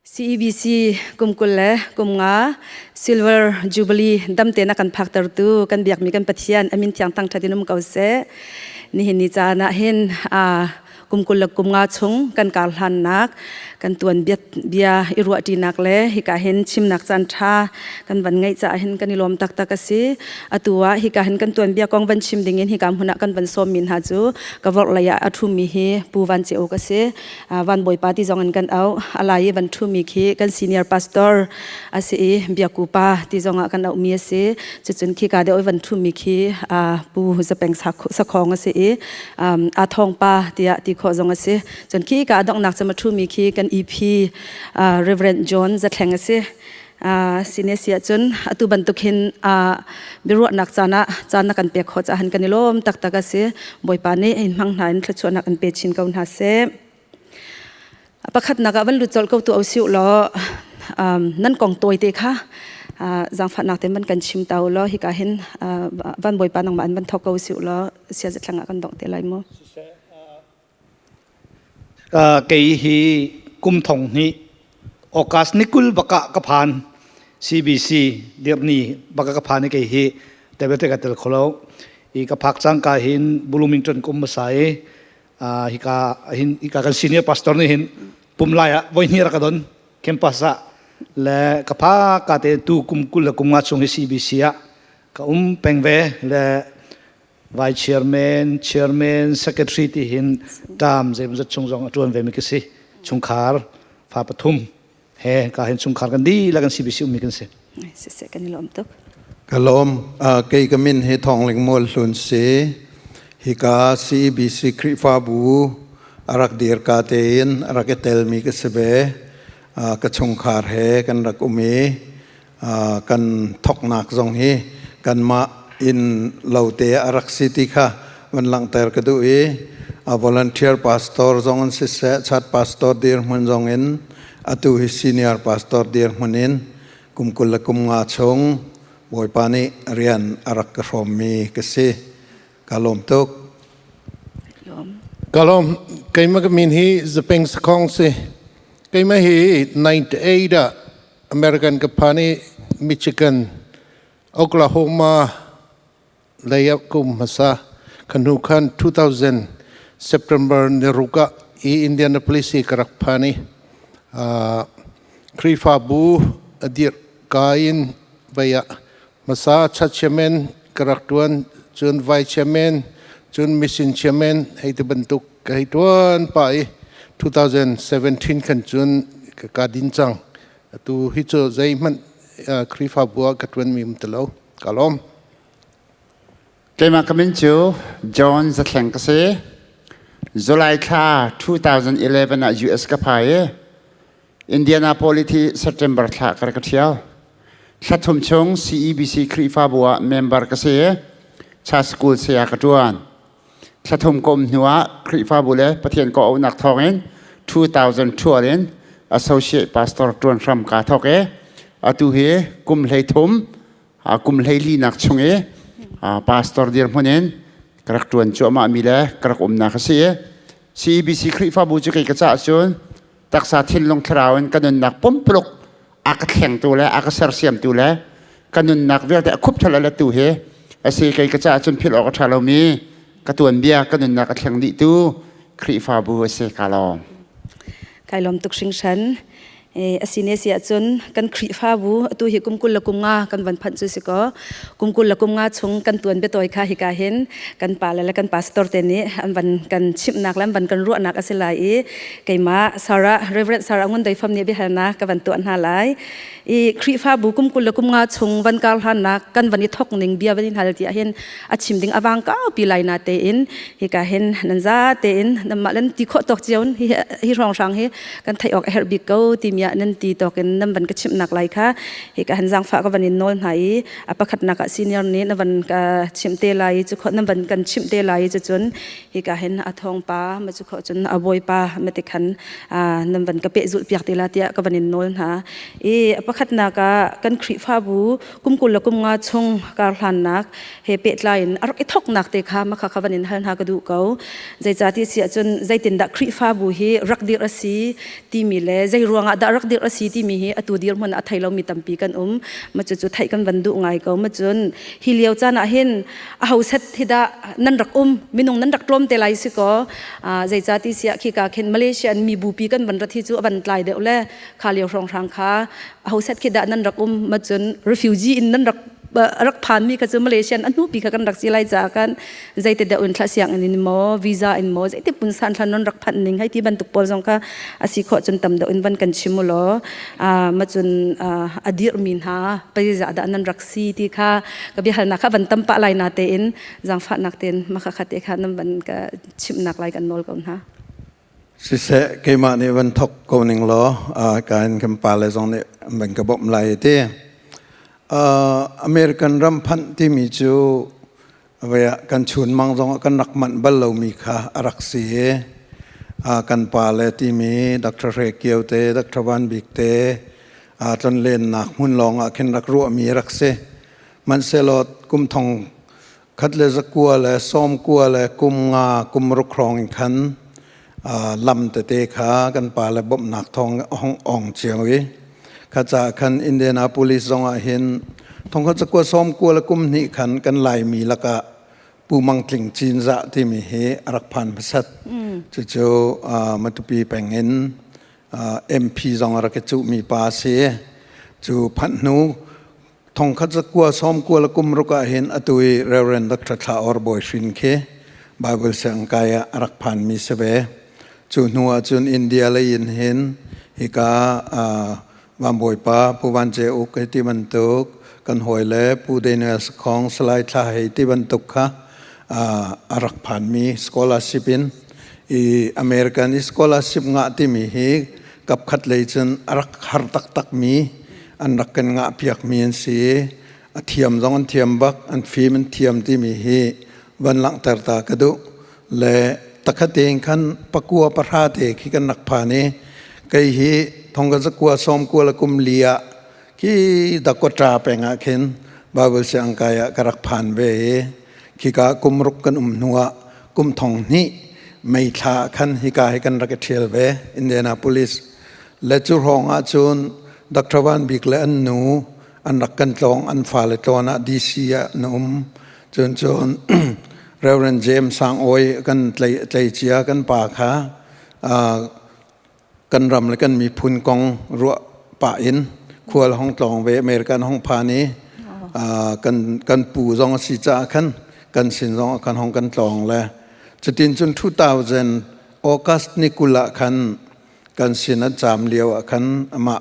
CEBC kum 20 le kum nga Silver Jubilee damte na kan phaktertu kan biakmi kan Pathian amin thiang thang thatin um ko seh. Nihin ni caan ah hin kum 20 le kum nga chung kan kar hlannak kan tuan bia bia i ruahṭinak le hika hin chimnak caan ṭha kan van ngeih caah hin kan i lawm taktak a si. Atu ah hika hin kan tuan bia kong van chim ding in hika hmun ah kan van sawmmi hna cu ka vorh lei ah a ṭhumi hi Pu Van Ceu ka si. Van Bawipa ti zong in kan auh. A lai i van ṭhumi khi kan senior pastor a si i Biaku pa ti zong ah kan auhmi a si. Cucun khika deuh i van ṭhumi khi Pu Zapeng Sakhong a si i a thawng pa tiah ti khawh zong a si. Cun khi ka donghnak cem a ṭhumi khi kan EP Reverend John Zathleng a si. Sine si ahcun atu bantuk hin biaruahnak caan ah caan na kan pek khawh caah kan i lawm taktak a si. Bawipa nih in hmang hna in thluachuahnak an pe chin ko hna seh. Pakhatnak ah van lut colh ko tu o siu law nan kong tawi te kha zaangfahnak te man kan chim ta law hika hin van Bawipa nangmah an van thok ko siu law sia zathleng ah kan dong te lai mu. Kei hi kum thong hnih August ni 20 baka ka phan CBC dirni baka ka phan i kei hi tebete ka tel kholo i ka phak cang ka hin Bloomington kum masa i hika hin hika kan senior pastor nih hin pum lai ah voi hnih rak ka don campus ah le ka pha ka te tu kum 20 le kum nga chung hi CBC ah ka um peng ve le Vice Chairman, Chairman, Secretary ti hin term zeimawzat chung zong a ṭuan ve mi ka si. Chungkhar fa pathum he ka hin chungkhar kan dihlak kan CBC ummi kan si. Siseh kan i lawm tuk. Ka lawm. Kei ka min hi Thawngling Mual Hlun si. Hika CEBC Khrihfabu a rak dir ka tein a rak i telmi ka si ve. Ka chungkhar he kan rak um i kan thoknak zong hi kanmah inn lo te a rak si ti kha van langhter ka duh i a volunteer pastor zong in siseh chat pastor dirhmun zong in atu hi senior pastor dirhmun in kum 25 chung Bawipa nih rian a rak ka hrawmmi ka si ka lawm tuk. Ka lawm. Keimah ka min hi Zapeng Sakhong si. Keimah hi 98 ah American ka phan i Michigan, Oklahoma lei ah ka um hmasa. Ka hnu khan 2000 September ni ruk ah i Indianapolis i ka rak phan i Khrihfabu a dirh ka in vei ah hmasa church chairman ka rak ṭuan, cun vice chairman, cun mission chairman hei ti bantuk ka hei ṭuan pah i 2017 khan cun ka din cang. Atu hi cu zeihmanh Khrihfabu ah ka ṭuanmi um ti lo. Ka lawm. Keimah ka min cu John Zathleng ka si. July thla 2011 ah US ka phai i Indianapolis hi September thla ka rak ṭhial. Thla thum chung CEBC Khrihfabu ah member ka si i Church School saya ka ṭuan. Thla thum ka um hnuah Khrihfabu le Pathian ka auhnak thawngin 2012 in associate pastor ṭuan hram kaa thawk i atu hi kum 33 kum 14 nak chung i pastor dirhmun in ka rak ṭuan cuahmah mi le ka rak umnak a si i CEBC Khrihfabu cu kei ka caah cun taksa thinlung thlarau in ka nunnak pumpuluk a ka thlengtu le a ka sersiamtu le ka nunnak vialte a khup thal a lettu hi a si. Kei ka caah cun philh awk a ṭha lomi ka tuanbia, ka nunnak a thleng dihtu Khrihfabu a si. Ka lawm. Kai lawm tuk hringhran. A si ne si ahcun kan Khrihfabu atu hi kum 25 kan van phanh cu si kaw kum 25 chung kan tuan biatawi kha hika hin kan pa le kan pastor te nih an van kan chimhnak le an van kan ruahnak a si lai i keimah Sarah, Reverend Sarah Ngun Doi Fam nih biahalnak ka van tuah hna lai i Khrihfabu kum 25 chung van kar hlannak kan van i thok ning bia van in hal ti ahhin a chim ding awang kaupi lai na tein hika hin nan za tein namah lan ti khawh tawk cio hi hi hrawng hrang hi kan theih awk a herh bik ko timi ah nan ti tawk in nan van ka chimhnak lai kha hika hin zaangfah ka van in nawl hna i a pakhatnak ah senior nih na van ka chimh te lai i cu nan van kan chimh te lai i cucun hika hin a thawng pa ma cu khawh cun a bawipa ma ti khan nan van ka pehzulh piak te la tiah ka van in nawl hna i a pakhatnak ah kan Khrihfabu kum 25 chung kar hlannak he pehtlai in a rak i thoknak te kha makha kha van in hal hna ka duh ko. Zeicah ti si ahcun zeitindah Khrihfabu hi rak dir a si timi le zei ruangah dah rak dir a si timi hi atu dirhmun a thei lomi tampi kan um. Ma cucu theih kan van duh ngai ko. Ma cun hi lio caan ah hin a ho set hi dah nan rak um minung nan rak tlawm te lai si ko zeicah ti siah khi ka khin Malaysia an mi bupi kan van rat hi cu a van tlai deuh le kha lio hrawng hrang kha a ho set khi dah nan rak um ma cun refugee in nan rak rak phan mi kha cu Malaysian a hnupi kha kan rak si lai caah kan zeite deuh in thla siang in maw visa in maw zeite pun san thla non rak phanh ning hei ti bantuk pawl zong kha a si khawh cun tam deuh in van kan chim u law ma cun a dirh mi hna peiza dah nan rak si ti kha ka biahalnak kha van tam pah lai na tein zaangfahnak tein makha kha te kha nan van ka chimhnak lai kan nawl ko hna. Siseh keimah nih van thok ko ning law kain kan pa le zong nih van ka bawmh lai ti. American ram phanh timi cu kan chunmang zong ah kan rak manh bal lomi kha a rak si i kan pa le timi Dr. Hre Kio te, Dr. Van Bik te tlonlennak hmun lawng ah khin rak ruahmi rak si. Hmanhsehlaw kum thong khat le zakua le sawmkua le kum nga kum ruk hrawng in khan lam tete kha kan pa le bawmhnak thawng hong ong cio i kha ca khan Indianapolis zong ah hin thongkhat zakua sawmkua le kum hnih khan kan Laimi lakah Pu Mang Tling Cinzah timi hi a rak phan hmasat. Cucu Matupi peng in MP zong a rak i cuhmi pa a si. Cu phanh hnu thongkhat zakua sawmkua le kum ruk ah hin atu i Reverend Dr. Thla Or Bawi Hrin khi Bible sianginn kai ah a rak phanmi si ve. Cu hnu ah cun India lei in hin hika Van Bawipa Pu Van Ce Uk hei ti bantuk kan hawile Pu Daniel Sakhong Salai Thla hei ti bantuk kha a rak phanmi scholarship in i American i scholarship ngah timi hi kapkhat lei cun a rak har taktak mi an rak kan ngah piak mi an si i a thiam zong an thiam bak an fim an thiam timi hi van langhter ta ka duh le takhat tein khan pakua pahra te khi kan rak phan i kei hi thong kan zakua sawm kua le kum li ah khi Dakota peng ah khin Bible siang kai ah ka rak phan ve i khika kum ruk kan um hnu ah kum thong hnih mei thla khan hika hi kan rak i ṭhial ve Indianapolis le cu hrawng ah cun Dr. Van Bik le an nu an rak kan tlawng an fale tlawn ah DC ah na um cun cun Reverend James Sang Awi kan tlei cia kan pa kha kan ram le kan miphun kong ruah pah in khual hong tlawng ve American hong phan i kan kan pu zong a si caah khan kan sin zong kan hong kan tlawng le cutin cun 2000 August ni kul ah khan kan sin an caam lio ah khan amah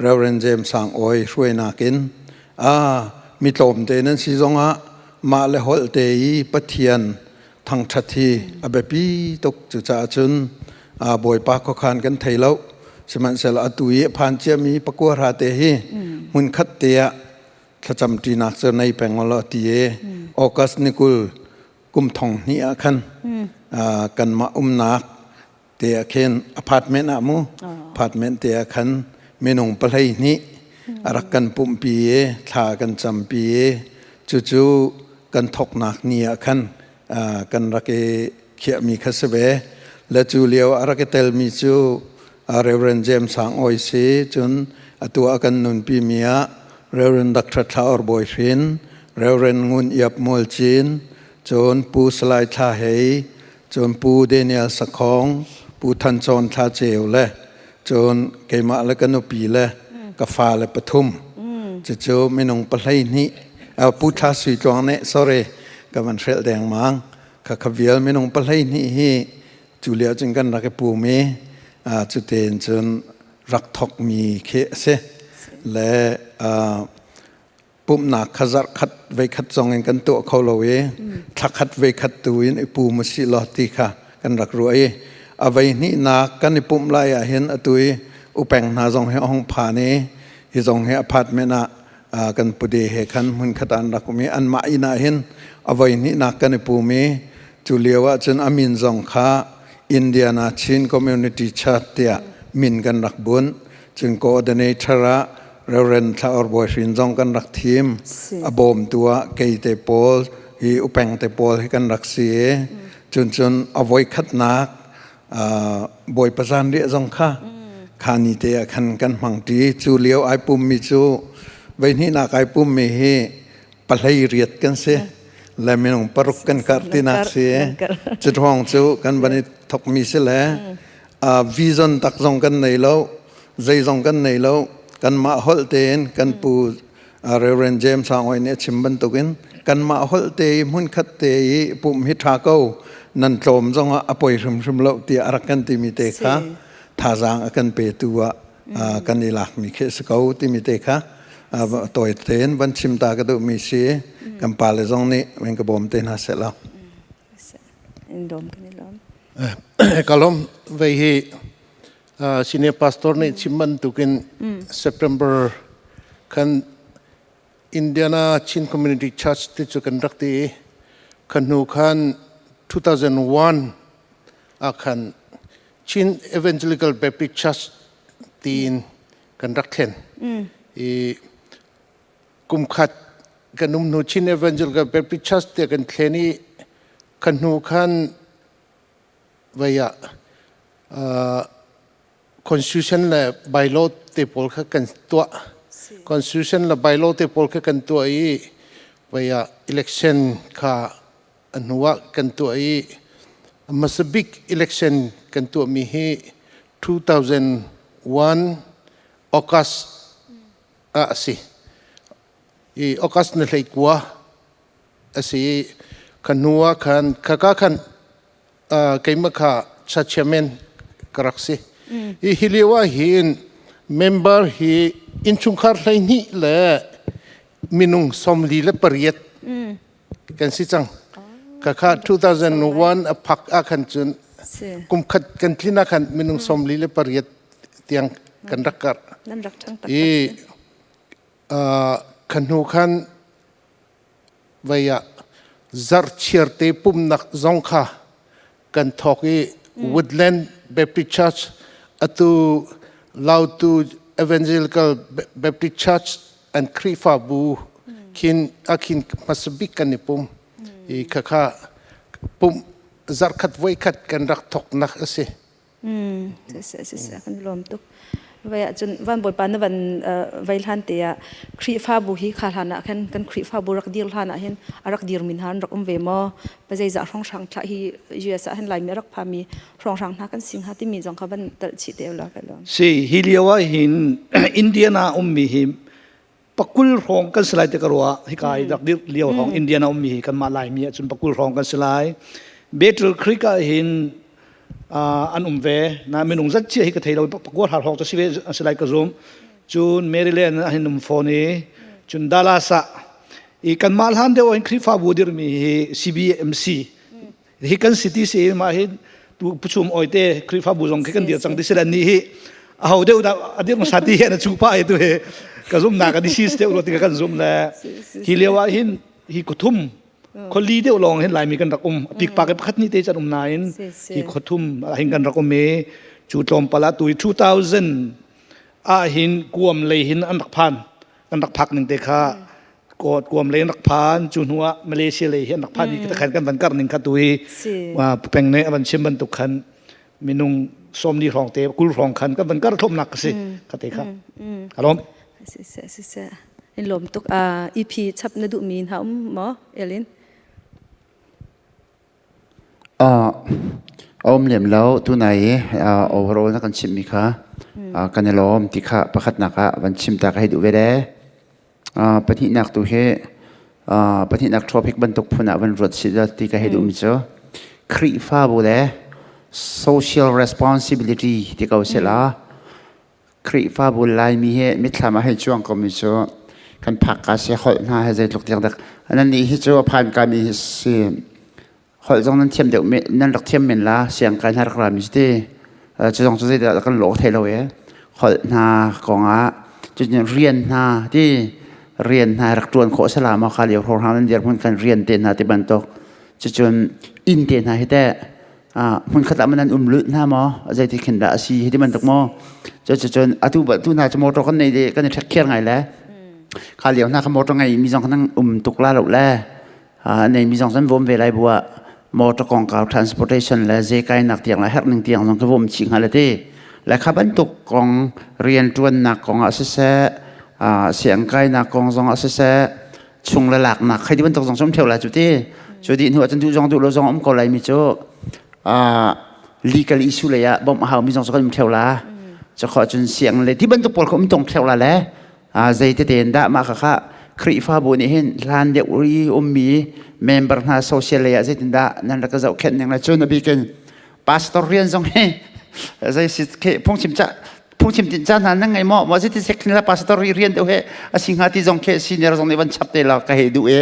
Reverend James Sang Awi hruainak in a mi tlawmte nan si zongah mah le holh te i Pathian thangṭhat hi a biapi tuk cucaah cun Bawipa khuakhan kan thei lo sihmanhsehlaw atu i a phan ciami pakua hra te hi hmunkhat te ah thlacam ṭinak cu nei peng law ti i August ni 20 kum thong hnih ah khan kanmah umnak te ah khin apartment ah mu apartment te ah khan minung 12 a rak kan pumhpi i thla kan campi i cucu kan thoknak ni ah khan kan rak i khiahmi kha si ve le cu lio a rak i telmi cu Reverend James Sang Oi si cun atu a kan nunpi mi ah Reverend Dr. Thla Or Bawi Hrin Reverend Ngun Iap Mual Cin cun Pu Salai Thla Hei cun Pu Daniel Sakhong Pu Than Chawn Thla Ceu le cun keimah le ka nupi le ka fale pathum cucu minung 12 Pu Thla Sui Tluang nih sorry ka van hrelh dengmang kha kha vial minung 12 hi cu lio cun kan rak i pum i cutein cun rak thokmi khi a si le pumhnak kha zarh khat vei khat zong in kan tuah kho lo i thla khat vei khat tu in i pum u sih law ti kha kan rak ruah i a vei hnihnak kan i pumh lai ah hin atu i upeng hna zong hi a hung phan i hi zong hi apartment ah kan pude he khan hmun khat an rak um i anmah inn ah hin a voi hnihnak kan i pum i cu lio ah cun a min zong kha Indiana Chin Community Church tiah min kan rak bunh cun coordinator ah Reverend Thla Or Bawi Hrin zong kan rak thim. A bawmtu ah kei te pawl hi upeng te pawl hi kan rak si i cun cun a voi khatnak Bawipa zanriah zong kha. Kha ni te ah khan kan hmangṭi. Cu lio ai pummi cu voihnihnak ai pummi hi 18 kan si. Le minung paruk kan karh tinak si. Cu thawng cu kan van i thokmi si le vision tak zong kan nei lo, zeizong kan nei lo. Kanmah holh tein kan pu Reverend James Sang Oi nih a chim bantukin kanmah holh te i hmunkhat te i pumh hi ṭha ko nan tlawm zongah a poi hrimhrim lo tiah a rak kan timi te kha thazaang a kan petu ah kan i lakmi khi a si ko timi te kha tawi tein van chim ta ka duhmi si kan pale zong nih min ka bawm te hna seh law. Ka lawm vei hi Senior pastor nih chim bantukin September khan Indiana Chin Community Church ti cu kan rak ti i kha hnu khan 2001 ah khan Chin Evangelical Baptist Church tiin kan rak thlen. I kum khat kan um hnu Chin Evangelical Baptist Church tiah kan thlen i kha hnu khan vei ah constitution le bylaw te pawl kha kan tuah. Constitution le bylaw te pawl kha kan tuah i vei ah election kha a hnu ah kan tuah i hmasa bik election kan tuahmi hi 2001 August ah a si. I August ni 19 a si i kha hnu ah khan khaka khan keimah kha cha chairman ka rak si. I hi lio ah hin member hi innchungkhar 12 le minung 48 kan si cang. Khakha 2001 a phak ah khan cun kum khat kan tlin ah khan minung 48 tiang kan rak karh. I kha hnu khan vei ah zarhchiar te pumnak zong kha kan thawk i Woodland Baptist Church atu Lautu Evangelical Baptist Church an Khrihfabu khin akhin hmasa bik kan i pum i khakha pum zarhkhat voikhat kan rak thawknak a si. Kan lawm tuk. Vai ahcun van Bawipa na van vai hlan te ah Khrihfabu hi kha hlan ah khan kan Khrihfabu rak dir hlan ah hin a rak dir min han rak um ve maw? Pa zeizah hrawnghrang thlah hi US ah hin Laimi a rak phami hrawnghrang hna kan sing ha timi zong kha van talh chih te la ka lawm. Si hi lio ah hin Indiana ummi hi pakul hrawng kan si lai te ka ruah hika i rak dir lio hrawng Indiana ummi hi kanmah Laimi ah cun pakul hrawng kan si lai. Battle Creek ah hin an um ve na minung zat chia hi ka thei lo pakua har hrawng cu si ve si lai ka zum cun Maryland ah hin um fawn i cun Dallas ah i kanmah hlan deuh hin Khrihfabu dirmi hi CBMC hi kan city si mah hi tu puchum oite Khrihfabu zong khi kan dir cang ti si ni hi a ho deuh dah a dir hmasa ti hi na chu pa ai tu hi ka zum na ka disease deuh lo ti kan zum le hi lio ah hin hi kuthum kholi deuh lawng hin Laimi kan rak um a pik pak pakhat ni te chan um nain hi khothum hin kan rak um i chu tlawmpal ah tu 2000 ah hin kuam lei hin an rak phan kan rak phak ning te kha kuam lei an rak phan cu hnu ah Malaysia lei hi an rak phan i khan kan van kar ning kha tu hi peng ne van chim bantuk khan minung 40 hrawng te 20 hrawng khan kan van kar thlom nak si kha te kha alom si si si si in lom tuk a EP chap na duh mi hna um maw Elin Um lem lo tunai i overall na kan chimhmi kha kan i lawm ti kha pakhatnak ah van chim ta ka hei duh ve le. Pahnihnak tu hi pahnihnak topic bantuk phun ah van ruat si ti ka hei duhmi cu Khrihfabu le social responsibility ti ko sila Khrihfabu Laimi hi mitthlam ah hei cuang komi cu kan phak ka si holh hna he zeitluk tiang dak nan nih hi cu a phan ka mi hi si holh zong nan thiam deuh nan rak thiam men la siang kai hna rak ra mi ti cu zong cu zeidah kan lawh thei lo e holh hna kong ah cun rian hna ti rian hna rak tuan khawh sala ma kha lio hro hna nan dir hmun kan rian te hna ti bantuk cucun inn te hna hi teh hmun khat ah man an um lulh hna maw zeiti khin dah a si hi ti bantuk maw cucun atu tu hna cu motor kan nei le kan i ṭhek khiar ngai le kha lio hna kha motor ngei mi zong kan um tuk la lo le nei mi zong kan vom ve lai buah motor kongkau transportation le ze kai nak tiang le herh ning tiang zong ka vom chih hnga le ti. Le kha bantuk kong rianṭuannak kong ah siseh, siangkainak kong zong ah siseh, chung le laknak khai ti bantuk zong cu um ṭheo lai cu ti. Cu dih hnu ah cun duh zong duh lo zong um ko lai mi cu legal issue lei ah bawmh a hau mi zong cu kan um ṭheo la. Cu khawh cun siang le ti bantuk pawl kha um tong ṭheo la le zei tete in dah mah kha Khrihfabu nih hin hlan deuh i ummi member hna social lei ah zeitindah nan rak ka zohkhenh ning le cun a bikin pastor rian zong hi zei si phungchim ca phungchim tin ca hna nan ngei maw maw zeitin sek la pastor rian deuh he a si hnga ti zong khi senior zong nih van chap te la ka hei duh e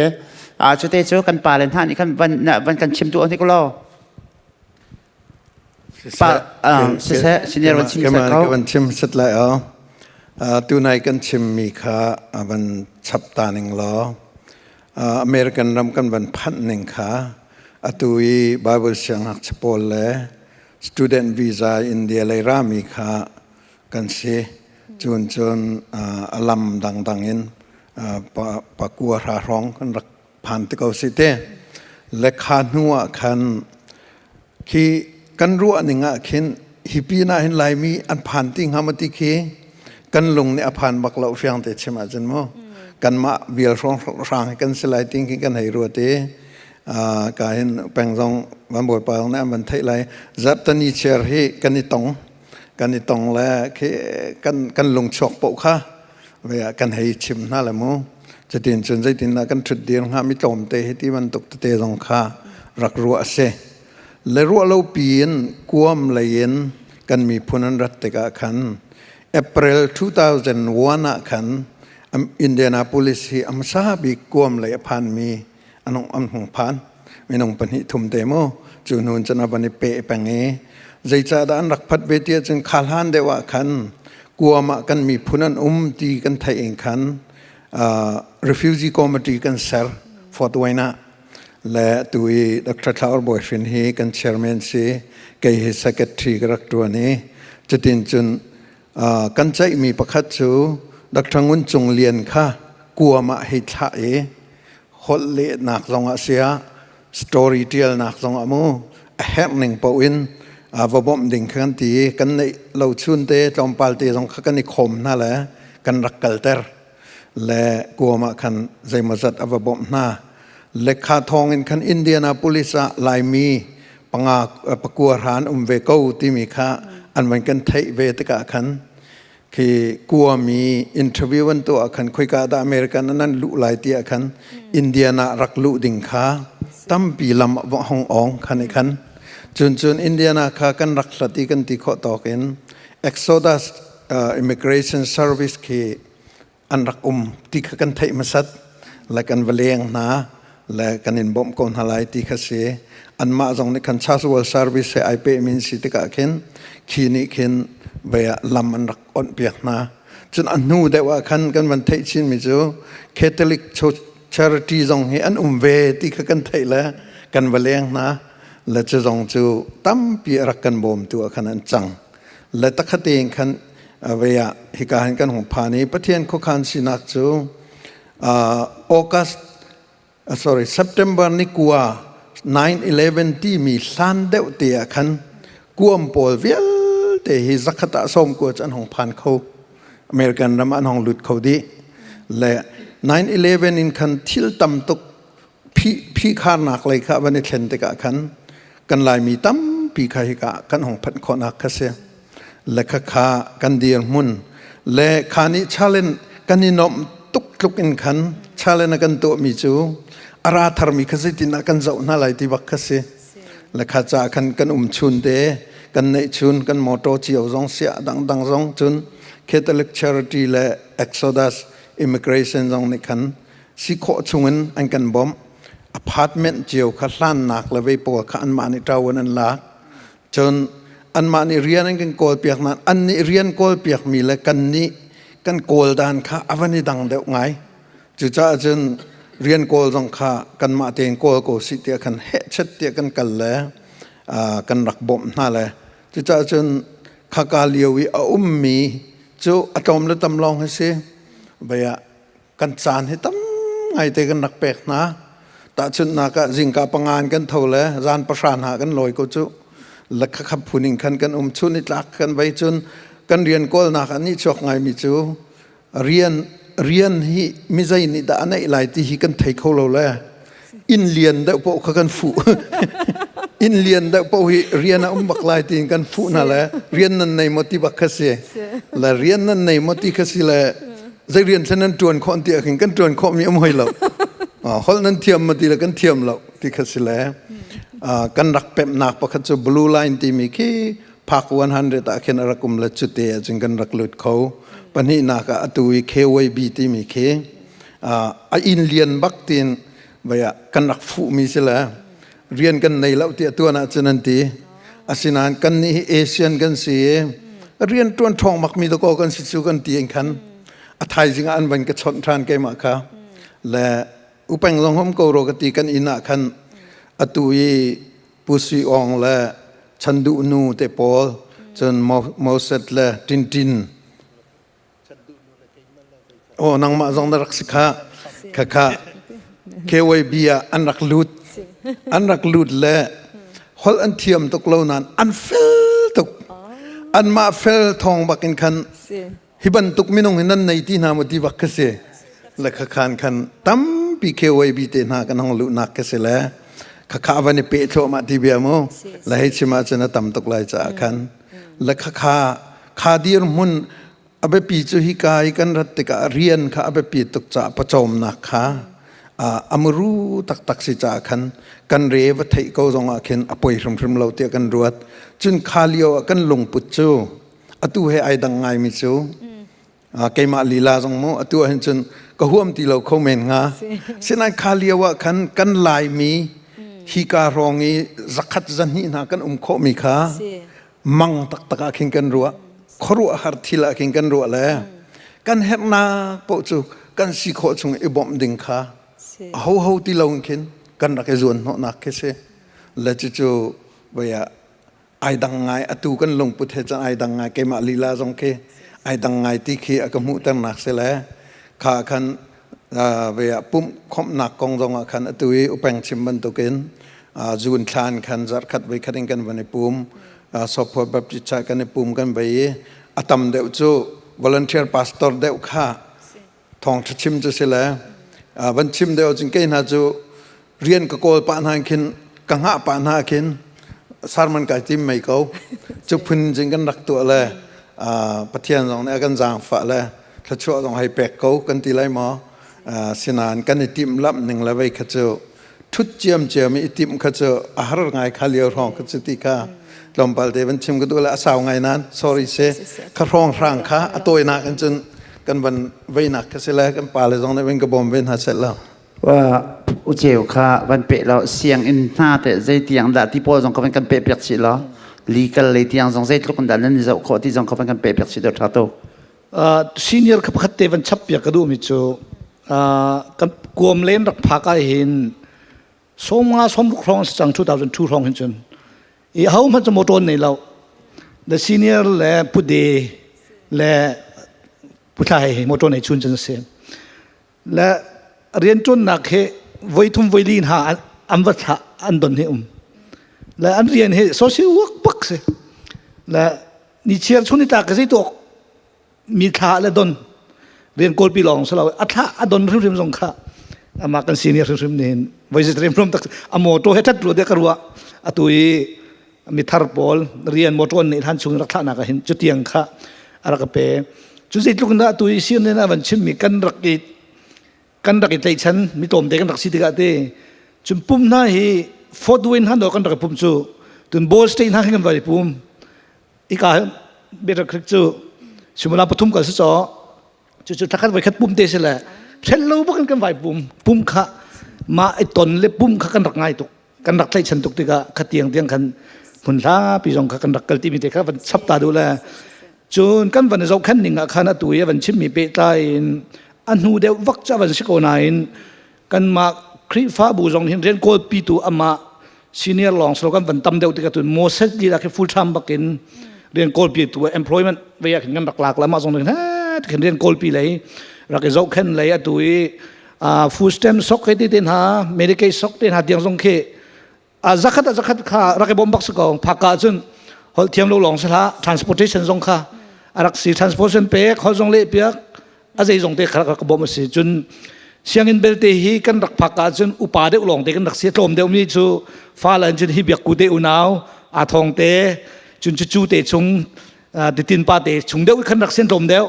a cu te cu kan pa le hna nih khan van van kan chim tu ni ko lo pa siseh senior van chim sek ko van chim set lai o tunai kan chim mi kha van chap ta ning law American ram kan van phanh ning kha atu i Bible siangngakchia pawl le student visa India lei rami kha kan si. Cun cun a lam dangdang in pakua hra hrawng kan rak phan te ko si te. Le kha hnu ah khan khi kan ruah ning ah khin hi pin ah hin Laimi an phan ti hnga maw ti khi kan lung nih a phan bak lo fiang te chim ahcun mu kanmah vial hrawng hrang kan si lai ting khi kan hei ruat i ka hin peng zong van bawipa zong nih an van theih lai zarhtani chair hi kan i tong kan i tong le khi kan kan lung chuak poh kha ve ah kan hei chim hna le mu cutin cun zeitin dah kan ṭhut dir hnga mi tlawmte hi ti bantuk tete zong kha rak ruah a si le ruah lo piin kuam lei in kan miphun an rat tikah khan April 2001 ah khan Indianapolis hi a hmasa bik kuam lei a phanmi an an hung phan minung pahnih thum te mu cu hnu cun a van i pe peng i zeicahdah an rak phat ve ti ahcun kha hlan deuh ah khan kuam ah kan miphun an um ti kan theih in khan refugee committee kan ser Fort Wayne ah le tu i Dr. Thlaur Bawi Hrin hi kan chairman si kei hi secretary ka rak tuan i cutin cun kan ceihmi pakhat cu Dr. Ngun Cung Lian kha kuam ah hei thlah i holh lehnak zong ah sia story tialnak zong ah mu a herh ning paoh in va bawmh ding kha kan ti i kan neih lo chun te tlawmpal te zong kha kan i khawm hna le kan rak kalter le kuam ah khan zeimawzat a va bawmh hna le kha thawng in khan Indianapolis ah Laimi panga pakua hran um ve ko timi kha an van kan theih ve tikah khan khi kuami interview an tuah khan khoika dah American an luh lai ti ah khan Indiana rak luh ding kha tampi lam hong ong khan i khan cun cun Indiana kha kan rak hlat i kan ti khawh tawk in Exodus immigration service khi an rak um ti kha kan theih hmasat le kan va leng hna le kan in bawmh ko hna lai ti kha si anmah zong nih khan Church World Service he ai pe min si tikah khin khi nih khin ve ah lam an rak onh piak hna cun a hnu deuh ah khan kan van theih chin mi cu Catholic Charity zong hi an um ve ti kha kan theih le kan va leng hna le cu zong cu tampi a rak kan bawmtu ah khan an cang le takhat in khan ve ah hika hin kan hung phan i Pathian khuakhan sinak cu August sorry September ni kua 9/11 timi hlan deuh te ah khan kuam pawl vialte hi zakhat ah sawm kua cu an hung phan kho American ram an hung lut kho dih le 9/11 in khan thil tam tuk phihkharnak lei kha van i thlen tikah khan kan Laimi tampi kha hika kan hung phanh khawhnak kha si le khakha kan dirhmun le kha nih challenge kan i nuamh tuk tluk in khan challenge a kan tuahmi cu a ra tharmi kha zeitin ah kan zoh hna lai ti bak kha si le kha ca khan kan um chun te kan neih chun kan motor cio zong siah dangdang zong cun Catholic Charity le Exodus Immigration zong nih khan si khawh chungin an kan bawmh apartment cio kha hlannak le vei pawl kha anmah nih ṭo in an lak cun anmah nih rian an kan kawl piak nain an nih rian kawl piak mi le kan nih kan kawl dan kha a van i dang deuh ngai cucaah cun rian kawl zong kha kanmah tein kawl ko si tiah khan hehchet tiah kan kal le kan rak bawmh hna le cucaah cun khaka lio i a ummi cu a tlawm le tam lawng hi si vei ah kan caan hi tam ngaite kan rak pek hna tahchunhnak ah zingka pangan kan tho le zan pahra hna kan lawi ko cu. La kha phuning khan kan um chun i tlak kan vai cun kan rian kawlnak an nih chuak ngaimi cu rian rian hi mizei nih dah a neih lai ti hi kan thei kho lo le inn lian deuh paoh kha kan fuh inn lian deuh paoh hi rian a um bak lai tiin kan fuh hna le rian nan nei maw ti bak kha si le rian nan nei maw ti kha si le zei rian thlen nan ṭuan khawh ti ahkhin kan ṭuan khawh mi um hoi lo holh nan thiam ma ti le kan thiam lo ti kha si le kan rak pemhnak pakhat cu blue line timi khi phak 100 ah khin a rak um le cute ahcun kan rak lut kho pahnihnak ah atu i KYB timi khi a inn lian bak tin vaya kan rak fuhmi si le rian kan nei lo tiah tuan ahcun an ti asinain kan nih hi Asian kan si i rian ṭuan ṭhawng bakmi dakaw kan si cu kan ti in khan a thaizing ah an van ka chawnh ṭhan keimah kha le upeng zong hom ko ro ka ti kan inn ah khan atu i Pu Sui Awng le Chan Duh Nu te pawl cun Moses le Tintin Oh nangmah zong na rak si kha kha kha KYB ah an rak lut an rak lut le holh an thiam tuk lo nain an fel tuk anmah fel thawng bak in khan hi bantuk minung hi nan nei ti hna maw ti bak kha si le kha khan khan tampi KYB te hna kan hong luhnak kha si le kha kha van i peh thluahmah ti bia mu le hei chim ahcun a tam tuk lai caah khan le kha kha kha dirhmun a biapi cu hika i kan rat tikah rian kha a biapi tuk caah pawcawmnak kha a muru taktak si caah khan kan re va theih ko zongah khin a poi hrimhrim lo tiah kan ruat cun kha lio ah kan lungput cu atu he ai dang ngaimi cu keimah lila zong mu atu ah hin cun ka huam ti lo kho men hnga sinain kha lio ah khan kan laimi hika hrawng i zakhat zahnih hna kan um khawhmi kha mang taktak ah khin kan ruah khuaruahhar thil ah khin kan ruah le kan herhnak paoh cu kan si khawh chung i bawmh ding kha ho ho ti lo in khin kan rak i zuan hnawhnak khi si le cucu vaya ai dang ngai atu kan lungput he cun ai dang ngai keimah lila zong khi ai dang ngai ti khi a ka hmuhternak si le kha khan ve ah pumh khawmhnak kong zong ah khan atu i upeng chim bantukin June thlan khan zarhkhat voi khat in kan van i pum Sopho Baptist cha kan i pum kan vai i a tam deuh cu volunteer pastor deuh kha thawngṭha chim cu si le van chim deuh cun kei hna cu rian ka kawl pah hna khin ka hngah pah hna khin sermon kai tim mei ko cu phun cun kan rak tuah le Pathian zong nih a kan zaangfah le thluachuah zong hei pek ko kan ti lai maw sinain kan i timh lamh ning le vei kha cu ṭhut ciamciam i timh kha cu a har ngai kha lio hrawng kha cu ti kha tlawmpal te van chim ka duh le a sau ngai nan sorry se kha hrawng hrang kha a tawinak in cun kan van veinak kha si le kan pa le zong nih van ka bawm ve hna set lo Wa uceu kha van pe lo sianginn hna te zei tiang dah ti pawl zong ka van kan pe piak chih lo legal lei tiang zong zeitluk in dah nan i zoh khawh ti zong ka van kan pe piak chih deuh ṭha tuk Senior kha pakhat te van chap piak ka duhmi cu kan kuam len rak phak ah hin 50 60 hrawng si cang 2002 hrawng hin cun i ho hmanh cu motor nei lo the senior le pude le puthla he motor nei chun cun si le rianṭuannak hi voithum voili hna an va thlah an don hi um le an rian hi social work bak si le ni chiar chun ni tlak ka zei tuak mi thla le don rian kawlpi lawng si lo a thla a don hrimhrim zong kha amah kan senior hrimhrim nih hin voi rim tak a motor he that ru de ka ruah atu i mi thar pawl rian motor nih hlan chung rak thlahnak ah hin cutiang kha a rak pe cu zeitluk in dah atu i sir nih a van chimmi kan rak i kan rak i tlaihchan mi tlawmte kan rak si tikah te cun pum hna hi Fort Wayne hna kan rak i pum cu tun Ball State hna kan vai pum ika Better Creek cu suimilam pathum kal si caw cucu thlakhat voi khat pum te si le hrel lo bak in kan vai pum pum kha mah i ton le pum kha kan rak ngai tuk kan rak tlaihchan tuk tikah kha tiang tiang khan hmun hlapi zong kha kan rak kal timi te kha van chap ta duh le cun kan van zohkhen ning ah khan atu i van chimmi pehtlai in a hnu deuh vak ca van si ko nain kanmah Khrihfabu zong hin rian kawlpitu amah senior lawng silo kan van tam deuh tikah cun Moses lila khi full time bakin rian kawlpitu employment ve ah khin kan rak lak la mah zong he khin rian kawlpi lei rak i zohkhen lei atu i food stamp sok he ti te hna Medicaid sok te hna tiang zong khi A zakhat a zakhat kha rak i bawm bak si ko. Phaka cun holh thiam lo lawng si hlah. Transportation zong kha a rak si. Transportation pek, holh zong leh piak, a zeizong te kha rak bawm a si. Cun sianginn belte hi kan rak phak ahcun upa deuh lawng te kan rak si. Tlawm deuh mi cu fa le cun hi biakku te unau, aa thong te, cun cucu te chung, titin pa te chung deuh khan rak sin tlawm deuh.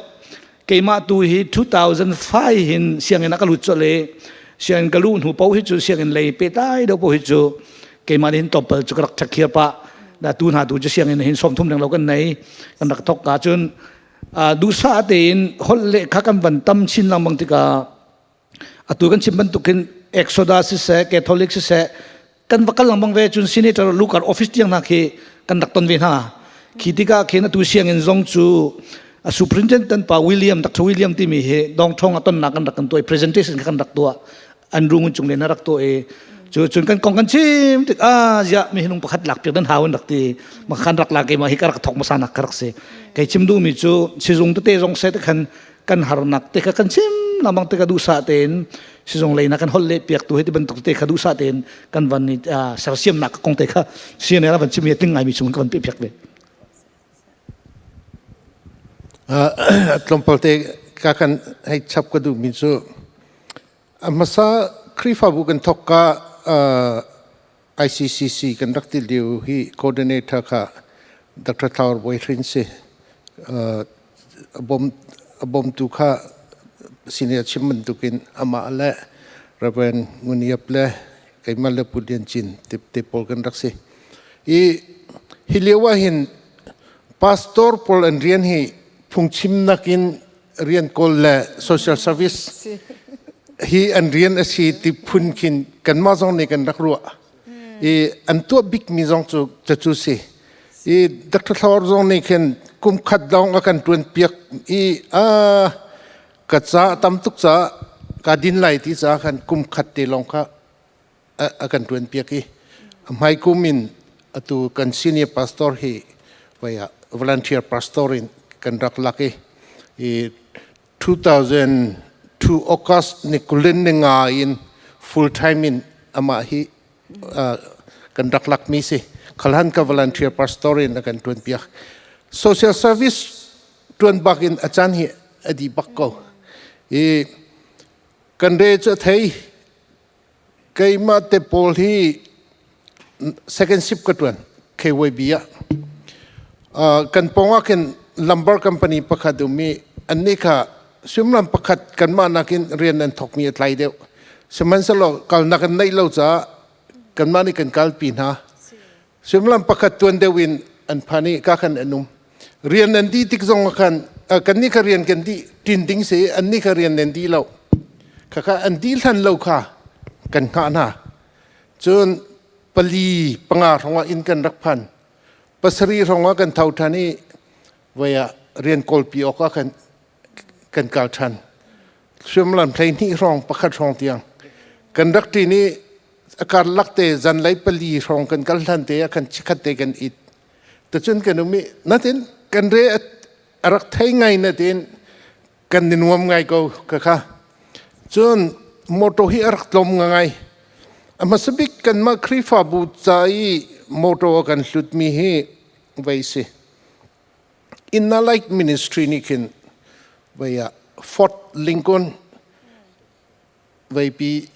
Keimah tu hi 2005 hin sianginn ah ka lut colh i sianginn ka luh hnu paoh hi cu sianginn lei pehtlai deuh paoh hi cu keimah nih hin tlawmpal cu ka rak ṭhakhiar pah. Da tu hna tu cu sianginn hin 30 leng lo kan nei. Kan rak thok ka cun duhsah tein holh le kha kan van tam chin lengmang tikah atu kan chim bantukin Exodus siseh Catholic siseh kan va kal lengmang ve cun senator lukar office tiang hna khi kan rak ton ve hna. Khi tikah khin atu sianginn zong cu a superintendent pa William Dr. William timi hi dong thong a tonnak kan rak kan tuah presentation kha kan rak tuah an rung cung len a rak tuah i cu cun kan kong kan chim tik ah ziah mi hinung pakhat lak piak dan hau an rak ti ma khan rak la ke ma hi ka rak thok masa nak ka rak si. Kei chim duh mi cu sizung tete zong se te khan kan harnak te kha kan chim lamang te ka duhsah tein sizung lei na kan holh le piak tu he ti bantuk te kha duhsah tein kan van i sersiamnak kong te kha CNL van chim hi ting ngai mi chung ka van pe piak ve. Tlawmpal te ka kan hei chap ka duh mi cu a hmasa Khrihfabu kan thok ka ICCC kan rak ti lio hi coordinator kha Dr. Thlawr Bawi Hrin si. A bawmtu kha senior chim bantukin amah le Reverend Ngun Iap le keimah le Pu Lian Cin te pawl kan rak si. I hi lio ah hin pastor pawl an rian hi phungchimnak in rian kawl le social service hi an rian a si ti phun khin kanmah zong nih kan rak ruah i an tuah bikmi zong cu cu si i Dr. Thlawr zong nih khin kum khat lawng a kan tuan piak i a ka ca tam tuk ca ka din lai ti ca khan kum khat te lawng kha a kan tuan piak i hmai kum in atu kan senior pastor hi vaya volunteer pastor in kan rak lak i 2002 August ni kulin ni nga in full time in amah hi kan rak lak mi si khalhan ka volunteer pastor in a kan tuan piak. Social service tuan bak in a chan hi adi bak ko i kan re chu thei. Keimah te pawl hi second shift ka ṭuan KYB ah. Kan pawng ah khin lumber company pakhat um i annih kha suimilam pakhat kanmah nakin rian an thawkmi a tlai deuh. Sihmanhsehlaw kalnak an neih lo caah kanmah nih kan kalpi hna. Suimilam pakhat tuan deuh in an phan i ka khan an um. Rian an dih tik zong ah khan kannih kha rian kan dih ṭin ding si annih kha rian an dih lo. Khakha an dih hlan lo kha kan hngah hna. Cun pali panga hrawng ah inn kan rak phan. Pasarih hrawng ah kan tho ṭhan i voi ah rian kawlpi awk ah khan kan kal ṭhan. Suimilam 12 hrawng pakhat hrawng tiang kan rak ṭin i a karlak te zanlei pali hrawng kan kal hlan te ah khan chikkhat te kan it. Tacun kan um i natin kan re a rak thei ngai natin kan ni nuam ngai ko ka kha. Cun motor hi a rak tlawm ngai. A hmasa bik kanmah Khrihfabu ca i motor kan hlutmi hi vei si. Inner Light Ministry nih khin vei ah Fort Lincoln veipi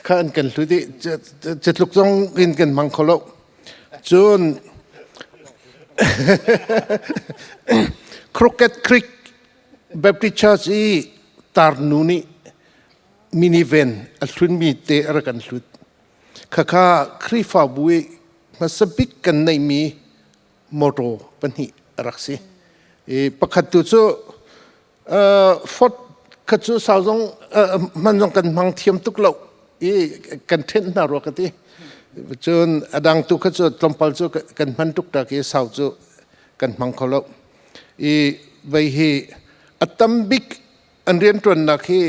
kha an kan hlut i catluk zong in kan hmang kho lo. Cun Crooked Creek Baptist Church i tarnu nih minivan a hlunmi te a rak kan hlut. Khakha Khrihfabu i hmasa bik kan neihmi motor pahnih a rak si. I pakhat tu cu Ford kha cu sau zong hman zong kan hmang thiam tuk lo i kan ṭhenh hna rua ka ti. Cun a dang tu kha cu tlawmpal cu kan hman tuk tak i sau cu kan hmang kho lo. I vei hi a tam bik an rianṭuannak hi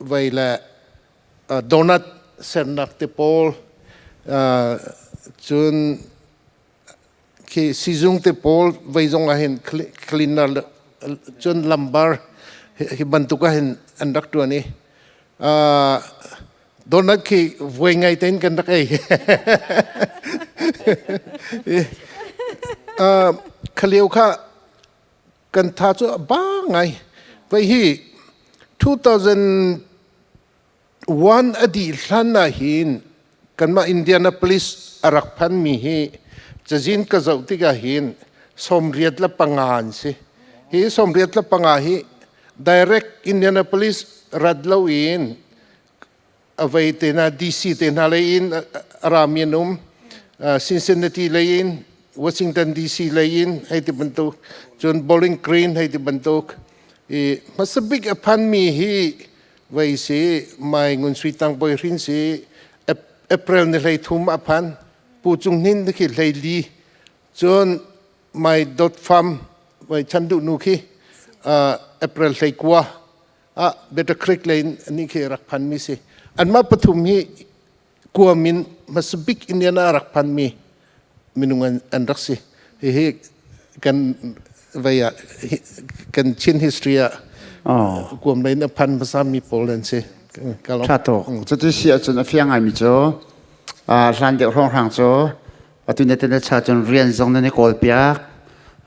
vei le donut sernak te pawl cun Khi sizung te pawl vei zong ah hin cleaner cun lumber hi bantuk ah hin an rak tuan i. Donut khi vuai ngai tein kan rak ei. Khalio kha kan tha cu a ba ngai. Vai hi 2001 a dih hlan ah hin kanmah Indianapolis a rak phanmi hi cazin ka zoh tikah hin 85 an si. Hi 85 hi direct Indianapolis rat loin a vei te hna DC te hna lei in a rami an um. Cincinnati lei in Washington DC lei in hei ti bantuk cun Bowling Green hei ti bantuk i hmasa bik a phanmi hi vei si Mai Ngun Sui Tang Bawi Hrin si April ni 13 a phan Pu Cung Hnin khi 14 cun Mai Dot Fam vai chan duh nu khi April 19 ah Better Creek lei ni khi rak phan mi si anmah pathum hi kuam in hmasa bik Indiana rak phan mi minung an rak si. Hihi kan vei ah kan Chin history ah kuam lei in a phan hmasa mi pawl an si. Tha tuk. Cuti si ahcun a fiang ngaimi cu hlan deuh hrawnghrang cu atu na te na cha cun rian zong nan i kawl piak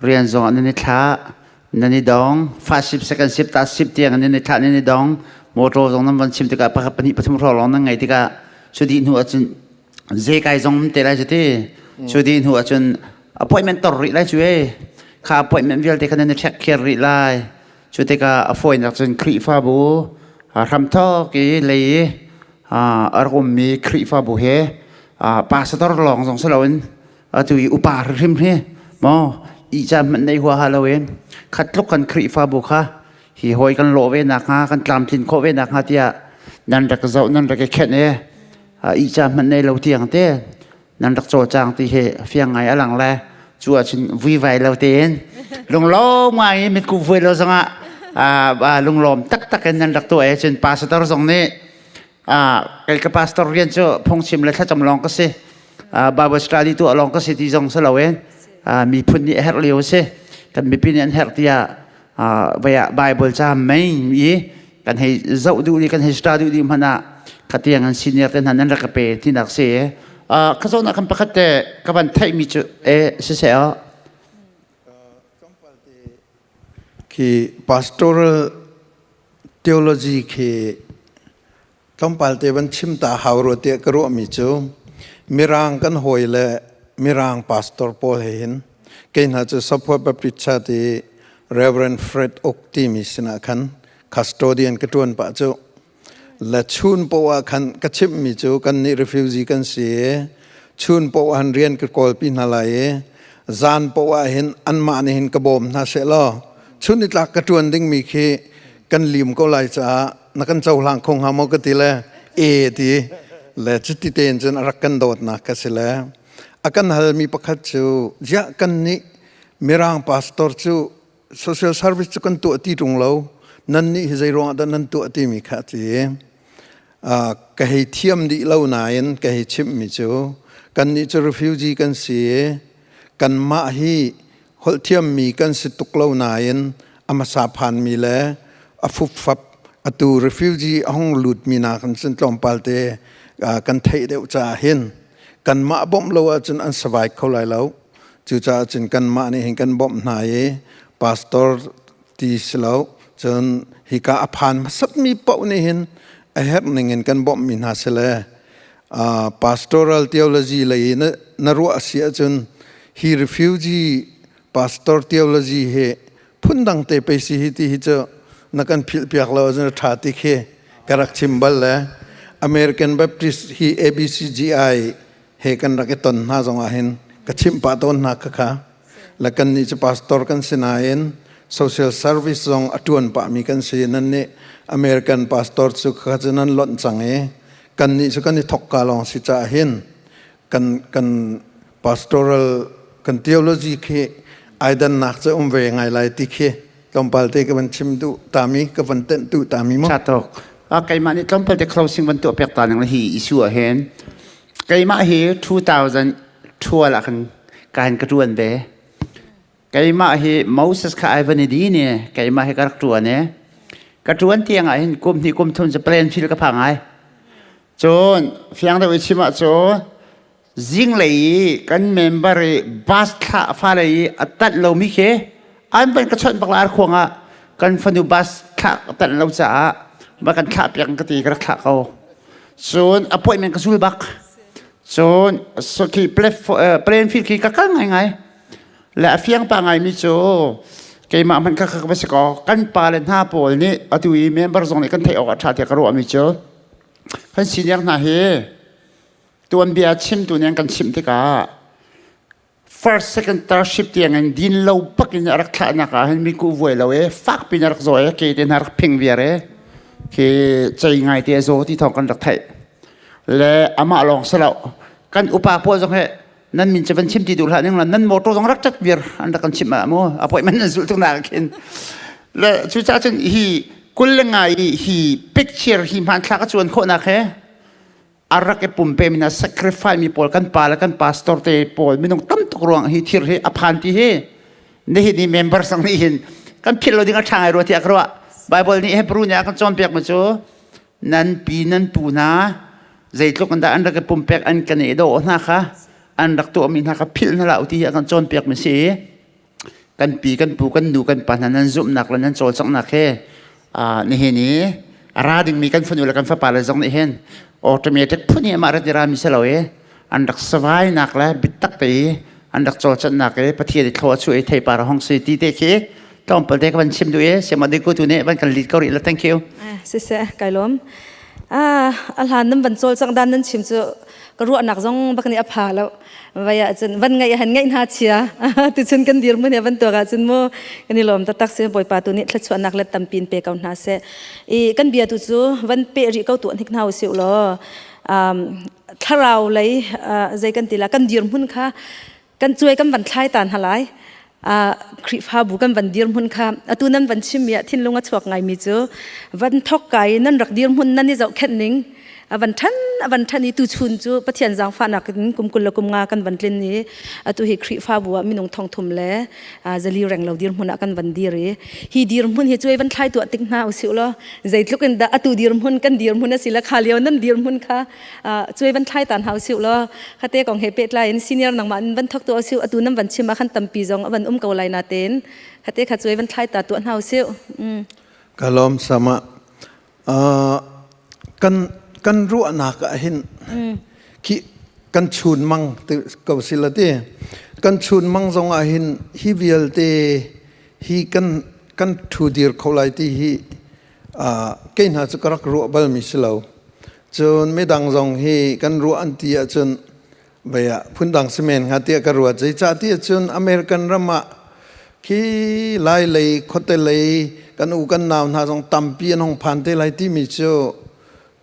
rian zong ah nan i thlah nan i dong first ship second ship third ship tiang nan i thlah nan i dong motor zong nan van chim tikah pakhat pahnih pathum hrawng lawng nan ngei tikah cu dih hnu ahcun zei kai zong te lai cu ti cu dih hnu ahcun appointment tor rih lai cu e kha appointment vialte kha nan i check kher rih lai cu tikah a fawinak cun Khrihfabu hramthawk i lei i a rak ummi Khrihfabu he pastor lawng zong si loin atu i upa hrim hi maw i ca hmanh nei huaha loin khat tluk kan Khrihfabu kha hi hawi kan lawh ve nakhnga kan tlamtlin khawh ve nakhnga tiah nan rak zoh nan rak i khenh i i ca hmanh nei lo tiang te nan rak cawlcang ti hi fiang ngai a lang le cu ahcun vuivai lo tein lunglawm ngai i mitku vui lo zongah lunglawm taktak in nan rak tuah i cun pastor zong nih kei ka pastor rian cu phungchim le thlacam lawng ka si Bible study tuah lawng ka si ti zong si loin miphun nih a herh lio a si kan mipi nih an herh tiah vei ah Bible ca mei i kan hei zoh duh i kan hei study duh hmanh ah khatiang an senior te hna nan rak ka pe tinak si ka zawn ah kan pakhat te ka van theihmi cu e siseh oh khi pastoral theology khi tlawmpal te van chim ta hau rua tiah ka ruahmi cu Mirang kan hawi le Mirang pastor pawl he hin kei hna cu Sapua Baptist Church i Reverend Fred Oak timi sinah khan custodian ka ṭuan pah cu le chun poah ah khan ka chimhmi cu kan nih refugee kan si i chun poah han rian ka kawlpi hna lai i zan poah ah hin anmah nih hin ka bawm hna seh law chun nitlak ka ṭuan dingmi khi kan lim ko lai caah na kan cohlang kho hnga maw ka ti le e ti le cuti tein cun a rak kan dawtnak ka si le a kan halmi pakhat cu ziah kan nih mirang pastor cu social service cu kan tuah ti ṭung lo nan nih hi zei ruangah dah nan tuah timi kha a ti ka hei thiam dih lo nain ka hei chimhmi cu kannih cu refugee kan si i kanmah hi holh thiammi kan si tuk lo nain a hmasa phanmi le a fupfap atu refugee a hung lutmi nakin cun tlawmpal te kan theih deuh caah hin kanmah bawmh lo ahcun an survive kho lai lo. Cucaah cun kanmah nih hin kan bawmh hna i pastor ti si lo cun hika a phan hmasatmi paoh nih hin a herh ning in kan bawmhmi hna si le pastoral theology lei na, na ruah si ahcun hi refugee pastor theology hi phundang te pei si hi ti hi cu na kan philh piak lo ahcun ṭha ti khi ka rak chim bal le American Baptist hi ABCGI he kan rak i ton hna zong ah hin ka chimh pah tawn hna khakha le kan nih cu pastor kan si nain social service zong a ṭuan pahmi kan si nan nih American pastor cu kha cu nan lonh cang i kan nih cu kan i thok ka lawng si caah hin kan kan pastoral kan theology khi ai dannak cu um ve ngai lai ti khi tlawmpal te ka van chim duh tami ka van tenh duh tami mu Tha tuk. Keimah nih tlawmpal te closing van tuah piak ta ning hi issue ah hin keimah hi 2012 ah khan ka hin ka ṭuan ve. Keimah hi Moses kha ai van i di ni keimah hi ka rak ṭuan i ka ṭuan tiang ah hin kum hnih kum thum cu Plainfield ka phang ai. Cun fiang deuh i chim ahcun zinglei i kan member i bus thlah fale i a tanh lomi khi an van ka chawnh bak la arkhuang ah kan fanu bus thlah ka tanh lo caah va kan thlah piak ka ti ka rak thlah ko. Cun appointment ka zul bak. Cun so khi Plainfield khi ka kal ngaingai. Le a fiang pa ngaimi cu keimah hmanh kha ka va si kaw kan pa le hna pawl nih atu i member zong nih kan theih awk a ṭha tiah ka ruahmi cu kan senior hna hi tuanbia chimtu nih an kan chimh tikah first second third shift tiang in din lo bak in a rak thlahnak ah hin mi ku vuai lo e fak pin a rak zaw e ke te hna rak phing viar e khi cei ngai te a zaw ti thawng kan rak theih le amah lawng si lo kan upa pawl zong he nan min cu van chim ti duh hlah ning la nan motor zong rak cat vir an rak kan chimh ah mu appointment nan zulh tuk nak khin le cucaah cun hi kul le ngai hi picture hi hmanthlak a cuan khawhnak he a rak i pumpe mi na sacrifice mi pawl kan pa le kan pastor te pawl minung tam tuk ruang hi thir hi a phan ti hi nihin ni member sang nih hin kan philh lo ding a ṭha ngai rua tiah ka ruah Bible nih Hebrew nih a kan cawnpiak mi cu nan pi nan pu hna zeitluk in dah an rak i pumpek an kan i dawh hna kha an rak tuahmi hna kha philh hna hlah u ti hi a kan cawnpiak mi si kan pi kan pu kan nu kan pa hna nan zumhnak le nan cawlcanghnak he nihin i a ra dingmi kan fanu le kan fapa le zong nih hin automatic phun hi amah rat i rami si lo i an rak savainak le bitak te i an rak cawlcanghnak i Pathian i thlaw a chuah i theipar a hong si ti te khi tlawmpal te ka van chim duh i siama diku tu nih van kan lead ko rih la thank you. Siseh kai lawm. Ah a hlan nan van cawlcangh dan nan chim cu ka ruahnak zong bak nih a pha lo. Vai ah cun van ngaih han ngaih hna chia. Tuchun kan dir mun he van tuak ah cun mu kan i lawm taktak si Bawipa tu nih thluachuahnak le tampin pe ko hna seh. I kan bia tu cu van pe rih ko tu hnik hna usih law um, thlarau lei zei kan ti la kan dirhmun kha kan cuai kan van thlai ta hna lai Khrihfabu kan van dirhmun kha atu nan van chimmi ah thinlung a chuak ngaimi cu van thok kai nan rak dirhmun nan i zohkhenh ning a van ṭhan a van ṭhan i tuchun cu Pathian zaangfahnak in kum 20 le kum nga kan van tlin i atu hi Khrihfabu ah minung thongthum le zali reng lo dirhmun ah kan van dir i hi dirhmun hi cuai van thlai tuah tik hna usih law zeitluk in dah atu dirhmun kan dirhmun a si le kha lio nan dirhmun kha cuai van thlai tan hau siu law khate kong he pehtlai in senior nangmah in van thok tu siu atu nan van chim ah khan tampi zong a van um ko lai na ten khate kha cuai van thlai ta tu hau siu kalom sama kan kan ruahnak ah hin khi kan chun mang te ko si la ti kan chun mang zong ah hin hi vialte hi kan kan thu dir kho lai ti hi kei hna cu ka rak ruah balmi si lo. Cun midang zong hi kan ruah an ti ahcun vei ah phundang si men hnga tiah ka ruat. Zeicah ti ahcun American ram ah khi lai lei khuate lei kan u kan nau hna zong tampi an hong phan te lai timi cu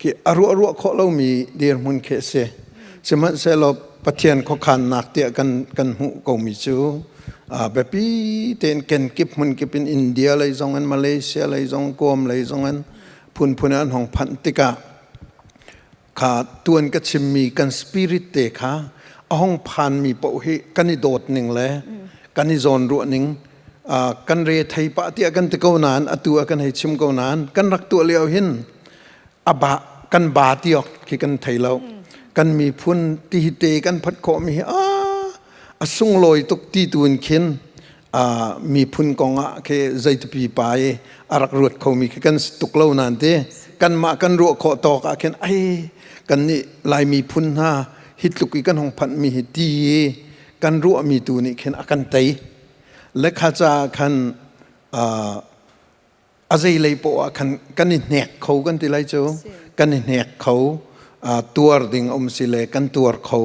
khi a ruah ruah khawh lomi dirhmun khi a si. Sihmanhsehlaw Pathian khuakhannak tiah kan kan hmuh komi cu biapi tein kenkip hmunkip in India lei zong in Malaysia lei zong Guam lei zong in phunphun an hong phanh tikah kha tuan ka chimmi kan spirit te kha a hong phanmi paoh hi kan i dawt ning le kan i zawnruah ning kan re thei pah tiah kan ti ko nain atu ah kan hei chim ko nain kan rak tuah lio hin a ba kan ba tiok khi kan thei lo kan miphun ti hi te kan phat khawh mi hi a a sunglawi tuk ti tu in khin miphun kong ah khi zeitipi pa i a rak ruat khomi khi kan si tuk lo nain ti kanmah kan ruah khawh tawk ah khin ai kan nih Lai miphun hna hi tluk i kan hong phanh mi hi ti i kan ruahmi tu nih khin a kan tei le kha caah khan a zeilei poah ah khan kan i hnek kho kan ti lai cu kan i hnek kho tuar ding um si le kan tuar kho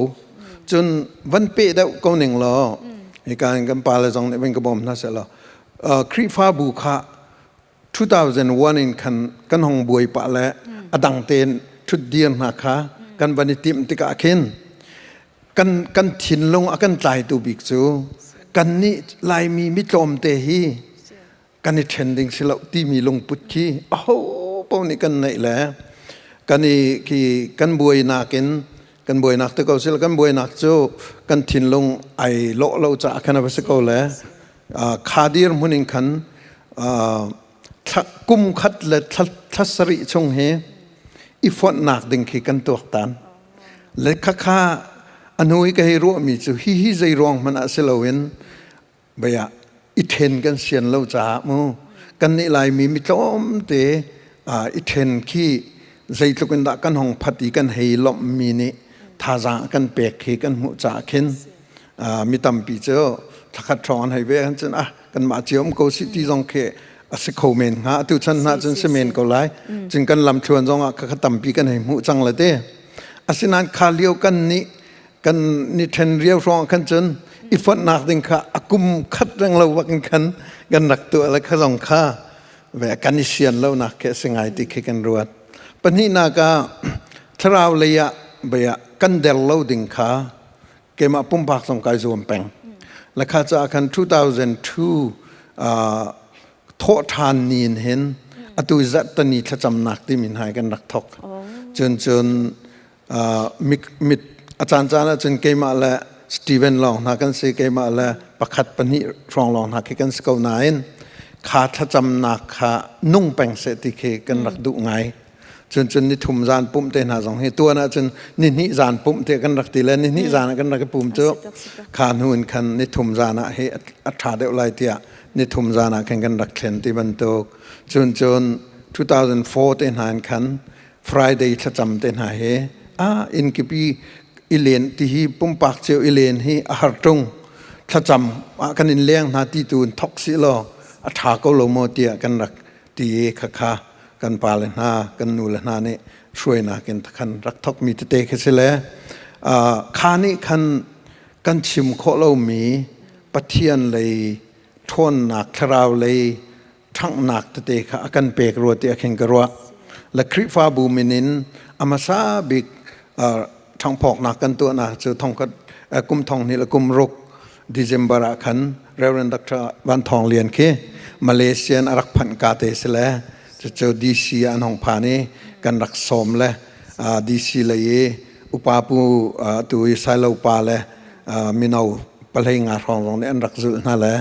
cun van pe deuh ko ning law hika in kan pale zong nih van ka bawm hna seh law Khrihfabu kha 2001 in khan kan hong buai pah le a dang tein ṭhutdir hna kha kan van i timh tikah khin kan kan thinlung a kan tlaitu bik cu kan nih Laimi mitlawmte hi kan i ṭhen ding si lo timi lungput khi aho paoh nih kan neih le kan i khi kan buainak in kan buainak te ko sil kan buainak cu kan thinlung ai lawh lo caah khan a va si ko le kha dir hmun in khan kum khat le thla sarih chung hi. I fonhnak ding khi kan tuaktan. Le khakha a hnu i ka hei ruahmi cu hihi zei ruang hmanh ah si loin baya i then kan sian lo caah mu kan nih Laimi mi tlawmte i then khi zeitluk in dah kan hong phat i kan hei lawmhmi nih thazaang a kan pek khi kan hmuh caah khin mi tampi cu thlakhat hrawng an hei ve han cun ah kanmah cio um ko si ti zong khi a si kho men hnga. Atu chan hna cun si men ko lai. Cun kan lamthluan zong ah kha tampi kan hei hmuh cang le te. Asinain kha lio kan nih kan ni then riau hrawng khan cun i fonhnak ding kha a kum khat reng lo bak in khan kan rak tuah le kha zong kha ve kan i sian lo nak khi a si ngai ti khi kan ruat. Pahnihnak ah thlarau lei ah bia kan der lo ding kha keimah pumpak zong kai zuam peng. La kha caah khan 2002 thawh ṭhan ni in hin atu zarhtani thlacamnak timi hna kan rak thok. Cun cun mit a caan caan ah cun keimah le Steven lawng hna kan si, keimah le pakhat pahnih hrawng lawng hna khi kan si ko nain kha thlacamnak kha nung peng seh ti khi kan rak duh ngai. Cun cun ni thum zan pumh te hna zong hi tuan ah cun ni hnih zan pumh te kan rak ti le ni hnih zan ah kan rak i pum cu kha hnu in khan ni thum zan ah hi a ṭha deuh lai tiah ni thum zan ah khan kan rak thlen ti bantuk. Cun cun 2004 te hna in khan Friday thlacam te hna hi a inn kipi i len ti hi pumpak cio i len hi a har ṭung, thlacam ah kan in leng hna ti tu in thok si law a ṭha ko lo maw tiah kan rak ti i khakha kan pale hna kan nule hna nih hruainak in khan rak thokmi tete khi si le kha nih khan kan chim khawh lomi Pathian lei ṭhawnnak, thlarau lei ṭhanghnak tete kha a kan pek rua ti a khin ka ruah. Le Khrihfabu min in a hmasa bik ṭhanghphawknak kan tuahnak cu thongkhat kum thong hnih le kum ruk December ah khan Reverend Dr. Van Thawng Lian khi Malaysian a rak phanh ka te si le cucu DC ah an hong phan i kan rak sawm le DC lei i upa pu tu i Sailo pa le mino palei nga hrawng zong nih an rak zulh hna le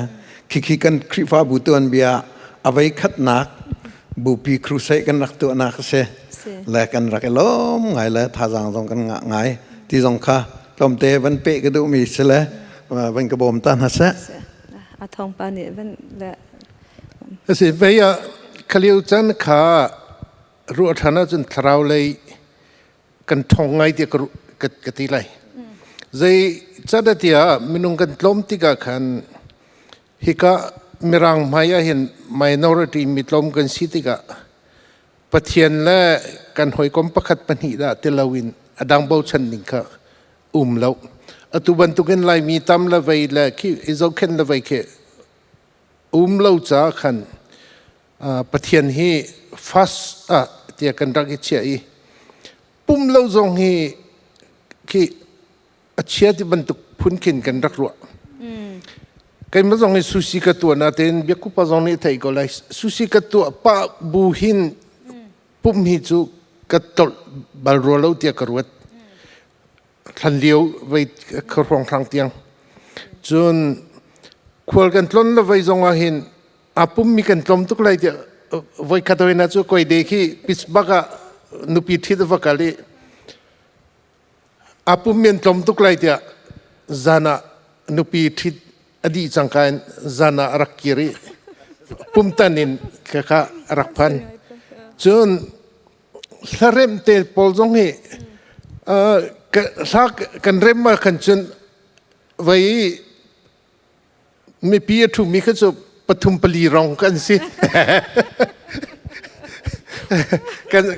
khikhi kan Khrihfabu tuanbia a vei khatnak bupi crusade kan rak tuahnak a si le kan rak i lawm ngai le thazaang zong kan ngah ngai ti zong kha tlawmte van pe ka duhmi si le van ka bawm ta hna seh. A thawng pa nih van le Asi vei ah khalio chan kha ruah ṭhan ahcun thlarau lei kan ṭhong ngai tiah ka ti lai. Zei can tiah minung kan tlawm tikah khan hika Mirang hmai ah hin minority mitlawm kan si tikah Pathian le kan hawikom pakhat pahnih dah ti loin a dang bochan ning kha um lo. Atu bantukin Laimi tam le vei le khi i zohkhenh le vei khi um lo caah khan Pathian hi fast ah tiah kan rak i chiah i pum lo zong hi khi a chia ti bantuk phun khin kan rak ruah. Keimah zong hi sushi ka tuah natein biakupa zong nih thei ko lai. Sushi ka tuah pah bu hin pum hi cu ka tolh bal rua lo tiah ka ruat. Thlan lio vei khuahrong hrang tiang. Cun khual kan tlon le vei zong ah hin a pummi kan tlawm tuk lai tiah voi khat hoi na cu koi de khi Pittsburgh ah nupi ṭhit va kal i a pummi an tlawm tuk lai tiah zan ah nupi ṭhit a dih cangka in zan ah a rak kir i pumtan in khakha a rak phan. Cun hlaremh te pawl zong hi hla kan rem ah khan cun vei mipi a ṭhumi kha cu pathum pali rong kan si.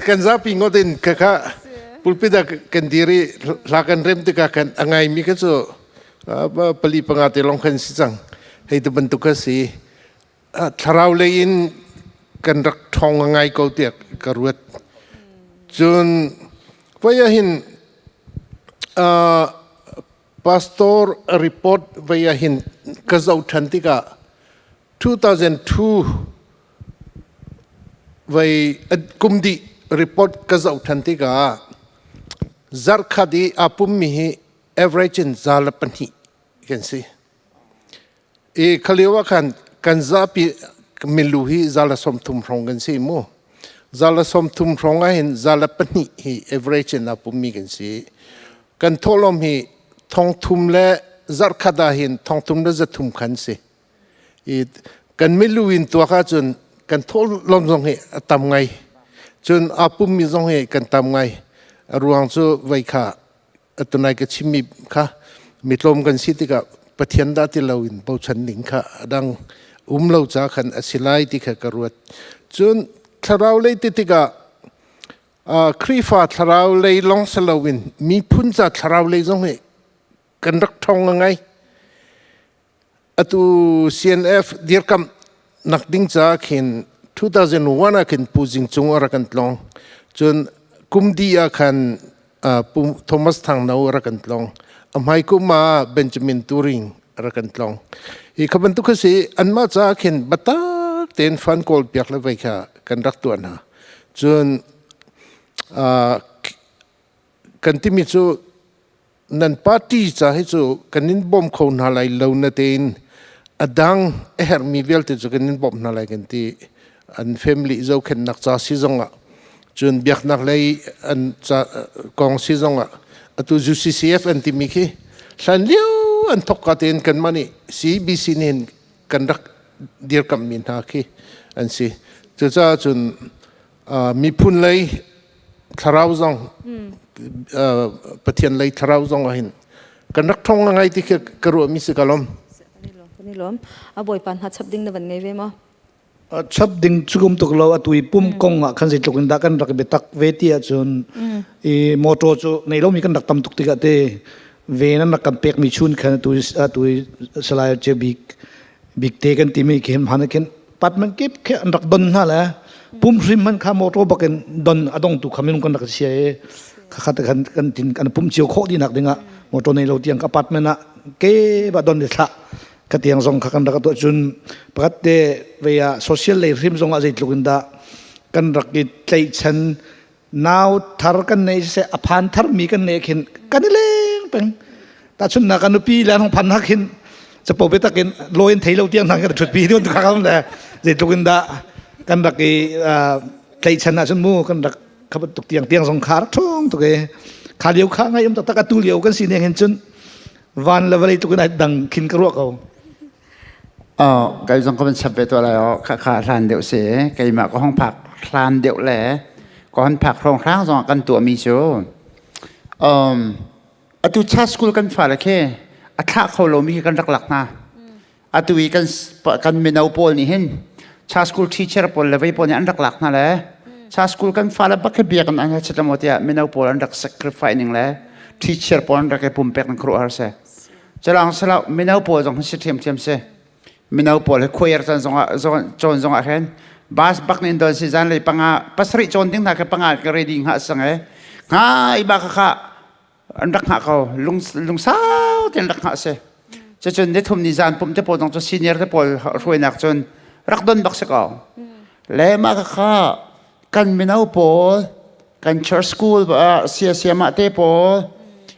Kan zapi ngawt in khakha pulpit ah kan dir i hla kan rem tikah khan a ngaimi kha cu pali panga te lawng khan si cang. Hei tu bantuk kha si. Thlarau lei in kan rak ṭhawng ngai ko tiah ka ruat. Cun voi ah hin pastor report vei ah hin ka zoh ṭhan tikah 2002 vei kum dih report ka zoh ṭhan tikah zarhkhat i aa pummi hi average in 102 kan si. I khalio ah khan kan zapi milu hi 130 hrawng kan si mu. Za le 30 hrawng ah hin 102 hi average in aa pummi kan si. Kan thawhlawm hi 3,000 le zarhkhat ah hin 3,300 khan si. I kan milu in tuak ahcun kan thawhlawm zong hi a tam ngai. Cun aa pummi zong hi kan tam ngai. A ruang cu vei kha atunai ka chimmi kha mitlawm kan si tikah Pathian dah ti loin bochan ding kha a dang um lo ca khan a si lai ti kha ka ruat. Cun thlarau lei ti tikah Khrihfa thlarau lei lawng si loin miphun ca thlarau lei zong hi kan rak ṭhawng ngai. Atu CNF dirkamh nak ding ca khin 2001 ah khin Pu Zing Cung a rak kan tlawng. Cun kum di ah khan Pu Thomas Thang No a rak kan tlawng. A hmai kum ah Benjamin Turing a rak kan tlawng. Hi kha bantuk kha si anmah ca khin biatak tein fan kawl piak le vei kha kan rak tuah hna. Cun kan timi cu nan party ca hi cu kan in bawm kho hna lai lo na tein a dang a herhmi vialte cu kan in bawmh hna lai kan ti. An family zohkhenhnak ca si zongah cun biaknak lei an ca kong si zongah atu UCCF an timi khi hlan lio an thok ka tein kanmah nih CBC nih kan rak dirkamhmi hna khi an si. Cucaah cun miphun lei thlarau zong Pathian lei thlarau zong ah hin kan rak thong ngai ti khi ka ruahmi si ka lom. Kan i lawm. A bawipa hna chap ding na van ngei ve maw? Chap ding cu kum tuk lo atu i pum kong ah khan zeitluk in dah kan rak biatak ve ti ahcun i motor cu nei lomi kan rak tam tuk tikah te ve nan rak kan pekmi chun khan atu atu salai che bik bikte kan timi khi hman khin patman kip khi an rak don hna le pum hrim man kha motor bak in don adong tu kha minung kan rak sia i kha khat kan kan tin kan pum cio khawh dinak dingah motor nei lo tiang ka apartment ah ke ba don le thla ka tiang zong kha kan rak tuah cun pakhat te vei ah social lei hrim zong ah zeitluk in dah kan rak i tlaihchan nau thar kan nei siseh a phan thar mi kan nei khin kan i leng peng ta chun na kan nupi le hong phan hak hin chapo be takin loin thei lo tiang nang kan thut pi dun kha kam le zeitluk in dah kan rak i tlaihchan ah cun mu kan rak kha tuk tiang tiang zong kha rak thong tuk e kha lio kha ngai um tak tak atu lio kan si neng hin cun van le vawlei tuk in ai dang khin ka ruah ko. Kei zong ka van chap ve tuah lai aw. Khakha hlan deuh si. Keimah ka hong phak hlan deuh le ka hon phak hrawnghrang zong ah kan tuahmi cu um, atu cha school kan fale khi a thlah kho lomi khi kan rak lak hna. Atu i kan kan mino pawl nih hin cha school teacher pawl le vei pawl nih an rak lak hna le cha school kan fale bak khi biak an an chet mo tiah mino pawl an rak sacrifice ning le teacher pawl an rak i pumpek nan khuaruahhar si. Calang salau mino pawl zong si ṭhiamṭhiam si. Mino pawl hi khuaiar caan zongah cawn zongah khin bus bak nin don si zan lei panga pasarih cawn ding hna kha panga ka ready hnga sang e hnga i ba kha kha an rak hngah ko lung lungsau ten rak hngah si. Cucun ni thum ni zan pum te pawl zong cu senior te pawl hruainak cun rak don bak si ko. Le mah kha kha kan mino pawl kan church school siasiamah te pawl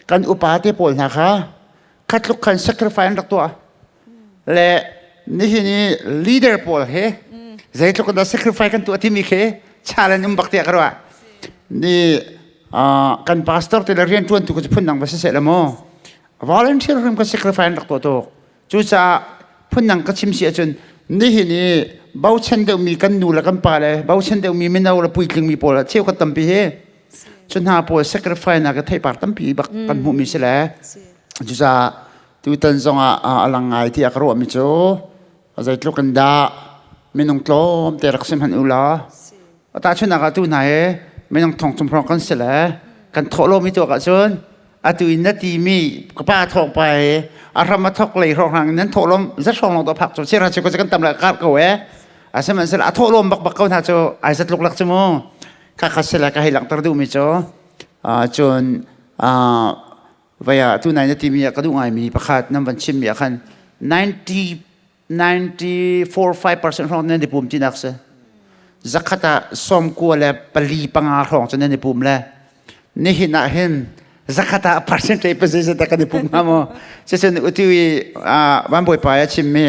kan upa te pawl hna kha khatluk khan sacrifice an rak tuah le nihin i leader pawl he zeitluk in dah sacrifice kan tuah timi khi challenge um bak tiah ka ruah ni kan pastor te le rian tuan tu ka phun dang va si seh la mu volunteer rim ka sacrifice an rak tuah tuk Cucaah phundang ka chim si ahcun nihin i bochan deuhmi kan nu le kan pa le bochan deuhmi mino le puitlingmi pawl ah cheukhat tampi hi cu hna pawl sacrifice nak theipar tampi bak kan hmuhmi si le cucaah tutan zongah a lang ngai tiah ka ruahmi cu zeitluk in dah minung tlawm te rak si hmanh u law tahchunhnak ah tu hna hi minung thong thum hrawng kan si le kan thawh lomi tuak ahcun atu in na timi ka pa thawk pa he a hram a thok lei hrawng hrang nan thawh lom zat hrawng long to phak cu sira chu ko kan tam la kar ko e asihmanhsehlaw a thawh lom bak bak ko hna cu ai zat luk lak cu mu kha kha sila ka hei langhter duh mi cu cun vaya tu nai na timi ah ka duh ngai mi pakhat nan van chim mi ah khan 90 94.5% hrawng nan i pum tinak si. Zakhat ah 94.5 hrawng cu nan i pum le nihin ah hin zakhat ah percentage pa zeizat kan i pum hnga maw? Cucun utu i van bawipa a chimmi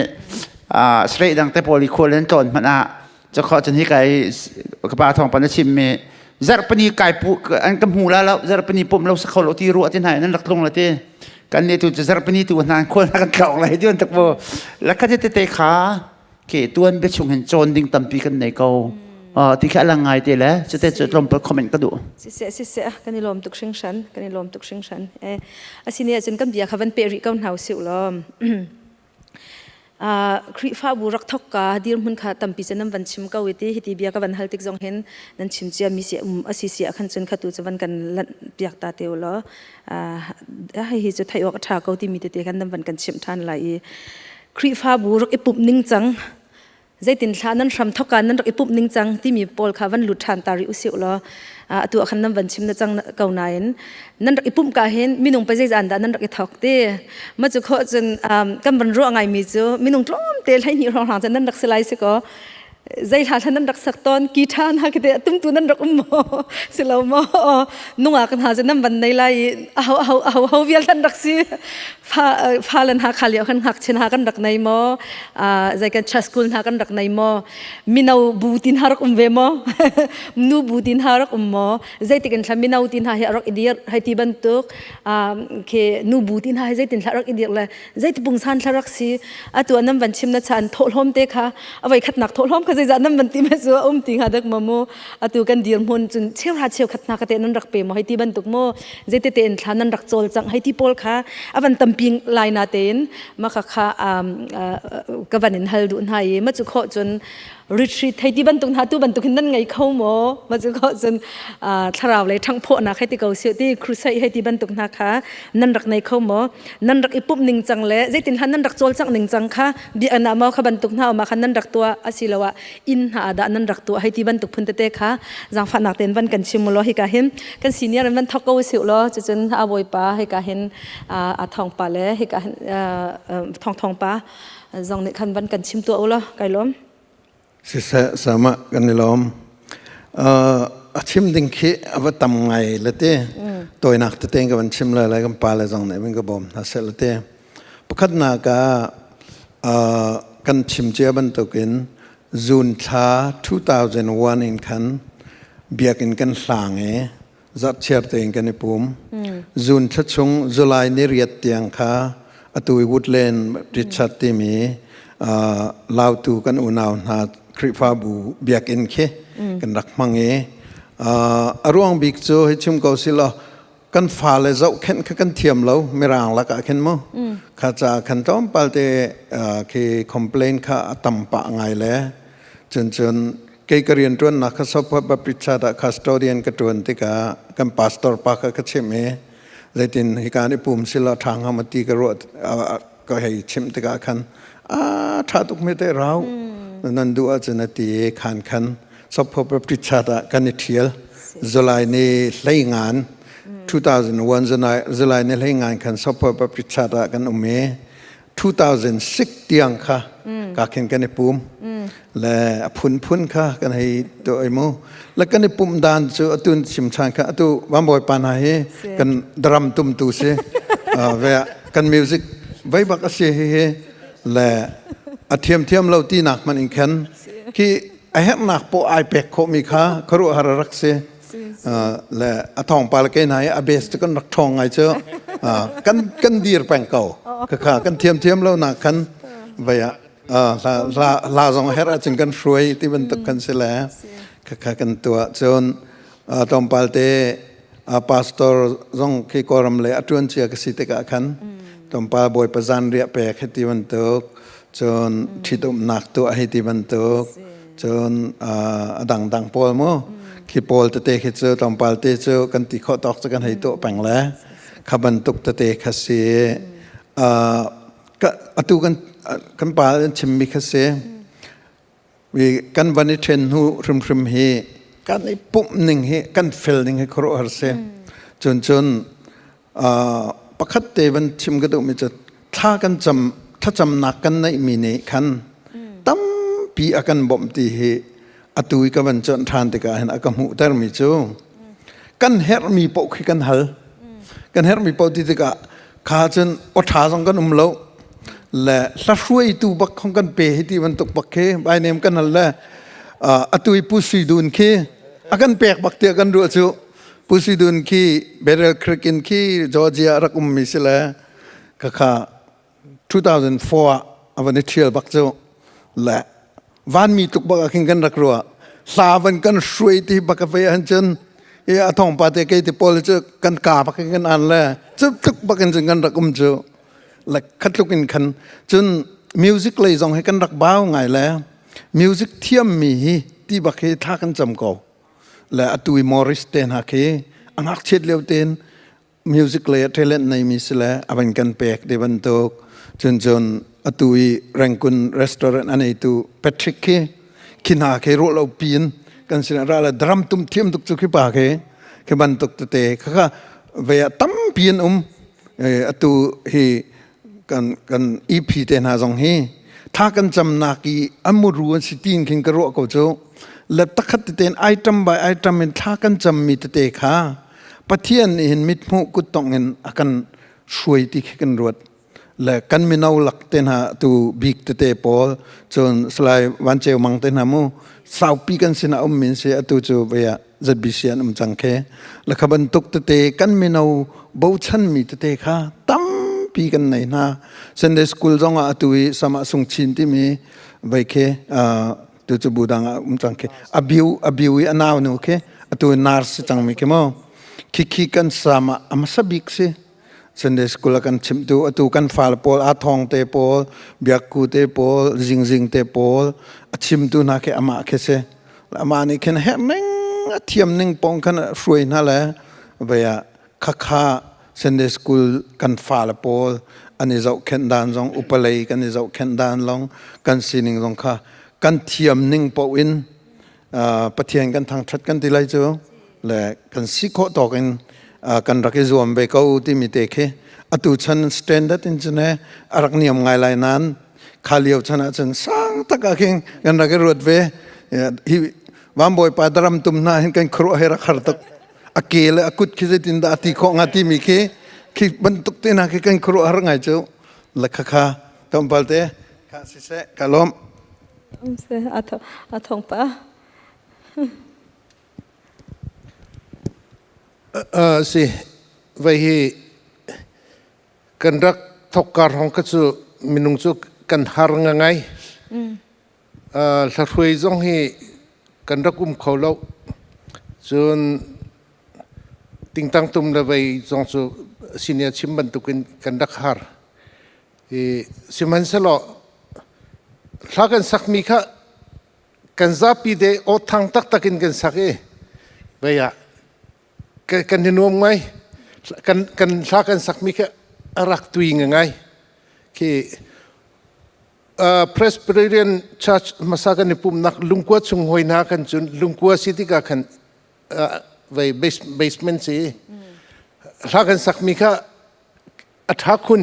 srei dang te pawl i khual an tlawn hmanh ah. Cakho cun hi kai ka pa thawng pan a chim mi zarhpini kai pu an ka hmu la lo zarhpini pum lo sa kho lo ti ruah ti hna nan rak tlung la ti kan ne tu cu zarhpini tu hna khual na kan tlawng lai ti tak bu la kha te te kha ke tuan be chung hin cawn ding tampi kan nei ko ti kha lang ngai te le cute cu tlawmpal comment ka duh. Siseh siseh kan i lawm tuk hringhran kan i lawm tuk hringhran eh asine ahcun kan bia kha van pe rih ko hna usih law. Khrihfabu rak thok ka dirhmun kha tampi cu nan van chim ko i ti hiti bia ka van hal tik zong hin nan chim cia mi si um asi si ah khan cun khatu cu van kan lanh piak ta te ulaw hihi cu theih awk a ṭha ko timi tete khan nan van kan chimh ṭhan lai i Khrihfabu rak i pumh ning cang zeitin thla nan hram thok ah nan rak i pumh ning cang timi pawl kha van lut ṭhan ta rih usih law atu ah khan nan van chim na cang ko nain nan rak i pumh ka hin minung pa zeizan dah nan rak i thok ti ma cu kho cun kan van ruah ngai mi cu minung tlawm te 12 hrawng hrang cun nan rak si lai si ko zei hla thlan nan rak sak ton ki tha na kite tumtu nan rak um maw si lo maw nunga kan ha cu nan van nei lai i aho aho aho ho vial nan rak si fa fa lan ha kha lio kan ngakchia hna kan rak nei maw zei kan church school hna kan rak nei maw mino bu tin ha rak um ve maw nu bu tin ha rak um maw zeitik in thla mino tin ha hi rak idir hei ti bantuk ke nu bu tin ha hi zeitin thla rak idir le zeiti pungsan thla rak si atu nan van chim na chan thawhlawm te kha avai khatnak thawhlawm kha zeizah nan van ti me cu um ti nga dak ma mu atu kan dir hmun cun cheuhra cheukhat hna ka te nan rak pe mo hei ti bantuk mo zeite te in thla nan rak cawl cang hei ti pawl kha avan tampi lai na tein ma kha kha ka van in hal duh hna i ma cu kho cun retreat hei ti bantuk hna tu bantuk hin nan ngei kho maw ma cu kho cun thlarau lei ṭhangphawh nak hei ti ko si ti crusade hei ti bantuk hna kha nan rak nei kho maw nan rak i pumh ning cang le zeitin hlan nan rak cawlcangh ning cang kha bia na maw kha bantuk hna ma khan nan rak tuah asiloah inn hna ah dah nan rak tuah hei ti bantuk phun tete kha zaangfahnak tein van kan chim law hika hin kan senior in van thok ko usih law cucun a bawipa hika hin a thong pa le hika hin thong thong pa zong nih khan van kan chim tuah u law kai lawm. Siseh sama kan i lawm. A chim ding khi a va tam ngai le te toinak tete ka van chim lai lai kan pa le zong nih van ka bawm hna seh le te. Pakhatnak ah kan chim cia bantukin June thla 2001 in khan biakinn kan hlang i zarhchiar tein kan i pum. June thla chung July ni riat tiang kha atu i Woodland Richard timi Lautu kan unau hna Khrihfabu biakinn khi kan rak hmang i a ruang bik cu hi chim ko si law kan fale zohkhenh kha kan thiam lo mirang lakah khin mu kha ca khan tlawmpal te khi complain kha a tam pah ngai le cun cun kei ka rian ṭuannak kha Sopha Baptist Church ah custodian ka ṭuan tikah kan pastor pa kha ka chimh i zeitin hika ni pum sila ṭha hnga ma ti ka ruah ka hei chimh tikah khan a ṭha tuk mi te rau nan duh ahcun a ti i khan khan Sopho Baptist Church ah kan i ṭhial July ni 15 2001 July ni 15 khan Sopho Baptist Church ah kan um i 2006 tiang kha ka khin kan i pum le a phunphun kha kan hei tuah i mu le kan i pumh dan cu atu chim ṭhan kha atu Vanbawi pa hna hi kan drum tumtu si ve kan music vei bak a si hi hi le a thiamthiam lo tinak hmanh in khan khi a herhnak poh ai pek khawhmi kha khuaruahhar a rak si le a thawngpal ke hna i a base cu kan rak ṭhawng ngai cu kan kan dir peng ko khakha kan thiamthiam lo nak khan vei ah hla hla zong herh ahcun kan hruai ti bantuk kan si le khakha kan tuah cun tlawmpal te pastor zong khi kawlram le a ṭuan cia ka si tikah khan tlawmpal bawipa zanriah pek hi ti bantuk cun ṭhitumnak tuah hi ti bantuk cun a dangdang pawl mu khi pawl tete khi cu tlawmpal te cu kan ti khawh tawk cu kan hei tuah peng le kha bantuk tete kha si atu kan kan pa an chimmi kha si kan van i ṭhen hnu hrimhrim hi kan i pumh ning hi kan fel ning hi khuaruahhar si cun cun pakhat te van chim ka duhmi cu thla kan cam thlacamnak kan neihmi nih khan tampi a kan bawmh ti hi atu i ka van cuanh ṭhan tikah hin a ka hmuhtermi cu kan herhmi paoh khi kan hal kan herhmi paoh ti tikah kha cun aw ṭha zong kan um lo le hla hruaitu bak khong kan pe hi ti bantuk bak khi bai nem kan hal le. Atu i Pu Sui Dun khi a kan pek bak tiah kan ruah cu Pu Sui Dun khi Battle Creek in khi Georgia rak ummi si le khakha 2004 ah a van i ṭhial bak cu le vanmi tluk bak ah khin kan rak ruah hla van kan hruai ti bak a vei han cun i a thong pa te kei te pawl cu kan ka bak in kan an le cu tluk bak in cun kan rak um cu le khat tluk in khan cun music lei zong hi kan rak bau ngai le music thiam mi hi ti bak hi thla kan cam ko le atu i Morris te hna khi a ngakchiat lio tein music lei ah talent neimi si le a van kan pek ti bantuk cun cun atu i Rangoon restaurant a neitu Patrick khi khi hna khi ruah lo piin kan sin ra le drum tum thiam tuk cu khi pa khi khi bantuk tete khakha ve ah tampi an um atu hi kan kan EP te hna zong hi tha kan camnak i an muru an si tin khin ka ruah ko cu le takhat teten item by item in thla kan cammi tete kha Pathian nih hin mithmuh kuttongh in a kan hruai ti khi kan ruat le kan mino lak te hna tu bik tete pawl cun Salai Van Ceu Mang te hna mu saupi kan sinah um min si atu cu vei ah ZBC an um cang khe le kha bantuk tete kan mino bochan mi tete kha tampi kan nei hna Sunday school zong ah atu i sama sung chin timi vei khe tu cu bu dang ah um cang khi abiu abiu i anau nu khi atu nurse si cang mi khi mo khi khi kan sama amasa bik si Sunday school a kan chimtu atu kan fal pawl a thong te pawl biakku te pawl zingzing te pawl a chimtu hna khi amah khi si amah nih khin herh ning a thiam ning pong khan hruai hna le vaya khakha Sunday school kan fale pawl an i zohkhenh dan zong upalei kan i zohkhenh dan long kan sining zong kha kan thiam ning paoh in Pathian kan thangṭhat kan ti lai cu le kan si khawh tawk in kan rak i zuam ve ko timi te khi atu chan standard in cun a rak niam ngai lai nain kha lio chan ah cun sang tak ah khin kan rak i ruat ve hi van bawipa daram tum hna hin kan khuaruah he rak har tuk a ke le a kut khi zeitin dah a ti khawh hnga timi khi khi bantuk te hna khi kan khuaruahhar ngai cu la kha kha tlawmpal te kha siseh ka lawm A thong pa. Si vai hi kan rak thok kar hong ka cu minung cu kan har nga ngai Hlahruai zong hi kan rak um kho lo. Cun tingtang tum le vei zong cu senior chim bantukin kan rak har. I sihmanhsehlaw hla kan sakmi kha kan zapi te aw thang taktak in kan sak i vei ah kan i nuam ngai. Kan kan hla kan sakmi kha a rak tui ngai. Khi Presbyterian Church hmasa kan i pumnak lungkua chung hoi hna kan cun lungkua si tikah khan vei basement si hla kan sakmi kha a ṭha khun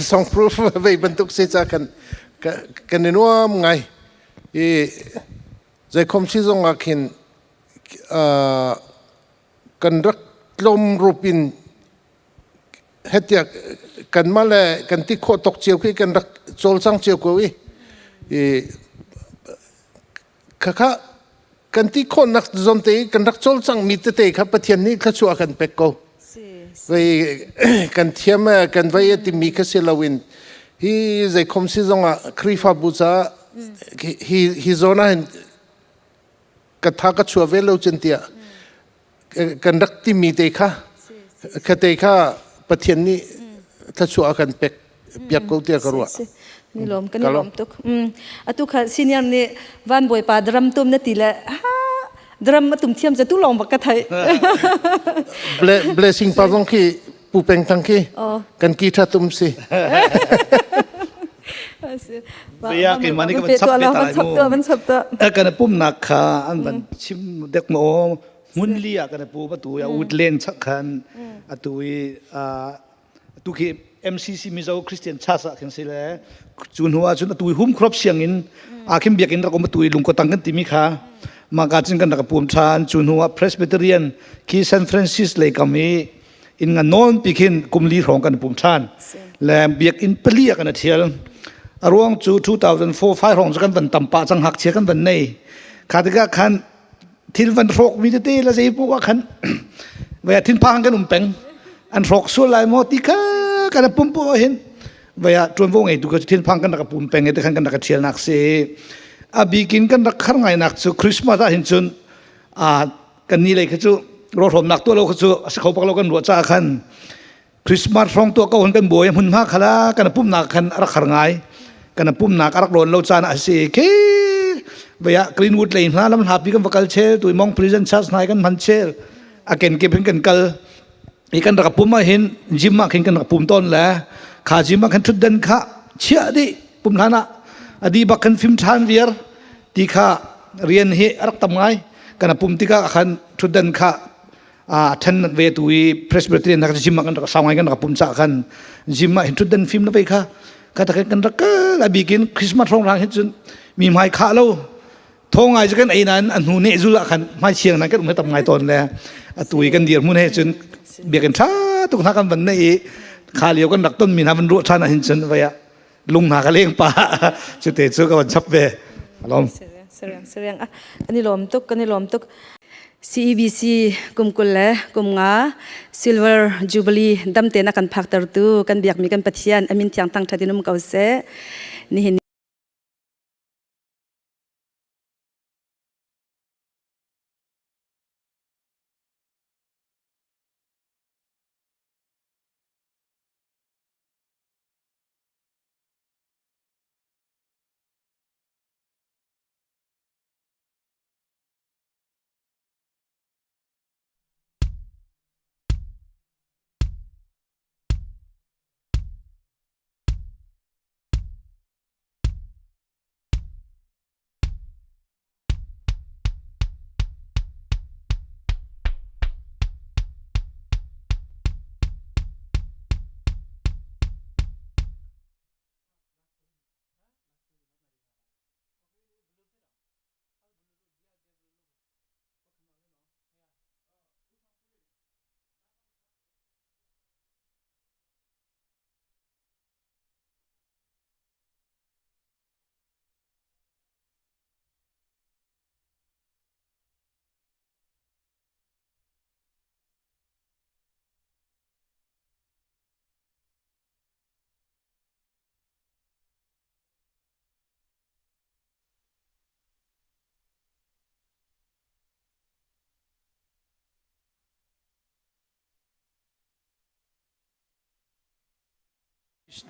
song proof vei bantuk si ca kan kan i nuam ngai i zeikhom si zong ah khin kan rak tlawm rup in hetiak kanmah le kan ti khawh tok cio khi kan rak cawlcang cio ko i i khakha kan ti khawhnak zawn te i kan rak cawlcang mi tete kha Pathian nih thluachuah kan pek ko vei kan thiam kan vei timi kha si loin hi zeikhom si zongah Khrihfabu caah hi hi zawn ah hin ka tha ka chuah ve lo cun tiah kan rak timi te kha kha te kha Pathian nih thluachuah a kan pek piak ko tiah ka ruah. Ni lawm kan i lawm tuk. Atu kha senior nih van bawipa drum tum na ti le ha drum a tum thiam ca tu lawng bak ka thai. Blessing pa zong khi pu peng thang khi kan ki tha tum si. Bia keimah nih ka van chap ve ta lai mu. Kan pumnak kha an van chim dek maw hmun li ah kan pu atu ya woodland chak khan atu i atu khi MCC Mizo Christian Church ah khin si le cu hnu ah cun atu i hum crop siang in a khin biakinn rak um atu i lungkotang kan timi kha maka cun kan rak pum than cu hnu ah Presbyterian khi San Francis lei kam i inn ngan nawn pi khin kum li hrawng kan pum ṭhan le biakinn pali ah kan thial. A ruang cu 2004 5 hrawng cu kan van tam pah cang ngakchia kan van nei. Kha tikah khan thil van hrawk mi tete la zei poah khan vaya thinphang kan um peng. An hrawk sual lai maw ti kha kan pum pu hin vaya ṭuanvo ngeitu ka thinphang kan rak pum peng i te khan kan rak ṭhial nak si. A bikin kan rak khar ngai nak cu Christmas ah hin cun a kan ni lei kha cu rawhrawmnak tuah lo kha cu a si kho bak lo kan ruah caah khan Christmas hrawng tuah ko kan buai hmunhma khala kan pumnak khan a rak har ngai kan pumnak a rak lawn lo caan a si khi vaya Greenwood lei hna lam hlapi kan va kal chel tu Mong Prison Church nai kan hman chel a ken ke kan kal i kan rak pum ah hin gym ah khin kan rak pum tawn le kha gym ah khan thutden kha chia di pum hlan ah adi bak kan fim than viar ti kha rian hi a rak tam ngai kan pum tikah khan thutden kha a then ve tu i Presbyterian na gym ah kan rak sau ngai kan rak pum cha khan gym ah hin thutden fim na vei kha ka tak kan rak a bikin Christmas rong rang hin cun mi hmai kha lo thong ngai cu kan ei nain a hnu ne zul ah khan hmai chiang nan kan um tam ngai tawn le atu i kan dir hmun he cun biakinn tha tuk hna kan van nei i kha lio kan rak ton mi hna van ruah than ah hin cun vai ah lung hna ka leng pa cu te cu ka van chap ve alom Seriang seriang ah kan i lawm tuk kan i lawm tuk CEBC kum kul le kum nga Silver Jubilee damte na kan phaktertu kan biakmi kan Pathian amin thiang thang thatin um ko seh nihin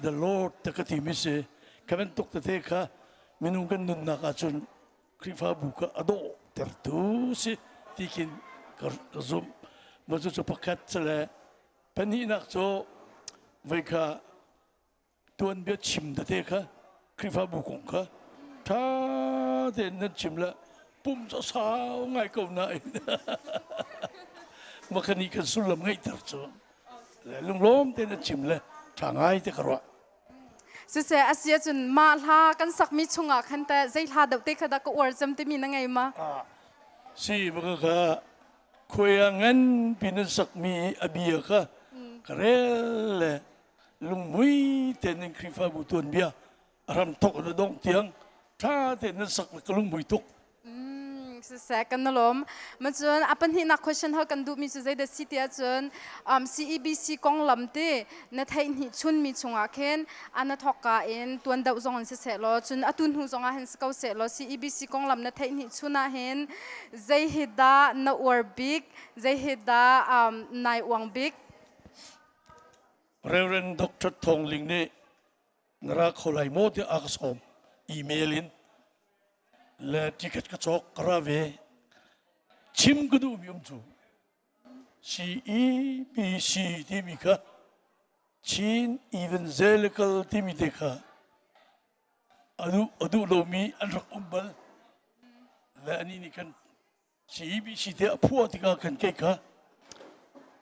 The Lord te ka timi si ka bantuk tete kha minung kan nunnak ahcun Khrihfabu kha a dawh tertu si ti khin ka zumh. Mah cu pakhat cu le pahnihnak cu voi kha tuanbia chim tete kha Khrihfabu kong kha ṭha tein nan chim le pum cu sau ngai ko nain mah kha nih khan sullam ngeihter cu lunglawm tein a chim le ṭha ngai te ka ruah. Siseh a si ahcun mah hla kan sakmi chungah khan teh zei hla deuh te kha dah ka uar cem timi na ngei ma? Si baka kha khuai ngan pi nan sakmi a bia kha ka rel le lungmui tein in Khrihfabu tuanbia a ram thok na dong tiang ṭha tein nan sak le ka lungmui tuk. Siseh kan na lawm. Macun a pahnihnak question hal kan duhmi cu zeidah si ti ahcun CEBC konglam ti na theih hnih chunmi chungah khin a na thawkka in tuan deuh zong in siseh law cun atu hnu zong ah hin si ko seh law CEBC konglam na theih hnih chun ah hin zei hi dah na uar bik zei hi dah nai uang bik Reverend Dr. Thong Ling nih na ra kho lai maw tiah a ka sawm email in le ticket ka cawk ka ra ve chim ka duhmi um cu CEBC timi kha Chin Evangelical timi te kha a duh a duh lomi an rak um bal le anih nih khan CEBC te a phuah tikah khan kei kha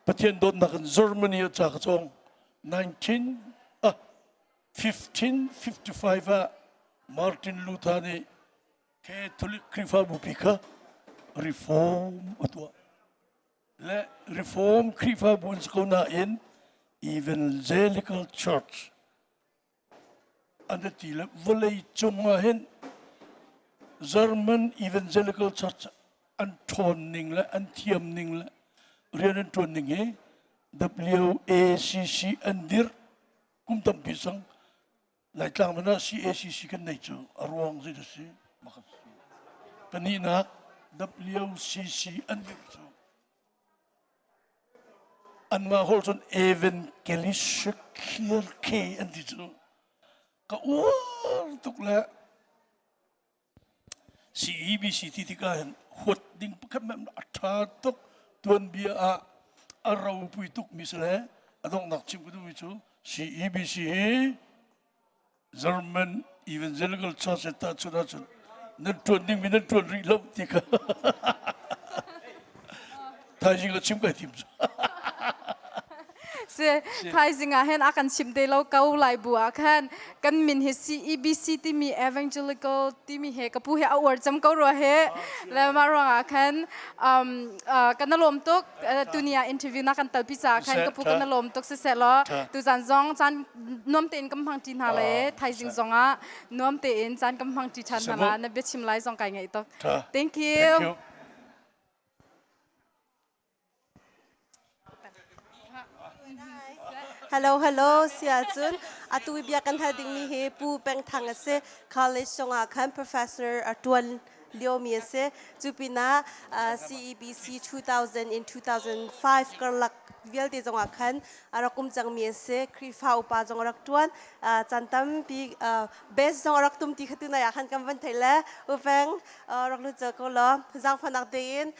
Pathian dawtnak in Germany ah ca ka cawng 19 ah 1555 ah Martin Luther nih Catholic Khrihfabu pi kha reform a tuah le reform Khrihfabu an si ko nain Evangelical Church. An ti le vawlei cung ah hin German Evangelical Church an ṭhawn ning le an thiam ning le rian an ṭuan ning hi WACC an dirh kum tampi cang. Laitlang man ah CACC kan nei cu a ruang zei dah si? Makhat si. Pahnihnak WCC an dirh cu anmah holh cun Evangelische Kirche an ti cu ka uar tuk le CEBC ti tikah hin huat ding pakhat hmanh a ṭha tuk tuanbia ah a ropui tukmi si le a donghnak chim ka duhmi cu CEBC hi German Evangelical Church in tahchunh ahcun nan ṭuan dingmi nan ṭuan rih lo ti kha thaizing ah chim kai tim cu. Si thaizing ah hin a kan chim te lo ko lai bu ah khan kan min hi CEBC timi evangelical timi he ka pu he a uar cam ko rua he le mah ruangah khan um, kan lawm tuk tuni ah interview na kan talpi ca khan ka pu kan lawm tuk siseh law tuzan zong caan nuam tein kan hmang ṭi hna le thaizing zong ah nuam tein caan kan hmang ṭi ṭhan hna la na biachim lai zong kai ngaih tuk thank you. Hello, hello. Sia cun atu bia kan hal dingmi hi Pu Peng Thang a si. College zongah khan professor a tuan liomi a si. Cu pinah CEBC 2000 in 2005 karlak vialte zongah khan a rak um cangmi a si. Khrihfa upa zong a rak tuan. Caan tampi best zong a rak tum ti kha tunai ah khan kan van theih le U Peng rak lut ko law zaangfahnak tein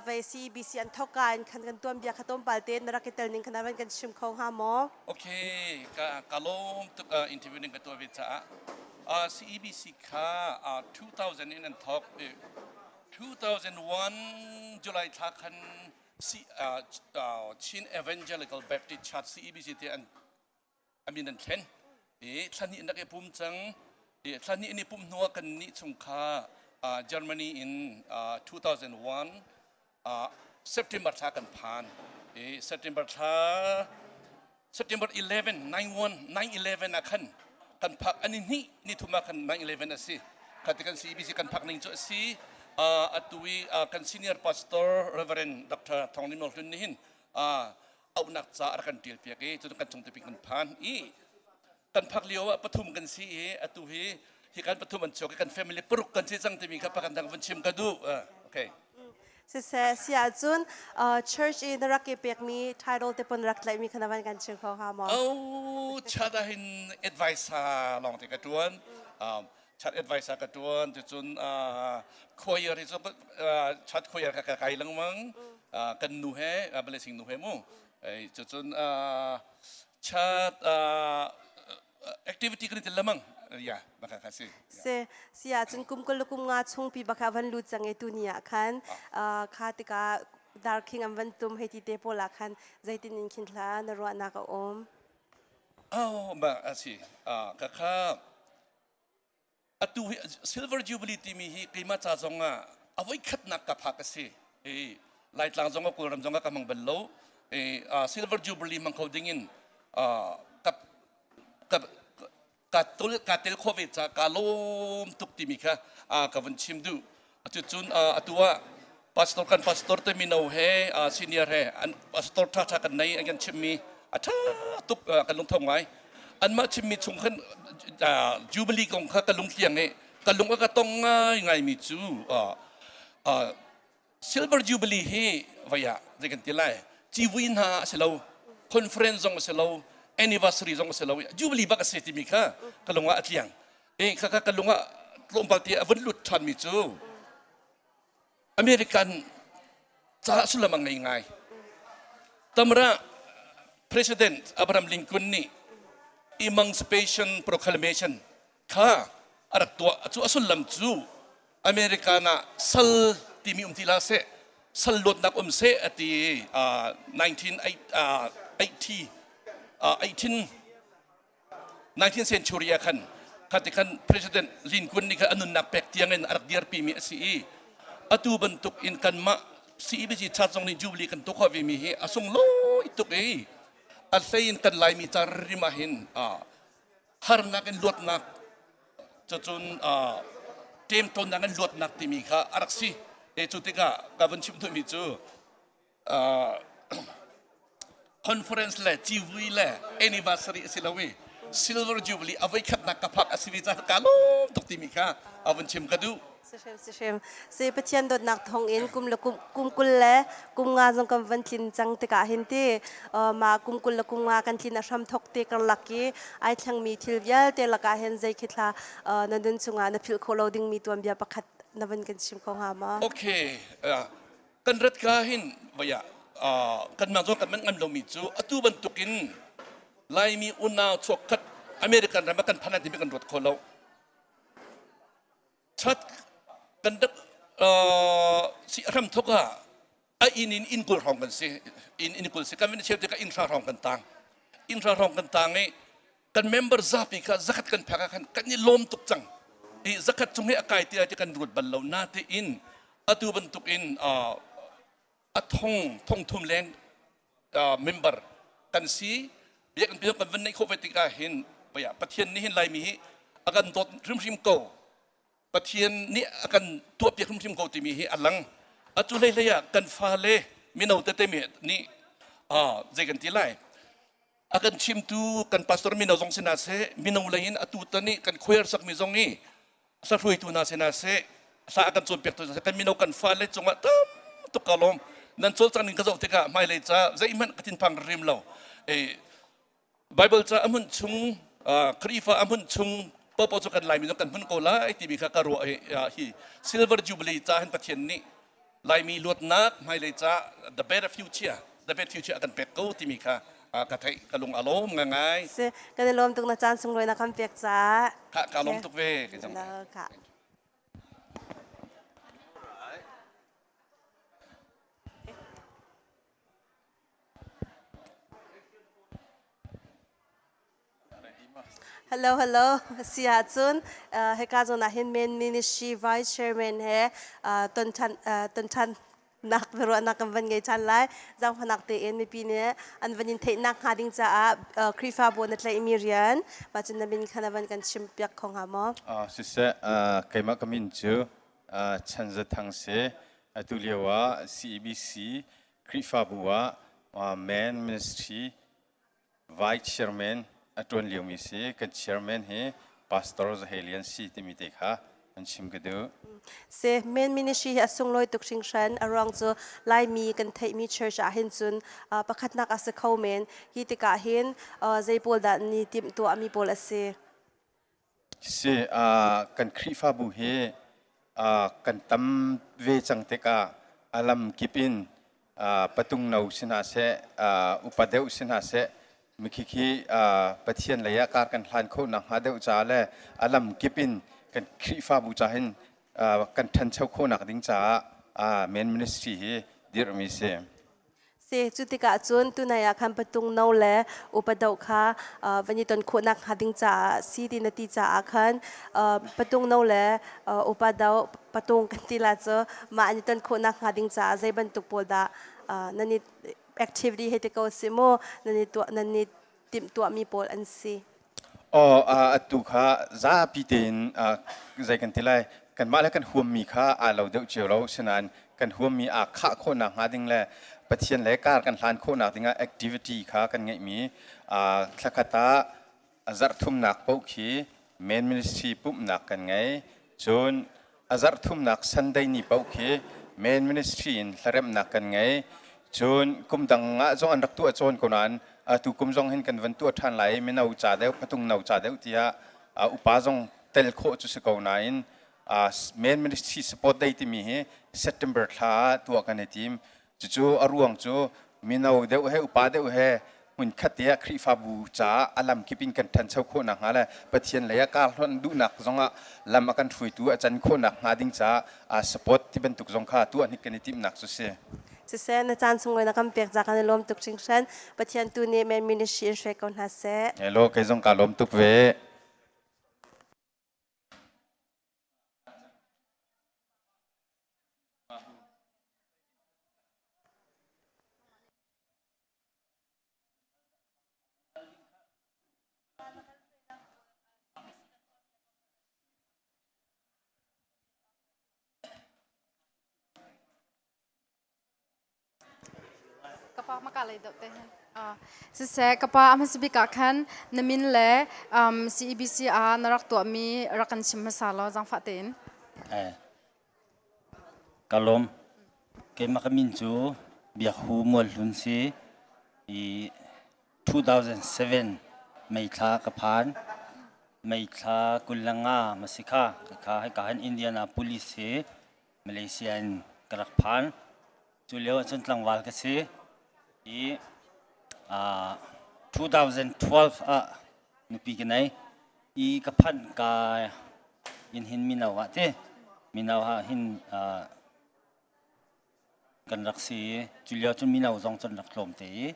vei CEBC an thawk ka in khan kan tuan bia kha tlawmpal te na rak i tel ning khan van kan chim kho hnga maw? Okay, ka ka lawm tuk interview ning ka tuah ve caah CEBC kha 2000 in an thawk 2001 July thla khan Chin Evangelical Baptist Church CEBC te an a min an thlen i thla hnih nak i pum cang i thla hnih in i pum hnu ah kan nih chung kha Germany in 2001 September thla kan phan i September thla September 11 9 9 11 ah khan kan phak ani hnih ni thum ah khan 9 11 a si khati kan CBC kan phak ning cu a si atu i kan senior pastor Reverend Dr. Thong Lim Hlun nih hin auhnak ca a rak kan ṭial piak i cun kan chung tepi kan phan i kan phak lio ah pathum kan si i atu hi hi kan pathum an chuak i kan family paruk kan si cang timi kha pakhat dang vun chim ka duh okay Siseh si ahcun church i na rak i pekmi title te pon rak tlaihmi kha na van kan chim kho hnga maw? Oh, chat ah hin advice lawng te ka ṭuan. Chat advice ka ṭuan ticun choir hi cu chat choir ka ka kai lengmang kan nu he blessing nu he mu cucun chat activity kan i tel lengmang ya baka kha si se si ahcun kum kul kum nga chung pi baka van lut cang e tu ni ah khan kha tika darking an van tum hei ti te pawl ah khan zeitin in khin thla na ruahnak a um Oh, ba asi. Ka kha atu hi Silver Jubilee timi hi keimah ca zong ah a voikhatnak ka phak a si. I Laitlang zong ah Kawlram zong ah ka hmang bal lo. I Silver Jubilee hmang kho ding in ka ka ka tul ka tel kho ve ca ka lawm tuk timi kha ka vun chim duh. Cucun atu ah pastor kan pastor te mino he senior he an pastor ṭha ṭha kan nei an kan chimmi a ṭha tuk kan lungtho ngai. Anmah chimmi chung khan Jubilee kong kha ka lungtliang i ka lung a ka tong ngai ngaimi cu Silver Jubilee hi vai ah zei kan ti lai civui hna a si lo conference zong a si lo anniversary zong a si lo Jubilee bak a si timi kha ka lung ah a tliang. E kha ka lung ah tlawmpal te a vun lut ṭhanmi cu American ca sullam a ngei ngai. Tamra President Abraham Lincoln nih Emancipation Proclamation kha a rak tuah. Cu a sullam cu American ah sal timi um ti la seh, sal luatnak um seh a ti 1980 18 19th century ah khan khati khan President Lincoln nih khan a nunnak pek tiang in a rak dirpi mi a si i atu bantuk in kanmah CEBC chat zong nih Jubilee kan tuah khawh ve mi hi a sunglawi tuk i a hlei in kan Laimi ca rim ah hin harnak in luatnak Cucun ṭemṭawnnak in luatnak timi kha a rak si. Te cu tikah ka vun chim duhmi cu conference le civui le anniversary a si lo i silver jubilee a voikhatnak ka phak a si ve caah ka lawm tuk timi kha a vun chim ka duh. Si hrim si hrim. Si Pathian dawtnak thawng in kum le kum, kum 20 le kum nga zong kan van tlin cang tikah hin ti ma kum 20 le kum nga kan tlin a hram thok te karlak i ai thlengmi thil vialte lakah hin zei khi thla na nun chungah na philh khawh lo dingmi tuanbia pakhat na van kan chim kho hnga ma? Okay. Kan rat ka hin vaya kan mang zong kan man ngam lomi cu atu bantukin Laimi unau chuakkhat American ram ah kan phan timi kan ruat kho lo. Chat kan rak si hram thok ah a inn in inn 20 hrawng kan si inn inn 20 si kan vin cheu tikah inn hra hrawng kan tang inn hra hrawng kan tang i kan member zapi kha zakhat kan phak ah khan kan i lawm tuk cang i zakhat cung hi a kai ti ti kan ruat bal lo na te in atu bantuk in a thong thong thum leng member kan si biakinn pi kan van neih khawh ve tikah hin Pathian nih hin Laimi hi a kan dawt hrimhrim ko Pathian nih a kan tuahpiak hrimhrim ko timi hi a lang atu hlei hlei ah kan fale mino tete nih zei kan ti lai a kan chimtu kan pastor mino zong sina seh mino lei in atu tan i kan choir sakmi zong i hruaitu hna sinah seh hla a kan cawnpiaktu hna kan mino kan fale cungah tam tuk ka lawm nan cawlcang ning ka zoh tikah hmailei ca zeihmanh ka thinphang rim lo Bible ca a hmun chung Khrihfa a hmun chung popo cu kan Laimi kan hmun ko lai timi kha ka ruah hi Silver Jubilee ca hin Pathian nih Laimi luatnak hmailei ca the better future the better future a kan pek ko timi kha ka theih ka lung a lawm ngai. Si kan i lawm tuk na caan sunglawi na kan pek caah. Ka ka lawm tuk ve. Ka. Hello, hello. Si ahcun hika zawn ah hin Main Ministry Vice Chairman he ton ṭhan ton ṭhan nak biaruahnak kan van ngei ṭhan lai. Zaangfahnak tein mipi nih an van in theihnak hnga ding caah Khrihfabu na tlaihmi rian mah cun na min kha na van kan chim piak kho hnga maw? Siseh, keimah ka min cu Chan Za Thang si. Atu lio ah CEBC Khrihfabu ah Man Ministry Vice Chairman a ṭuan liomi si. Kan chairman hi Pastor Zahei Lian si timi te kha an chim ka duh. Si, main ministry hi a sunglawi tuk hringhran. A ruang cu Laimi kan theihmi church ah hin cun pakhatnak a si kho men. Hi tikah hin zei pawl dah ni timh tuahmi pawl a si? Si, kan Khrihfabu hi kan tam ve cang tikah a lam kip in patung no si hna seh, upa deuh si hna seh, mikhi khi Pathian lei ah kar kan hlan khawh nakhnga deuh caah le a lam kip in kan Khrihfabu ca hin kan ṭhancho khawhnak ding caah main ministry hi dirhmi si. Si, cu tikah cun tunai ah khan patung no le upa doh kha van i ton khawhnak hnga ding caah si ti na ti caah khan patung no le upa doh patung kan ti la cu mah an i ton khawhnak hnga ding caah zei bantuk pawl dah nan i activity hei ti ko si mu nan i tuah nan i timhtuahmi pawl an si. Aw, atu kha zapi tein zei kan ti lai kanmah le kan huammi kha aa lo deuh cio lo sinain kan huammi aa khah khawhnak hnga ding le Pathian le kar kan hlan khawhnak dingah activity kha kan ngeihmi thlakhat ah a zarh thumnak paoh khi main ministry pumhnak kan ngei cun a zarh thumnak Sunday ni paoh khi main ministry in hlaremhnak kan ngei. Cun kum dang ah zong an rak tuah cawn ko nain atu kum zong hin kan van tuah ṭhan lai mino ca deuh patung no ca deuh tiah upa zong tel khawh cu si ko nain main ministry support day timi hi September thla ah tuah kan i tim. Cucu a ruang cu mino deuh he upa deuh he hmunkhat te ah Khrihfabu caah a lam kip in kan ṭhancho khawh nakhnga le Pathian lei ah kar hlonh duhnak zongah lam a kan hruaitu a can khawh nakhnga ding caah support ti bantuk zong kha tuah hnik kan i timhnak cu si. Siseh, na caan sunglawi na kan pek ca kan i lawm tuk hringhran. Pathian tu nih men ministry in hruai ko hna seh. Hello, kei zong kaa lawm tuk ve. Ka pa maka lei deuh te hin. Siseh, ka pa a hmasa bik ah khan na min le um, CEBC ah na rak tuahmi rak kan chim hmasa law zaangfah tein. Eh, ka lawm. Keimah ka min cu Biak Hu Mual Hlun si i 2007 May thla ka phan. May thla 25 ma si kha ka kha hika hin Indianapolis hi Malaysia in ka rak phan. Cu lio ahcun tlangval ka si i uh, 2012 ah nupi ka nei i ka phanh ka in hin mino ah ti mino ah hin uh, kan rak si i cu lio cun mino zong cun rak tlawm te i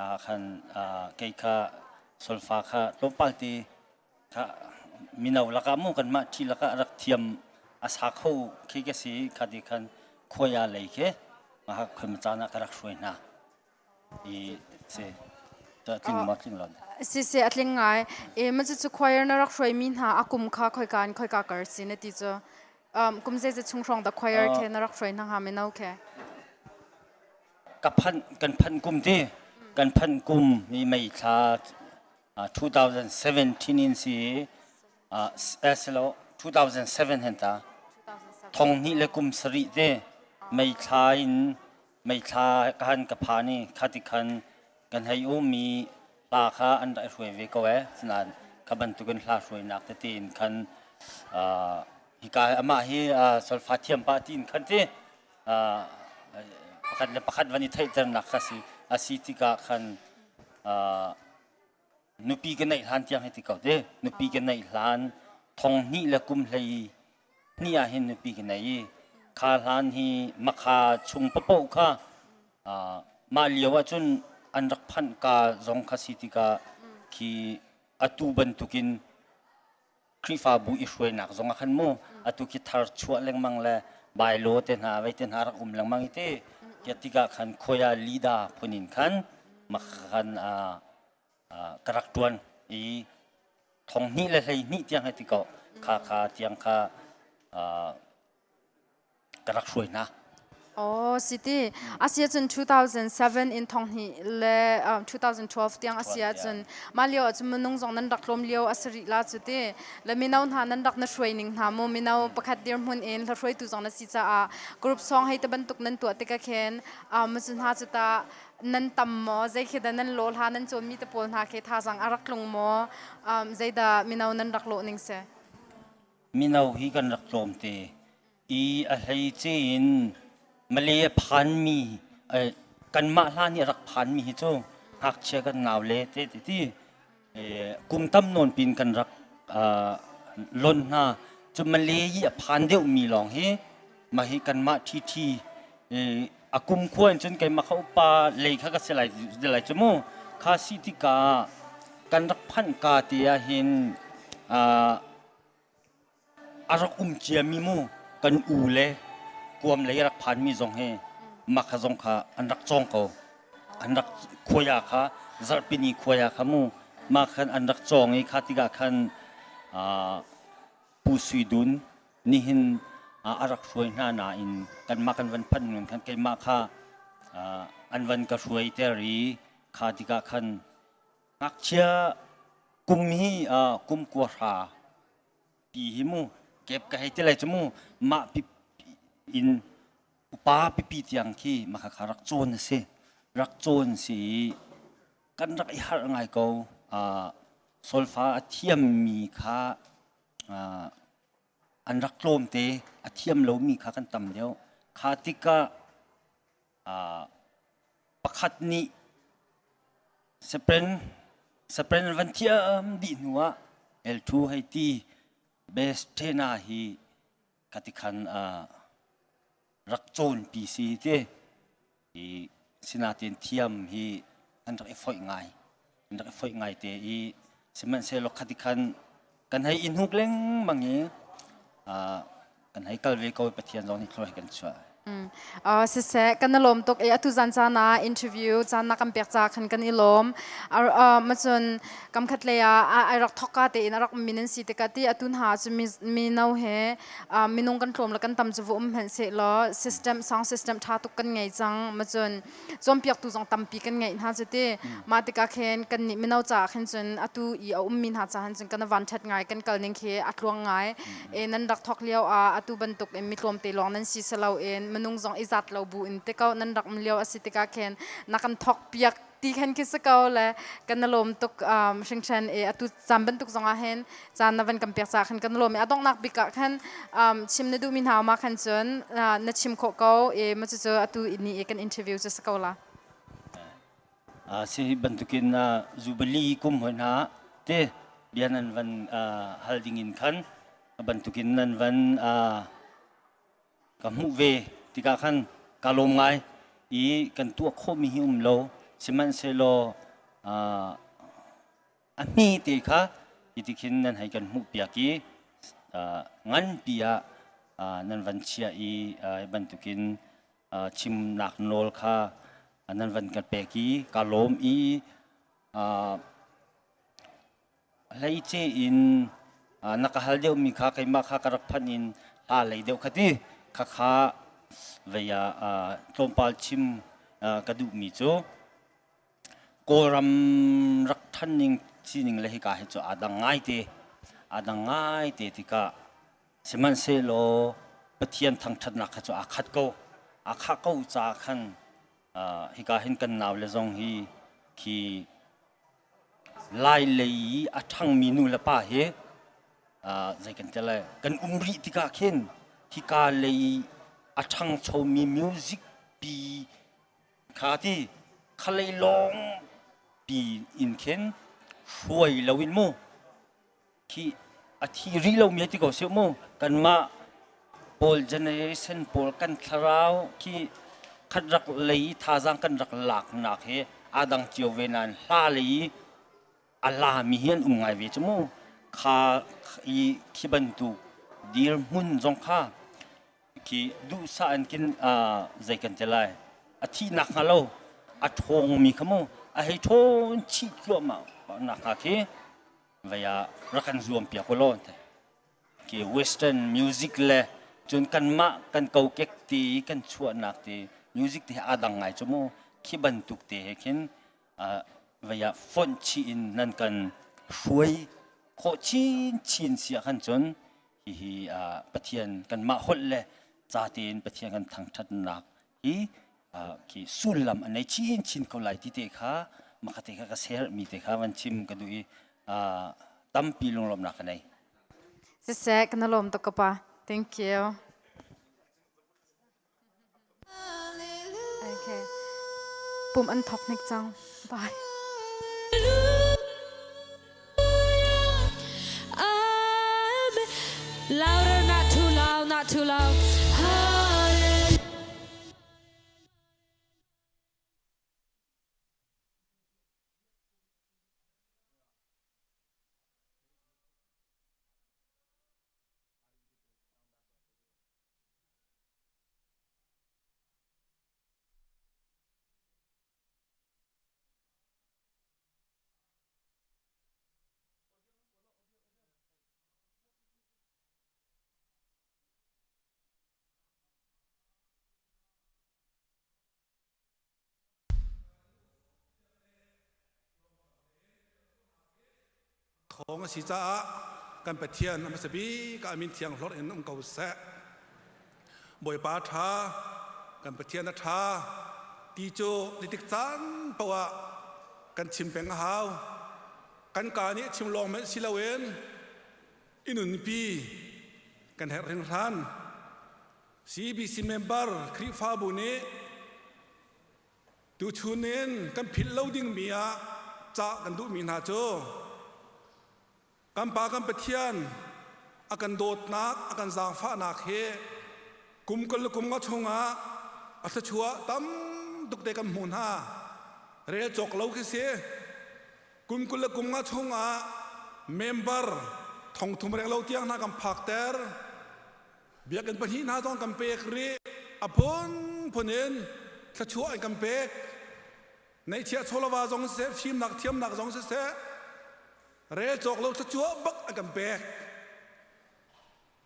ah khan uh, kei kha solfa kha tlawmpal te kha mino lakah mu kanmah ṭhi lakah rak thiam a sa kho khi ka si kha ti khan khuai lei khi mah khoi caan ah ka rak hruai hna i si tling ma tling lo Si si a tling ngai. E ma cu choir na rak hruai mi hna a kum kha khoika in khoika kar si na ti cu. Um, kum zei zei chung hrawng da choir khe na rak hruai hna hnga mino khe. Ka phan kan phan kum ti kan phan kum i mei thla 2017 in si silo 2007 hen ta thong hnih le kum sarih te mei thla in mei thla kan ka phan i khati khan kan hei ummi hla kha an rak hruai ve ko e sinan kha bantukin hla hruainak tete in khan hika amah hi solfa thiam pa tiin khan ti pakhat le pakhat van i theihternak kha si asi tikah khan nupi ka neih hlan tiang hei ti ko te nupi ka neih hlan thong hnih le kum hlei hnih ah hin nupi ka nei i kha hlan hi makha chung papoh kha mah lio ah cun an rak phanh ka zong kha si tikah khi atu bantukin Khrihfabu i hruainak zong ah khan mu atu khi thar chuah lengmang le bailo te hna vei te hna rak um lengmang i ti kia tikah khan khoya lida phun in khan makhan ka rak tuan i thong hnih le hlei hnih tiang hei ti ko kha kha tiang kha ka rak hruai hna. Oh, siti. Asia cun 2007 in thong hnih le 2012 tiang asia cun mah lio ah cun minung zong nan rak tlawm lio a si rih la cu ti. Le mino hna nan rak na hruai ning hna mu mino pakhat dirhmun in hla hruaitu zong na si caah group song hei te bantuk nan tuah tikah khin um cu hna cu ta nan tam maw zei khi dah nan lawh hla nan cawnmi te pawl hna khi thazang a rak tlung maw um zeidah mino nan rak lawh ning si? Mino hi kan rak tlawm te. I a hleice in Malay a phanmi kanmah hlan i a rak phanmi hi cu ngakchia kan nau le te ti ti kum tam nawn pin kan rak lon hna. Cu Malay i a phan deuhmi lawng hi mah hi kanmah ṭhiṭhi a kum khua in cun keimah kha upa lei kha ka si lai lai cu mu. Kha si tikah kan rak phanh ka te ah hin A rak um ciami mu kan u le kuam lei a rak phanmi zong hi mah kha zong kha an rak cawng ko. An rak khuai ah kha zarhpini khuai ah kha mu mah khan an rak cawng i kha tikah khan Pu Sui Dun nihin a rak hruai hna nain kanmah kan van phanh nun khan keimah kha an van ka hruai ter i kha tikah khan Ngakchia kum hi kum kua hra pi hi mu kep ka hei ti lai cu mu mah pi in upa pipi tiang khi mah kha rak cawn a si rak cawn si i kan rak i harh ngai ko solfa a thiammi kha an rak tlawm te a thiam lomi kha kan tam deuh kha tikah Pakhat nih Spain van thiam dih hnu ah L2 hei ti best trainer hi ka tikhan rak cawnpi si ti i sinain thiam hi an rak i foih ngai an rak i foih ngai te i sihmanhsehlaw khati khan kan hei i hnuk lengmang i kan hei kal ve ko i Pathian zong nih thlua he kan chuah. Siseh, kan i lawm tuk i atu zan caan ah interview caan na kan pek ca khan kan i lawm. Macun kam khat lei ah ai rak thok ka tein a rak min an si tikah ti atu hna cu mino he minung kan tlawm le kan tam cu vu um hmanh seh law system sound system tha tuk kan ngei cang. Macun cawnpiaktu zong tampi kan ngeih hna cu ti. Mah tikah khin kan nih mino caah khin cun atu i a ummi hna caah cun kan van ṭhat ngai kan kal ning khi a tluang ngai. E nan rak thok lio ah atu bantuk in mi tlawmte lawng nan si silo in minung zong i zat lo bu in te ko nan rak um lio a si tikah khin na kan thok piak ti khan khi si ko le kan na lawm tuk hringhran e atu caan bantuk zong ah hin caan na van kan pek ca khan kan lawm i a donghnak bik ah khan chim na duhmi hna ma khan cun na chim khawh ko e ma cu atu ni i kan interview cu si ko la. Si bantukin Jubilee kum hoi hna te bia nan van hal ding in khan bantukin nan van ka hmuh ve tikah khan ka lawm ngai i kan tuah khawhmi hi um lo sihmanhsehlaw a hmi te kha hi khin nan hei kan hmuh piak i nganpi ah nan van chiah i bantukin chimnak nawl kha nan van kan pek i ka lawm i hleice in na ka hal deuhmi kha keimah kha ka rak phanh in hla lei deuh kha ti khakha vei ah tlawmpal chim ka duhmi cu Kawlram rak ṭhan ning sining le hika hi cu aa dang ngaite. Aa dang ngaite tikah sihmanhsehlaw Pathian thangṭhatnak kha cu aa khat ko. Aa khah ko caah khan hika hin kan naule zong hi khi Lai lei i a ṭhangmi nu le pa hi zei kan ti lai kan um rih tikah khin hika lei i a ṭhangchomi music pi Kha ti khalei lawng pi in khin hruai loin mu khi a thi rih lomi ti ko seh mu kanmah pawl generation pawl kan thlarau khi khat rak lei i thazaang kan rak laknak hi aa dang cio ve nain hla lei i a lami hi an um ngai ve cu mu kha i khi bantuk dirhmun zong kha khi duhsah in kin zei kan ti lai a thihnak hnga lo a ṭhawngmi kha mu a hei ṭhawn chih tluahmah nak hnga khi vei ah rak kan zuam piak u law khi western music le cun kanmah kan kokek ti kan chuahnak ti music te aa dang ngai cu mu khi bantuk te he khin vei ah fonh chih in nan kan hruai khawh chin chin si ah khan cun hihi Pathian kanmah holh le ca tein Pathian kan thangṭhatnak hi khi sullam a nei chin chin ko lai ti te kha makha te kha ka share mi te kha van chim ka duh i tampi lunglawmhnak ka nei. Siseh, kan lawm tuk ka pa. Thank you. Okay. Pum an thok hnik cang. Bye. Louder, not too loud, not too loud. Hallelujah. Thawng a si caah kan Pathian a hmasa bik ah min thiang hlorh in um ko seh. Bawipa ṭha, kan Pathian a ṭha ti cu titik caan paoh ah kan chim peng a hau. Kan kaa nih chim lawng hmanh si loin i nunpi kan herh hringhran. CBC member Khrihfabu nih Tuchun in kan philh lo dingmi ah cah kan duhmi hna cu kan Pa kan Pathian a kan dawtnak a kan zaangfahnak hi kum kul le kum nga chungah a thluachuah tam tuk te kan hmuh hna rel cawk lo khi si kum 20 le kum nga chungah member thongthum reng lo tiang hna kan phakter biakinn pahnih hna zong kan pek rih. a phunphun in thluachuah an kan pek. Neihchiah chawlava zong siseh, fimnak thiamnak zong siseh, rel cawk lo thluachuah bak an kan pek.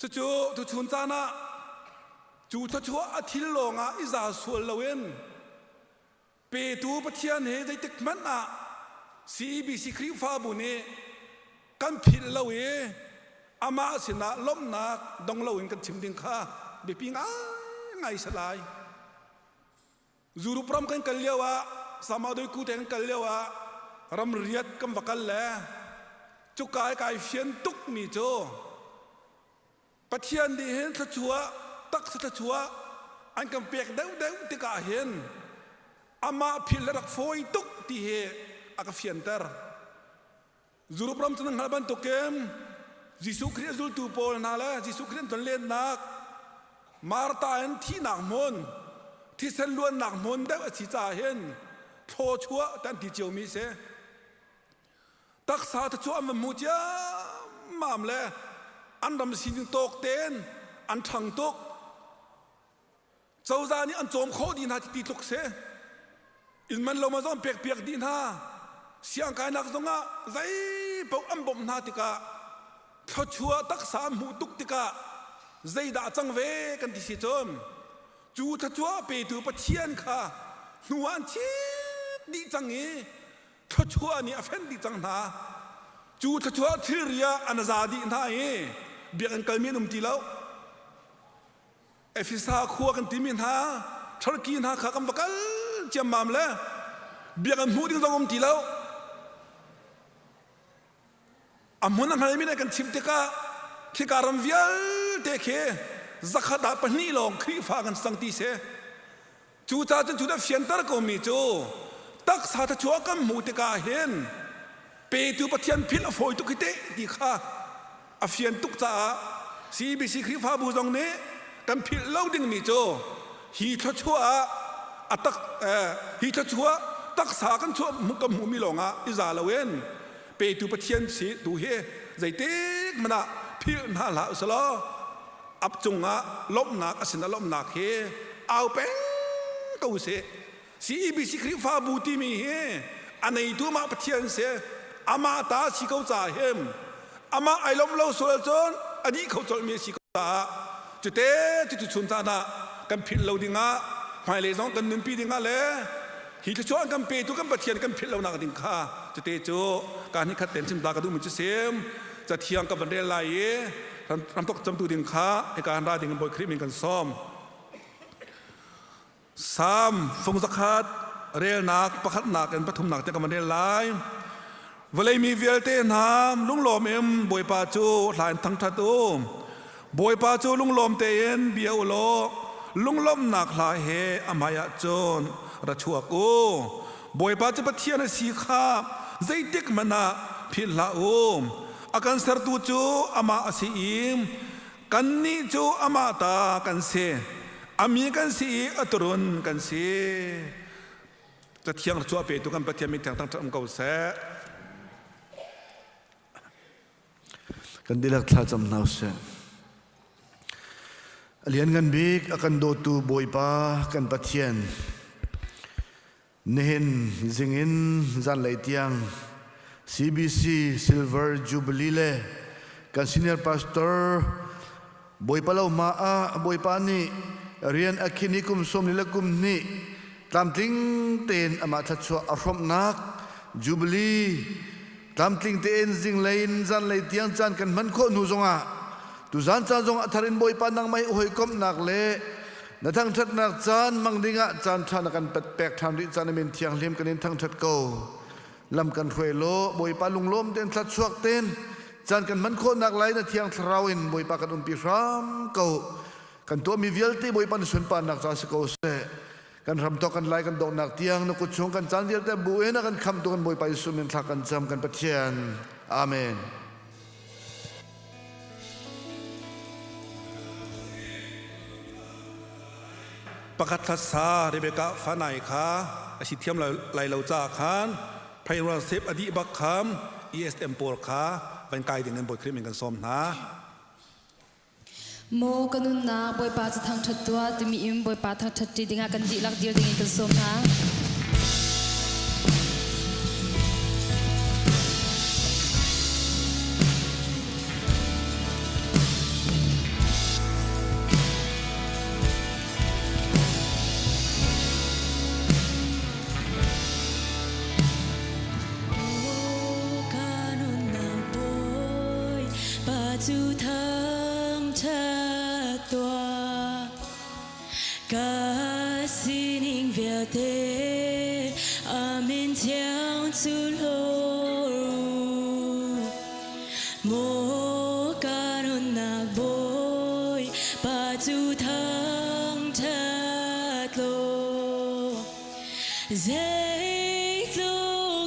Cucu tuchun caan ah cu thluachuah a thil lawngah i za sual loin petu Pathian he zeitik hmanh ah CEBC Khrihfabu nih kan philh lo i amah sinah lawmhnak dong loin kan chim ding kha biapi ngaingai si lai. Zurup ram kan kal lio ah Samadoi ku te kan kal lio ah ramriat kan va kal le cuka i kai fian tuk mi cu Pathian nih hin thluachuah taksa thluachuah an kan pek deuhdeuh tikah hin amah philh le rak fawi tuk ti hi a ka fianter. Europe ram cu nan hngalh bantukin Jesuh Khrih a zultu pawl hna le Jesuh Khrih an tonlennak Martha in thihnak hmun thisen luannak hmun deuh a si caah hin thlawchuah kan ti ciomi si. Taksa thluachuah an van hmu ciammam le an ram sining tawk tein an ṭhang tuk. Cozah nih an cawm khawh dih hna ti tluk si. Inn man lo ma zong pek piak dih hna. Siangkainak zongah zei paoh an bawmh hna tikah thluachuah taksa an hmuh tuk tikah zeidah a cang ve kan ti si cun cu thluachuah petu Pathian kha hnu ah an chit dih cang i thluachuah nih a fenh dih cang hna. Cu thluachuah thilri ah an za dih hna i biakinn kalmi an um ti lo. Efesa khua kan timi hna Turkey hna kha kan va kal ciammam le biakinn hmuh ding zong um ti lo. A hmun a hngalmi nih kan chimh tikah khika ram vialte khi zakhat ah pahnih lawng Khrihfa kan cang ti si. Cucaah cun cu dah fianter komi cu taksa thluachuah kan hmuh tikah hin petu Pathian philh a fawi tuk hi teh ti kha a fian tuk caah CBC Khrihfabu zong nih kan philh lo dingmi cu hi thluachuah ah a tak hi thluachuah taksa kan chuah kan hmuhmi lawngah i za loin petu Pathian si tu hi zeitik hmanh ah philh hna hlah usalaw ap cungah lawmhnak a sin a lawmhnak hi au peng ko usih. CEBC Khrihfabu timi hi a neitu mah Pathian si amah ta si ko ca him amah ai lawmh lo sual cun a dih kho colhmi a si ko caah cute cutu chun caan ah kan philh lo dingah hmailei zong kan nunpi dingah le hi thluachuah an kan petu kan Pathian kan philh lonak ding kha cute cu ka hnih khat ten chim ta ka duhmi cu sim cathiang ka van rel lai i ramtok camtu ding kha hika han ra ding in Bawi Khrih min kan sawm. Salm fung zakhat relnak pakhatnak in pathumnak tiang kan van rel lai. Vawlei mi vialte hna lunglawm in Bawipa cu hla in thangṭhat u. Bawipa cu lunglawm tein bia u law lunglawmhnak hla he a hmaiah cun ra chuak u. Bawipa cu Pathian a si kha zeitik hmanh ah philh hlah u. A kan sertu cu amah a si i Kannih cu amah ta kan si. A mi kan si i a turun kan si. Cathiang cu a petu kan Pathian min thiang thangṭhat um ko seh. Kan dihlak thlacam hna usih. A lianngan bik a kan dawtu Bawipa kan Pathian Nihin zingin zanlei tiang CBC Silver Jubilee le kan senior pastor Bawipa lo hma ah Bawipa nih rian a khin i kum sawm le kum hnih tlamtling tein amah thluachuah a hrawmhnak Jubilee Tlamtling tein zinglei in zanlei tiang caan kan hman khawh hnu zongah tuzan caan zong a thar in Bawipa nangmah i hawikomhnak le na thangṭhatnak caan hmang dingah caan ṭha na kan pek ṭhan rih caan amin thianghlim kan in thangṭhat ko. Lam kan hruai law Bawipa lunglawm tein thluachuak tein caan kan hman khawhnak lai na thiang thlarau in Bawipa kan umpi hram ko. Kan tuahmi vialte Bawipa na sunparnak ca si ko seh. Kan ram to kan lai kan donghnak tiang na kut chung kan caan vialte bu in a kan khamtu kan Bawipa Jesuh min thla kan cam kan Pathian. Amen. Pakhat thlatsa Rebekah fanai kha a si thiam lai lo caah khan Phaironsep a dih bak kham ESM pawl kha van kai ding in Bawi Khrih min kan sawm hna. Maw ka nunnak Bawipa cu thangṭhat tuah timi in Bawipa thangṭhat ṭi dingah kan dihlak dir dingin kan sawm hna. Cu thangṭhat tuah ka sining vialte amin thiang cu hlawr u. Maw ka nunnak Bawi Pa cu thangṭhat law Zeitluk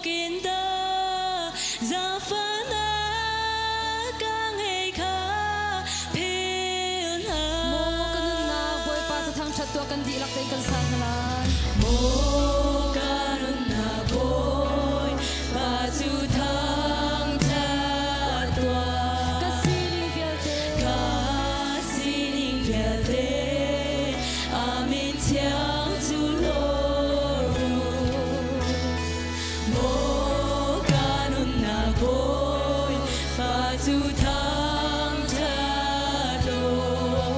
in dah zaangfahnak ka ngei kha philh hlah. Maw ka nunnak Bawipa cu thangṭhat tuah kan dihlak tein kan sa hna lai. Maw ka nunnak Bawipa cu thangṭhat tuah. Ka sining vialte. Ka sining vialte Amen thiang cu lawr u. Maw ka nunnak Bawi pa cu thangṭhat law.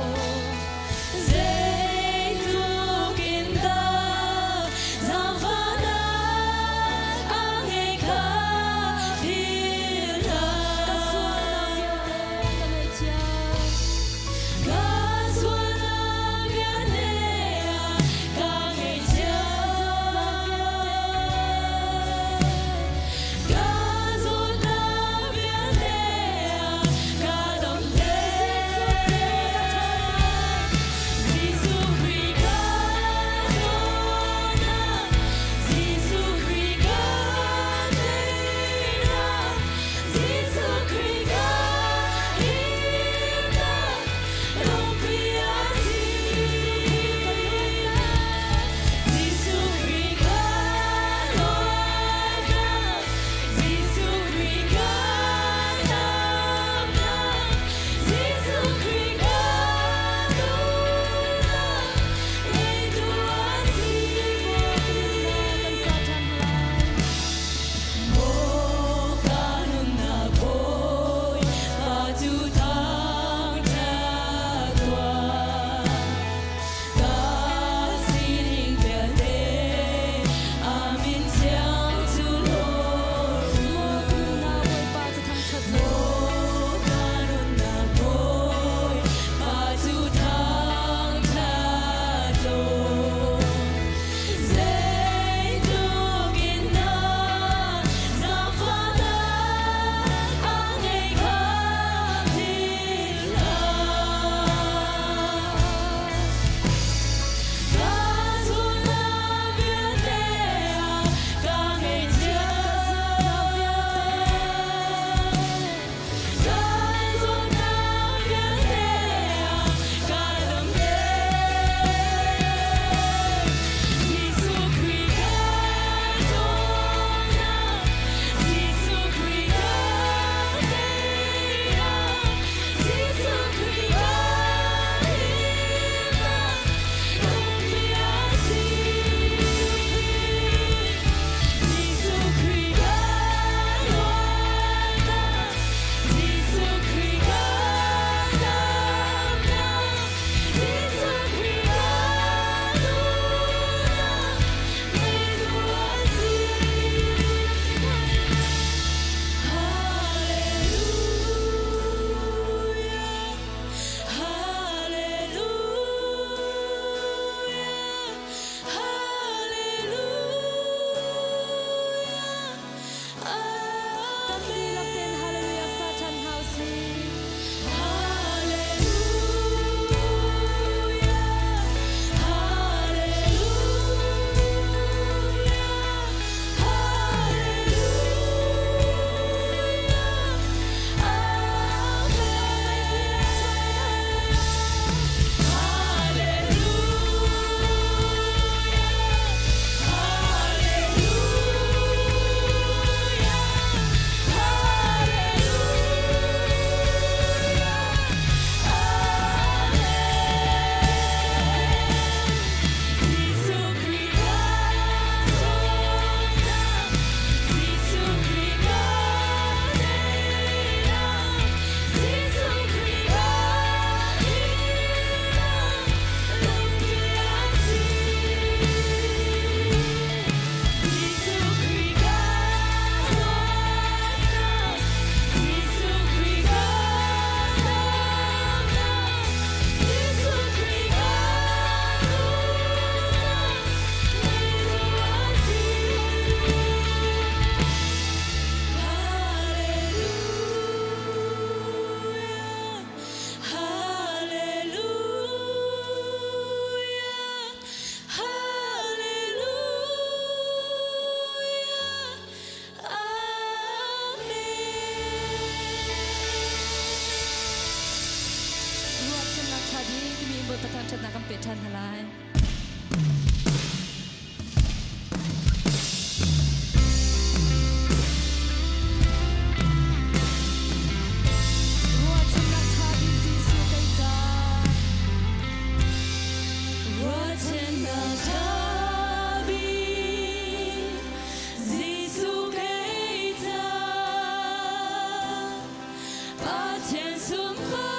Zeitluk in dah zaangfahnak a ngei kha philh hlah. Ka sualnak vialte ka ngaihthiam. Ka sualnak vialte ka ngaihthiam. Ka zawtnak vialte ṭhan hna lai. Ruahchannak ṭha bik Jesuh kei ca. Ruahchannak ṭha bik Jesuh kei ca. Pathian sunparnak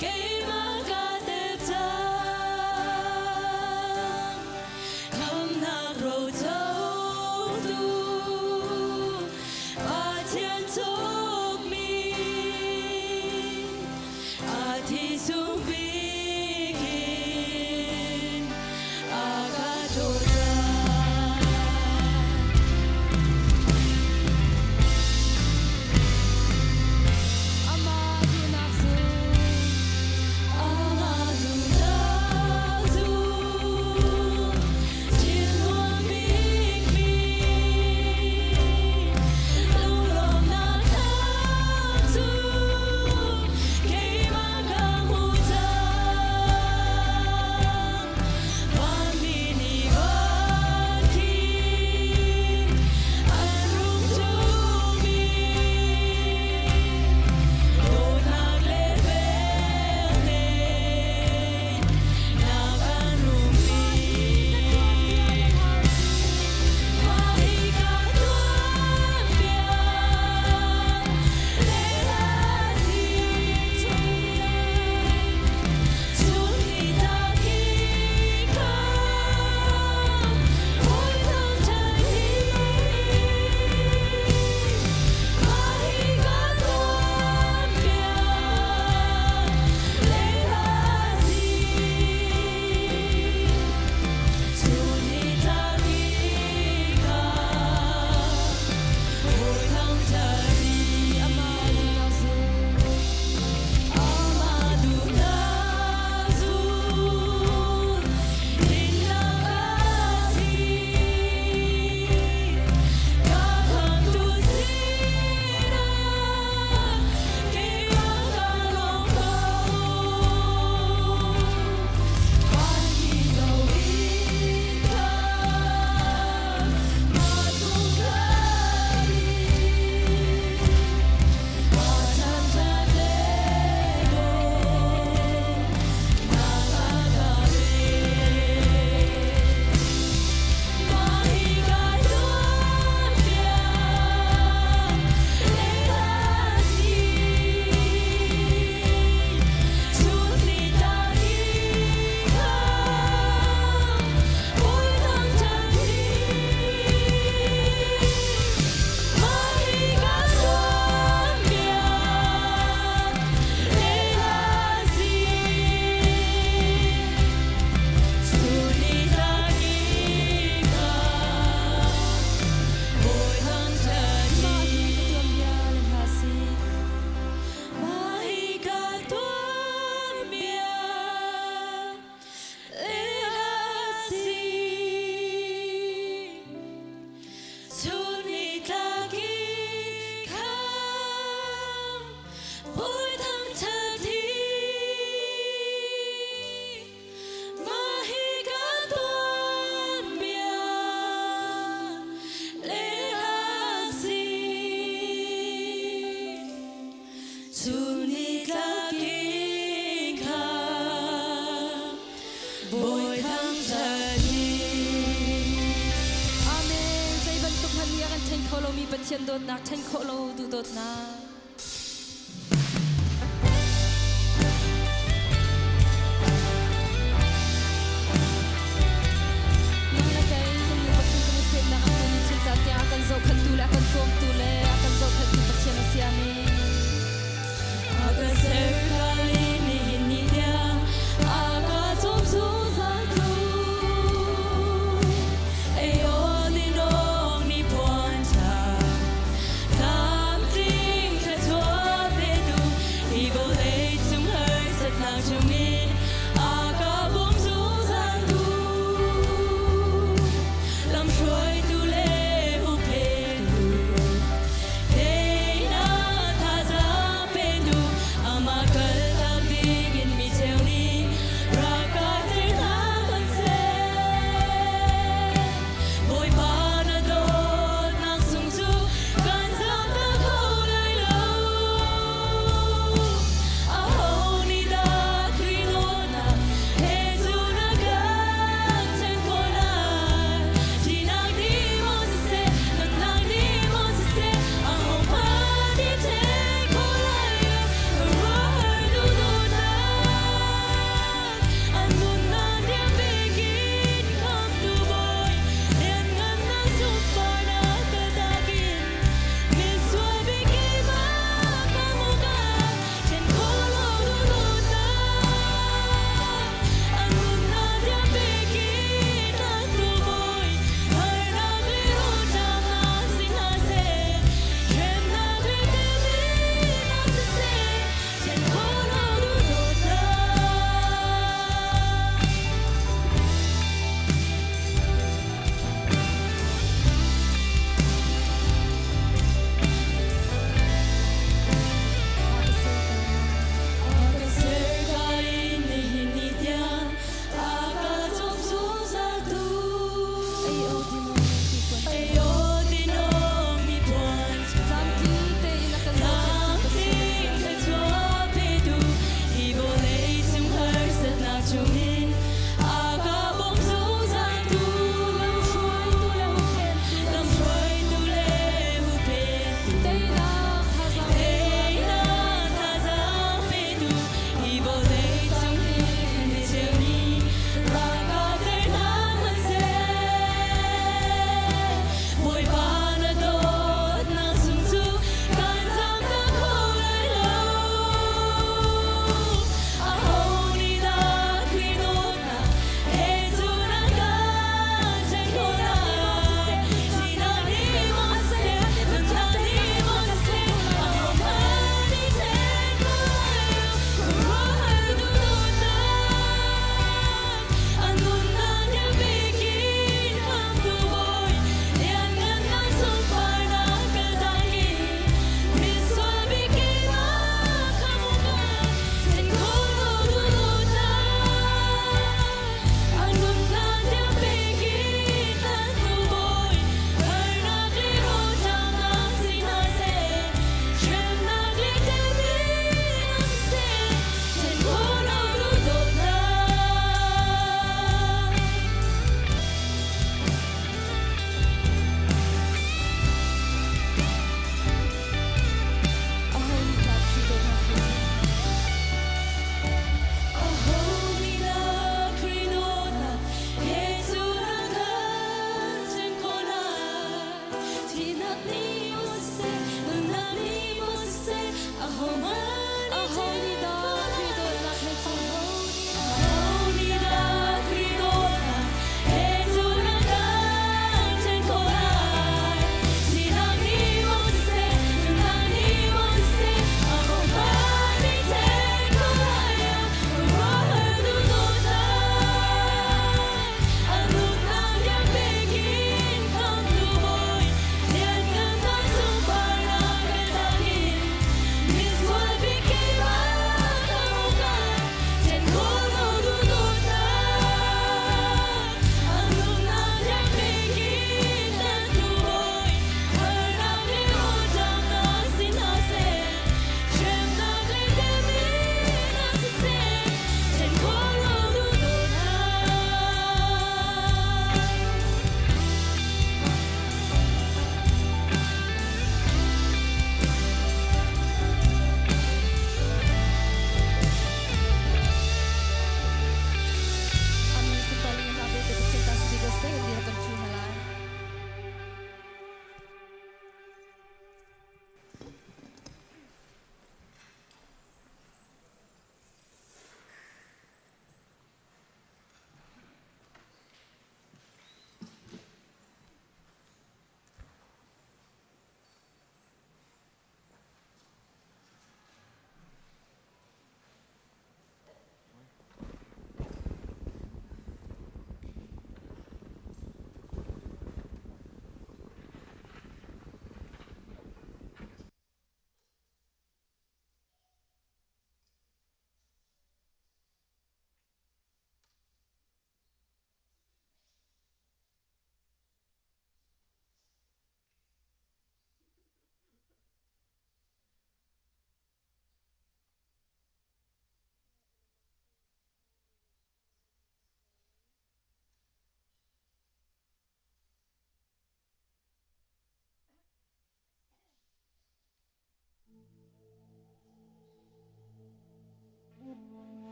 keimah ka tel cang. Khamhnak rocotu Pathian cawkmi a thi sung bik in a ka dawt cang. Amah duhnak cu Amah duhnak cu thil nuam bikmi lunglawmhnak thlam cu keimah ka hmu cang. Vanmi nih van khi an rung cungmi dawtnak le velngeih nak an rumpi. Mah hi ka tuanbia le a si. Chun ni tlak hi khan bawi thangṭhat hi mah hi ka tuanbia le a si. Chun ni tlak hi khan bawi thangṭhat hi amah duhnak zu Amah duhnak zu dinnak a si. Ka khamtu sinah keimah ka lawm ko. Van hi zoh in khan mah zungzal in mah thangṭhat le dawtnak a ka pek. Mah hi ka tuanbia le a si. Chun ni tlak i khan bawi thangṭhat hi mah hi ka tuanbia le a si. Chun ni tlak i khan bawi thangṭhat hi Mah hi ka tuanbia le hla si. Mah hi ka tuanbia le a si. Chun ni tlak i khan bawi thangṭhat hi mah hi ka tuanbia le a si. Chun ni tlak in khan bawi thangṭhat hi. Amen. Zei bantuk hmanh nih a kan ṭhen kho lomi Pathian dawtnak ṭhen khawh lo duhdawtnak. Nang le kei kan nu Pathian kan i semnak a tuni thil caan tiang a kan zohkhenhtu le a kan cawmtu le a kan zohkhenhtu Pathian a si. Amen. A ka ser ka nihin ni tiang a ka cawm zungzaltu. Ei aw ni nong ni puan ṭha tlamtling.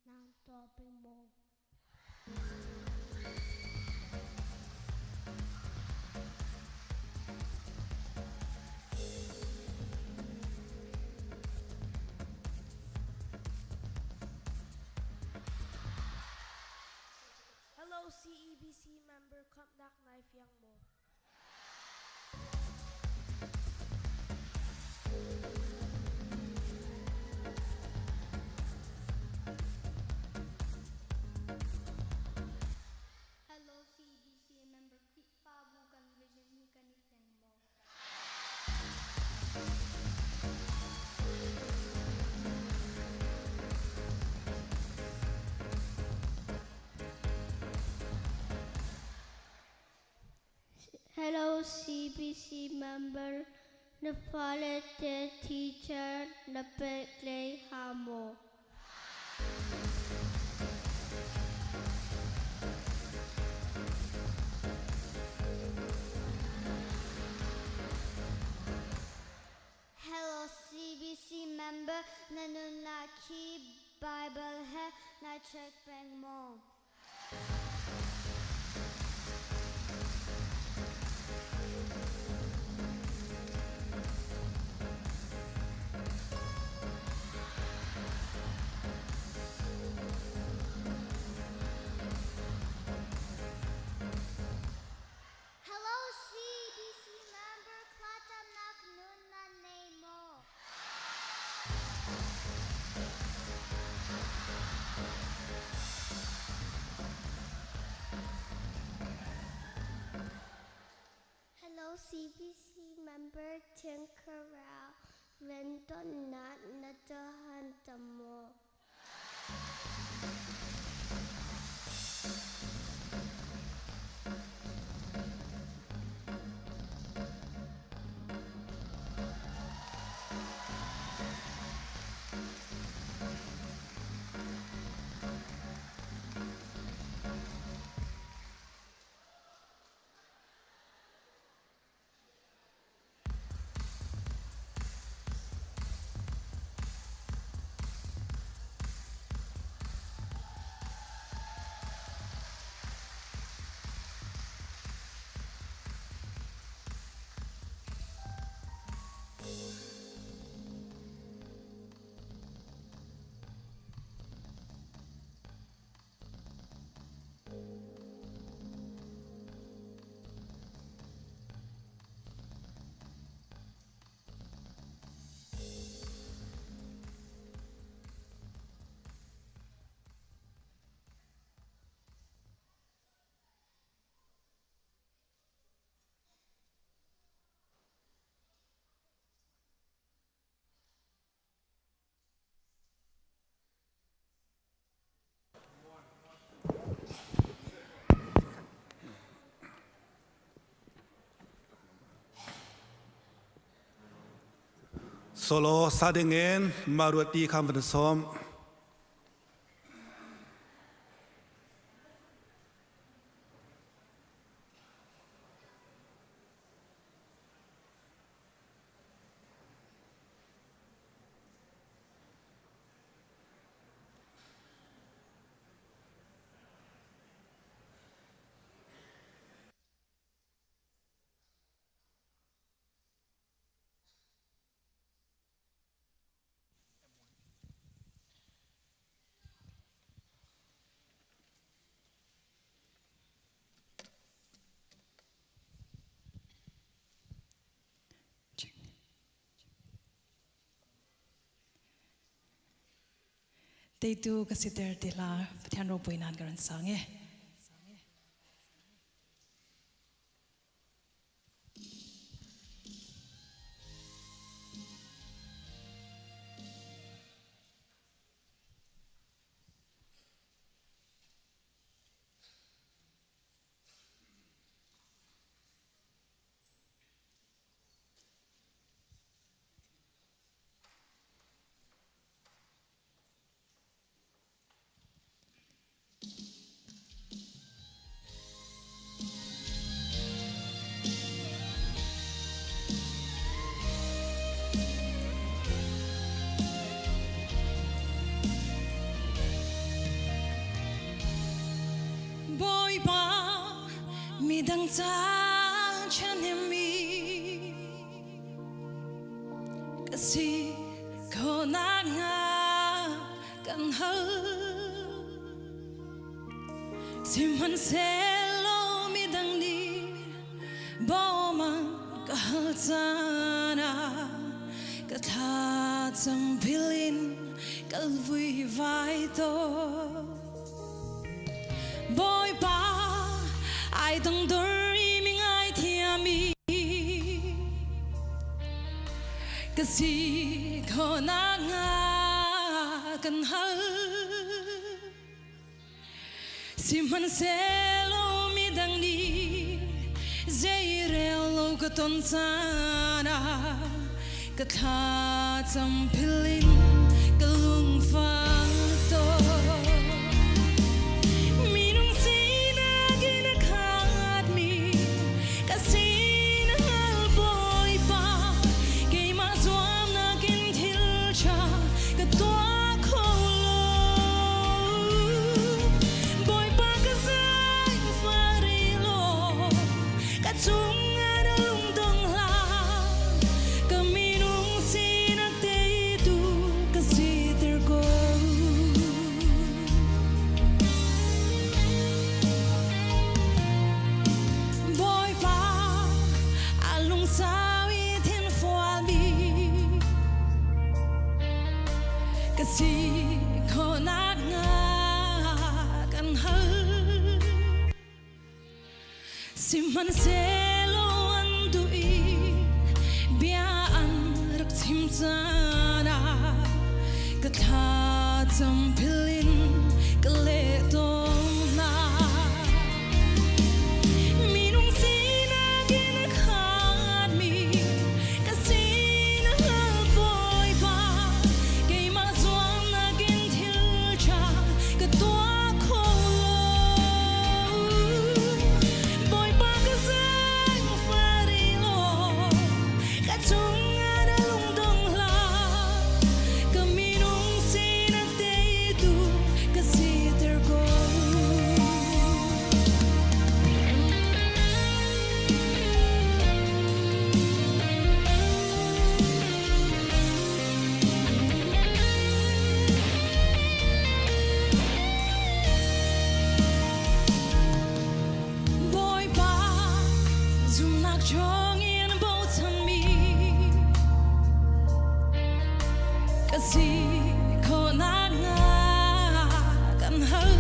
Nan tuah peng maw? Hello CEBC member khamhnak nai fiang maw? Hello CEBC member Khrihfabu kan vision hi kan i thleng maw? Hello CBC member, na fale te teacher na pek lei ha maw? Hello CBC member, na nunnak hi Bible he na check peng maw? Hello CBC member thlacamnak nun nan nei maw? Hello CBC member Tinkerel Renton na tahan maw? Solo sa dingin maruati kham van som. Teitu ka si ter ti hla Pathian ropui nan ka ran sang e. Midang ca ṭhahnemmi ka si khawh nakhnga kan hal. Sihmanhsehlaw midang nih bawm an ka hal caan ah ka thlacam philh in ka vuivai tawn. Bawipa ai dongdor i mi ngaithiam i ka si khawh nakhnga kan hal. Sihmanhsehlaw midang nih zeirel lo ka ton caan ah ka thlacam philh in ka lungfang tawn. Minung sinak in a khatmi ka sinak Bawipa keimah zuamnak in thil ṭha ka tuah kho lo. Bawipa ka zaangfah rih law ka cungah na lungdong hlah. Ka minung sinak teitu ka siter ko. Bawipa a lungsau i thinfualmi ka si khawh nakhnga kan hal. Sihmanhsehlaw an duh i bia an rak chim caan ah ka thlacam philh in ka leh tawn hna. Minung sinak in a khatmi ka sinak Bawipa keimah zuamnak in thil ṭha ka tuah kho lo. Bawipa ka zaangfah rih law ka cungah na lungdong hlah. Ka minung sinak teitu ka siter ko. Bawipa zumnak chungin bochanmi ka si khawh nakhnga kan hal.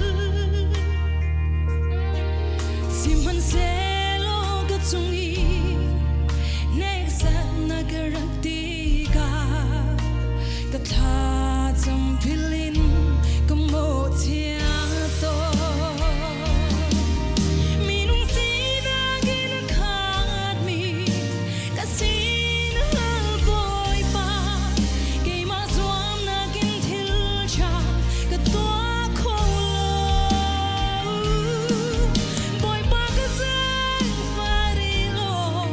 Sihmanhsehlaw ka cung i hneksak ka rak tikah ka thlacam philh in ka mawhchiat tawn. Minung sinak in a khatmi ka sinak Bawipa keimah zuamnak in thil ṭha ka tuah kho lo. Bawipa ka zaangfah rih law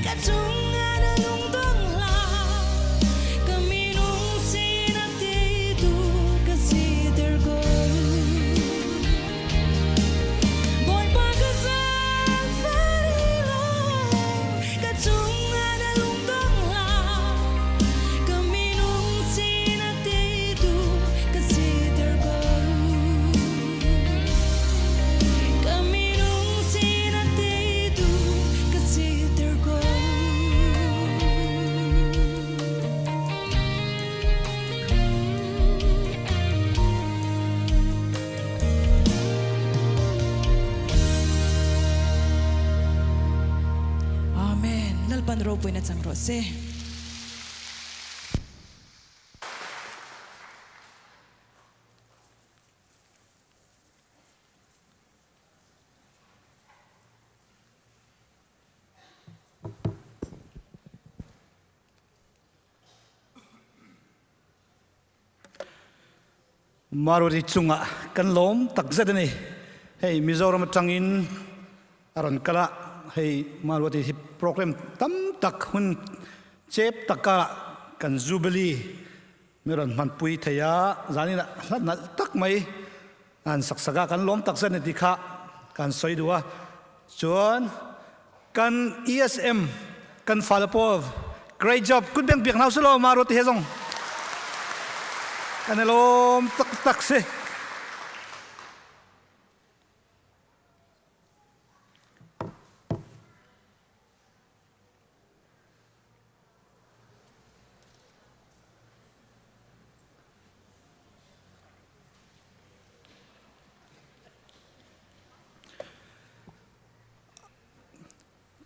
ka cungah na lungdong hlah. Ka minung sinak teitu ka siter ko. Bawipa ka zaangfah rih law ka cungah na lungdong hlah. Ka minung sinak teitu ka siter ko. Ka minung sinak teitu ka siter ko. Amen. Lalpan ropui na chang rawh se. Maruri cungah kan lawm takzet ani. Hei Mizoram atangin aron kala hei Marwati hi program tam tak hun chep taka kan jubilee miron hman pui theia zanina hlat nal tak mai an saksaga kan lawm takzet ni ti kha kan soi duwa. Cun kan ESM kan fale pawl great job kut beng piak hna usih law ma ruat he zong kan i lawm taktak si.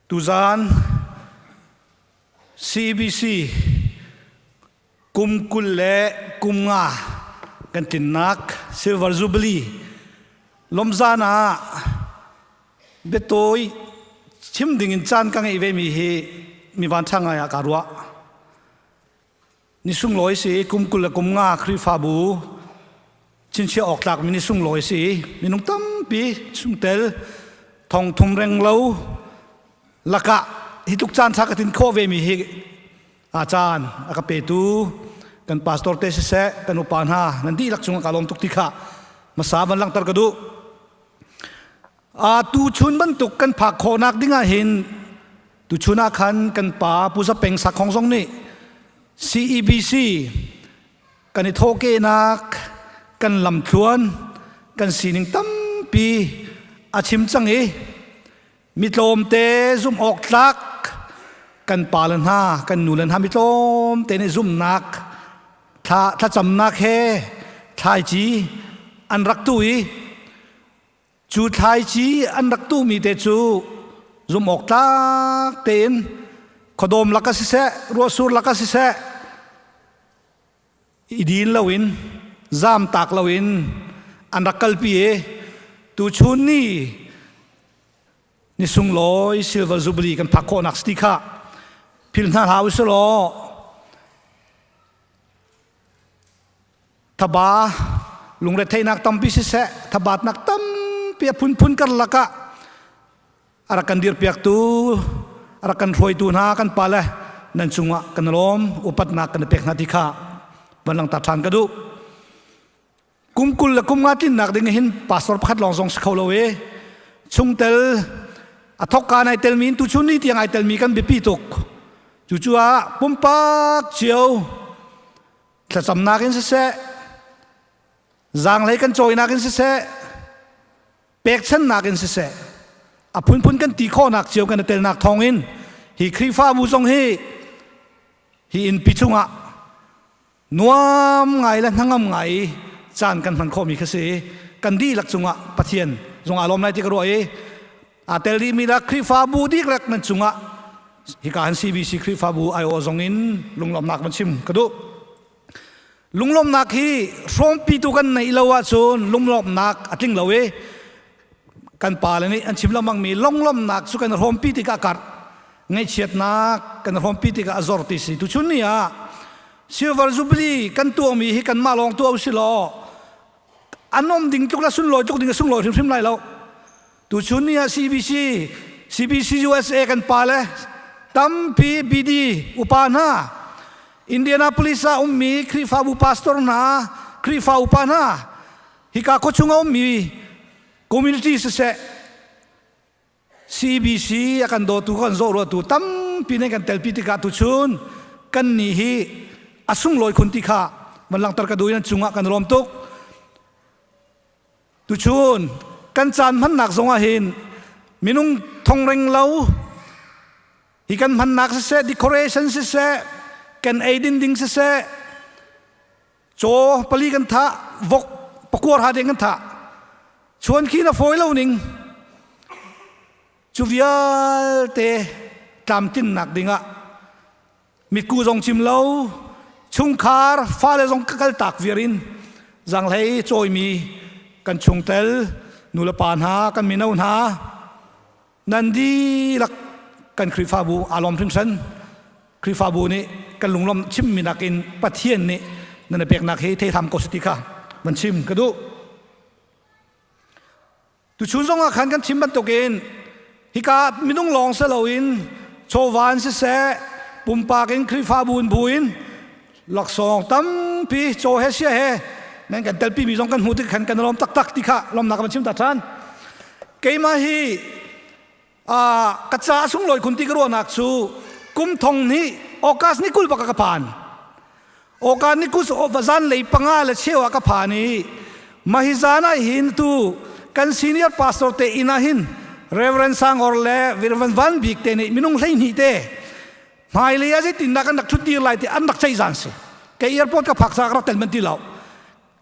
Tuzaan CBC kum 20 le kum nga kan tlinnak Silver Jubilee lawmzaan ah biatawi chim ding in caan ka ngeih ve mi hi mi vanṭha ngai ah kaa ruah. Ni sunglawi si kum 20 le kum nga Khrihfabu chinchiah awk tlakmi ni sunglawi si minung tampi chungtel thong thum reng lo lakah hi tluk caan ṭha ka tin khawh ve mi hi a caan a ka petu kan pastor te siseh kan upa hna nan dihlak cungah kaa lawm tuk ti kha hmasa van langhter ka duh. Tuchun bantuk kan phak khawhnak ding ah hin tuchun ah khan kan pa Pu Za Peng Sakhong zong nih CEBC kan i thawhkehnak kan lamthluan kan sining tampi a chim cang i mi tlawmte zumh awk tlak kan pa le hna kan nu le hna mi tlawmte nih zumhnak thla thlacamnak he thlaici an rak tu i Cu thlaici an rak tuhmi te cu zumh awk tlak tein khuadawm lak ah siseh, ruahsur lak ah siseh, i din loin, zaamtak loin an rak kalpi i tuchun ni ni sunglawi silver jubilee kan phak khawhnak si ti kha philh hna hlah usih law Thaba lungretheihnak tampi siseh, thabatnak tampi a phunphun karlak ah a rak kan dirpiaktu, a rak kan hruaitu hna kan pale nan cungah kan lawm, upatnak kan i pek hna ti kha van langter ṭhan ka duh. Kum 20 le kum nga tlinnak ding hin pastor pakhat lawng zong si kho lo i chungtel a thokka nai telmi in tuchun ni tiang ai telmi kan biapi tuk. Cucaah pumpak cio thlacamnak in siseh zaanglei kan cawinak in siseh pekchannak in siseh a phunphun kan ti khawhnak cio kan i telnak thawngin hi Khrihfabu zong hi hi innpi chungah nuam ngai le hnangam ngai i caan kan hman khawhmi kha si kan dihlak cungah Pathian zong aa lawm lai ti ka ruah i aa tel rihmi la Khrihfabu dihlak nan cungah hika han CBC Khrihfabu aiawh zong in lunglawmhnak van chim ka duh. Lunglawmhnak hi hrawmpitu kan neih lo ahcun lunglawmhnak a tling lo i kan pale nih an chim lengmangmi lunglawmhnak cu kan hrawmpi tikah karh ngaihchiatnak kan hrawmpi tikah a zor ti si tuchun ni ah silver jubilee kan tuahmi hi kanmah lawng tuah usih law an um ding tluk le sunlawi tluk ding a sunglawi hrimhrim lai lo tuchun ni ah CBC CBC USA kan pa le tampi BD upa hna Indianapolis ah ummi Khrihfabu pastor hna Khrihfa upa hna hika khuachung a ummi community siseh CBC a kan dawtu kan zawh ruatu tampi nih kan telpi tikah tuchun kan nih hi a sunglawi khun ti kha van langhter ka duh in cungah kan lawm tuk tuchun kan caan hmannak zongah hin minung thongreng lo hi kan hmannak siseh decoration siseh kan eidin ding siseh Caw pali kan thah, vok pakuar ha deng kan thah. Chuan khi na fawi lo ning. Cu vialte tlamtlinnak dingah mitku zong cim lo, chungkhar fale zong ka kal tak viar in zanghlei cawimi kan chungtel nulepa hna kan mino hna Nan dihlak kan Khrihfabu aa lawm hringhran. Khrihfabu nih kan lunglawm chimmi nakin Pathian nih nan i peknak hi theitham ko si ti kha van chim ka duh. Tuchun zong ah khan kan chim bantukin hika minung lawng si loin chawva in siseh pumpak in Khrihfabu in bu in laksawng tampi caw he sia he nan kan telpi mi zong kan hmuh tik khan kan lawm taktak ti kha lawmnak kan chim ta ṭhan. Keimah hi. Ka ca sunglawi kun ti ka ruahnak cu kum thong hnih August ni 20 bak ka phan. August ni 20 zan lei panga le cheu ah ka phan i mahi zan ah hin tu kan senior pastor te inn ah hin Reverend Sangor le Reverend Van Bik te nih minung 12 te hmailei ah zeitindah kan rak ṭhutdir lai ti an rak ceih zan si. Kei airport ka phak caah ka rak tel manh ti lo.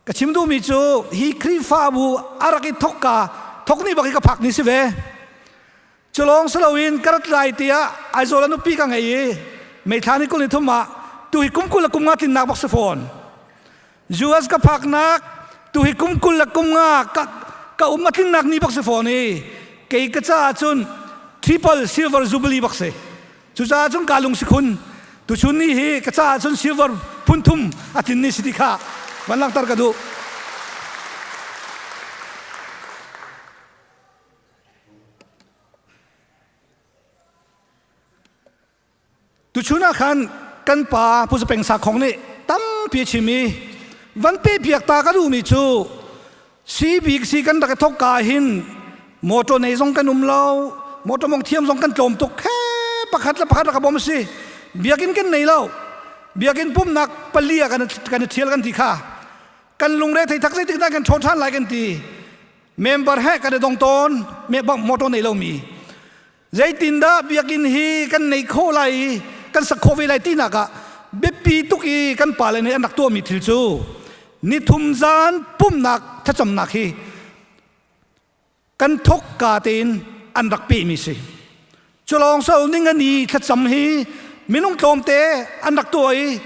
Ka chim duhmi cu hi Khrihfabu a rak i thok ka thok ni bak hi ka phak ni si ve. Cu lawng si loin ka rat lai tiah Aizawl ah nupi ka ngei i May thla ni 23 ah tu hi kum 20 le kum nga tlinnak bak si fawn. US ka phaknak tu hi kum 20 le kum nga ka, ka um a tlinnak ni bak si fawn i kei ka caah cun triple silver jubilee bak si. Cucaah cun kaa lung si khun. Tuchun ni hi ka caah cun silver phun thum a tlin ni si ti kha van langhter ka duh. Tuchun ah khan kan pa Pu Peng Sakhong nih tampi a chim i van pe piak ta ka duhmi cu si bik si kan rak i thok ka hin motor nei zong kan um lo motor mong thiam zong kan tlawm tuk he pakhat le pakhat rak bom si biakinn kan nei lo biakinn pumnak pali ah kan kan i thial kan ti kha kan lungre thei thak zei tik kan ṭhawn ṭhan lai kan ti member he kan i dong tawn me motor nei lo mi Zeitindah biakinn hi kan nei khawh lai i kan sak khawh ve lai tinak ah biapi tuk i kan pale nih an rak tuahmi thil cu nithum zan pumhnak thlacamnak hi kan thok ka tein an rak pehmi si. Culawng so ning ani thlacam hi minung tlawmte an rak tuah i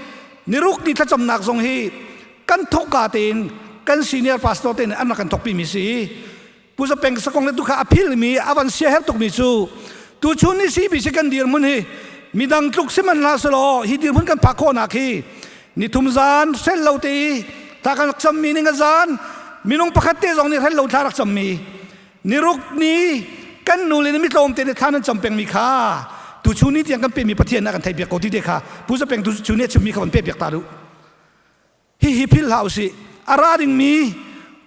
niruk ni thlacamnak zong hi kan thok ka tein kan senior pastor te nih an rak kan thokpi mi si. Pu Za Peng sakong le tu kha a philmi a van siaherh tukmi cu tuchun ni CBC kan dirhmun hi midang tluk si man hlah selaw hi dirhmun kan phak khawhnak hi nithum zan hrel lo te i thla kan rak cammi ning a zan minung pakhat te zong nih hrel lo thla rak cammi niruk ni kan nu le ni mitlawm te nih thla nan cam pengmi kha tuchun ni tiang kan pemi Pathian na kan theih piak ko ti te kha Pu Za Peng tuchun ni a chimmi kha van pe piak ta duh Hihi philh hlah usih. A ra dingmi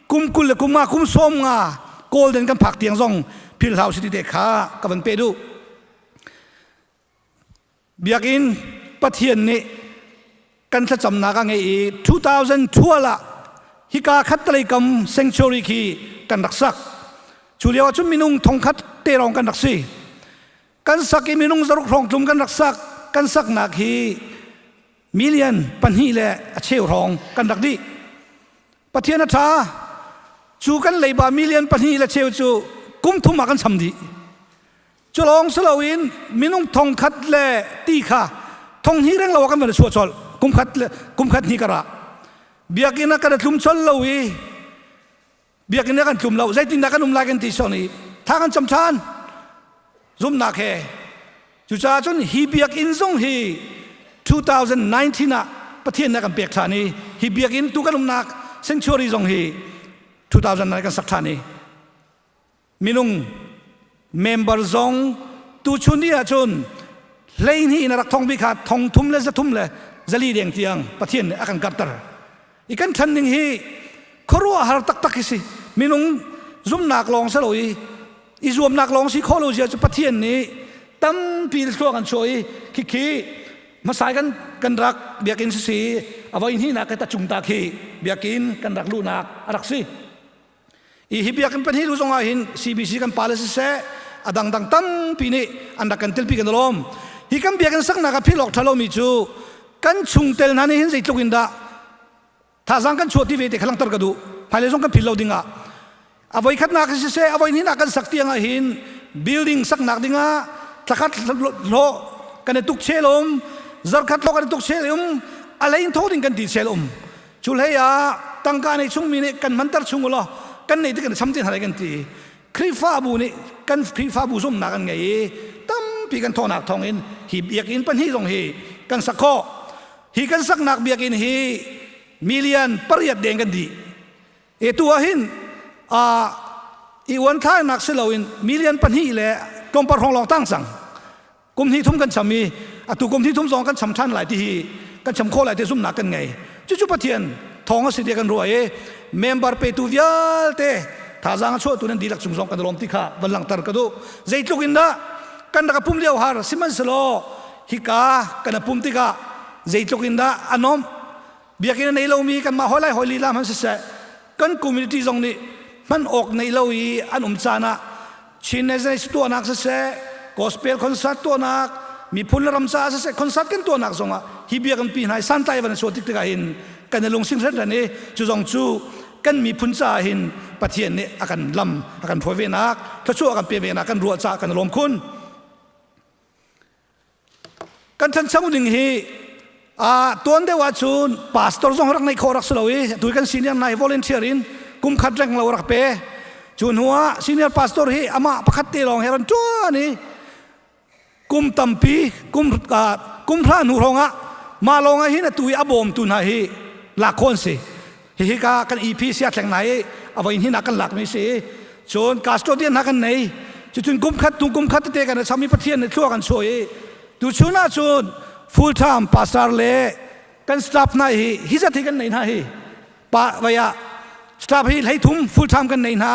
kum 20 le kum nga kum 50 golden kan phak tiang zong philh hlah usih ti te kha ka van pe duh. Biakinn Pathian nih kan thlacamnak a ngei i 2012 ah hika khattalei kam sanctuary khi kan rak sak. Cu lio ah cun minung thongkhat te lawng kan rak si. Kan sak i minung zaruk hrawng tlum kan rak sak. Kan saknak hi million pahnih le a cheu hrawng kan rak dih. Pathian a ṭha. Cu kan leiba million pahnih le cheu cu kum thum ah kan cham dih. Cu lawng si loin minung thong khat le ti kha thong hnih reng lo ah kan van i chuah colh. Kum khat le kum khat hnih karah. Biakinn ah kan i tlum colh lo i biakinn ah kan tlum lo zeitindah kan um lai kan ti sawng i tha kan cam ṭhan zumhnak he cucaah cun hi biakinn zong hi 2019 ah Pathian nih a kan pek ṭhan i hi biakinn tu kan umnak sanctuary zong hi 2009 kan sak ṭhan i minung member zong tuchun ni ahcun 12 in a rak thong bik kha thong thum le 300 le 400 deng tiang Pathian nih a kan karter i kan ṭhan ning hi khuaruahhar taktak hi si minung zumnak lawng si lo i i zuamnak lawng si khawh lo zia cu Pathian nih tampi thluak kan chuah i khikhi hmasai kan kan rak biakinn sisi a voi hnihnak ka ta cung ta khi biakinn kan rak luhnak a rak si I hi biakinn pahnih lu zongah hin CBC kan pale siseh a dangdang tampi nih an rak kan telpi kan lawm. Hi kan biakinn saknak ah philh awk ṭha lomi cu kan chungtel hna nih hin zeitluk in dah thazaang kan chuah ti ve te kha langhter ka duh. Hmailei zong kan philh lo dingah a voi khatnak siseh a voi hnihnak kan sak tiang ah hin building saknak dingah thlakhat hlawh kan i tuk chel um zarkhat hlawh kan i tuk chel um a lei in tho ding kan ti chel um Cu hlei ah tangka nei chungmi nih kan manter chung ulaw kan nei ti kan cham ti hna kan ti. Khrihfabu nih kan Khrihfabu zumnak an ngei i tampi kan thawhnak thawngin hi biakinn pahnih zong hi kan sak khawh. Hi kan saknak biakinn hi million pariat deng kan dih. E tu ah hin i uan thlainak si loin million pahnih le tlawmpal hrawng lawng tang cang. Kum hnih thum kan cham i atu kum hnih thum zong kan cham ṭhan lai ti hi kan cham khawh lai ti zumhnak kan ngei. Cucu Pathian thawng a si tiah kan ruah i member petu vialte Thazaang a chuahtu nan dihlak cung zong kan i lawm ti kha van langhter ka duh. Zeitluk in dah kan rak pum lio har sihmanhsehlaw hika kan pum tikah zeitluk in dah a nomh biakinn a nei lomi kanmah hawi lai hawi lila hmanh siseh kan community zong nih hman awk nei lo i an um caan ah Chin National tuahnak siseh gospel concert tuahnak miphun le ram caah siseh concert kan tuahnak zongah hi biakinn pi hna i santlai van sual tik tikah hin kan i lungsing hrenhran i cu zong cu kan miphun caah hin Pathian nih a kan lam a kan hruai ve nak thluachuah a kan pe ve nak kan ruah caah kan i lawm khun. Kan thancho ding hi a tuan deuh ahcun pastor zong rak neih khawh rak si lo i tu kan senior nai volunteer in kum khat reng lo rak pe. Cu hnu ah senior pastor hi amah pakhat te lawng he ran tuan i kum tampi kum kum hra hnu hrawng ah mah lawng ah hin atu i a bawmtu hna hi lak khawh an si. Hihi ka kan EP sia thleng nai i a voi hin ah kan lak mi si. Cun custodian hna kan nei. Cucun kum khat tu kum khat tete kan i cham i Pathian nih thlua kan chuah i tuchun ah cun full time pastor le kan staff hna hi hi zat hi kan nei hna hi pa vai ah staff hi hleithum full time kan nei hna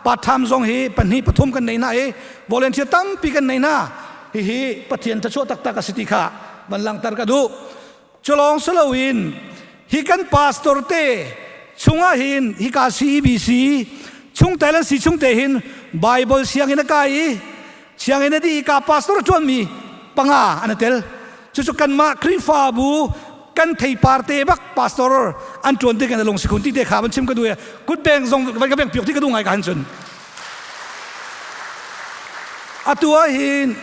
part time zong hi pahnih pathum kan nei hna i volunteer tampi kan nei hna hihi Pathian thachuah taktak a si ti kha van langhter ka duh. Culawng si loin hi kan pastor te chungah hin hika CEBC chungtel an si chungte hin Bible sianginn a kai i sianginn a dih i ka pastor a ṭuanmi panga an i tel. Cucu kanmah Khrihfabu kan theipar te bak pastor an ṭuan ti kan i lungsi khun ti te kha van chim ka duh i kutbeng zong van ka beng piok ti ka duh ngai ka han cun. Atu ah hin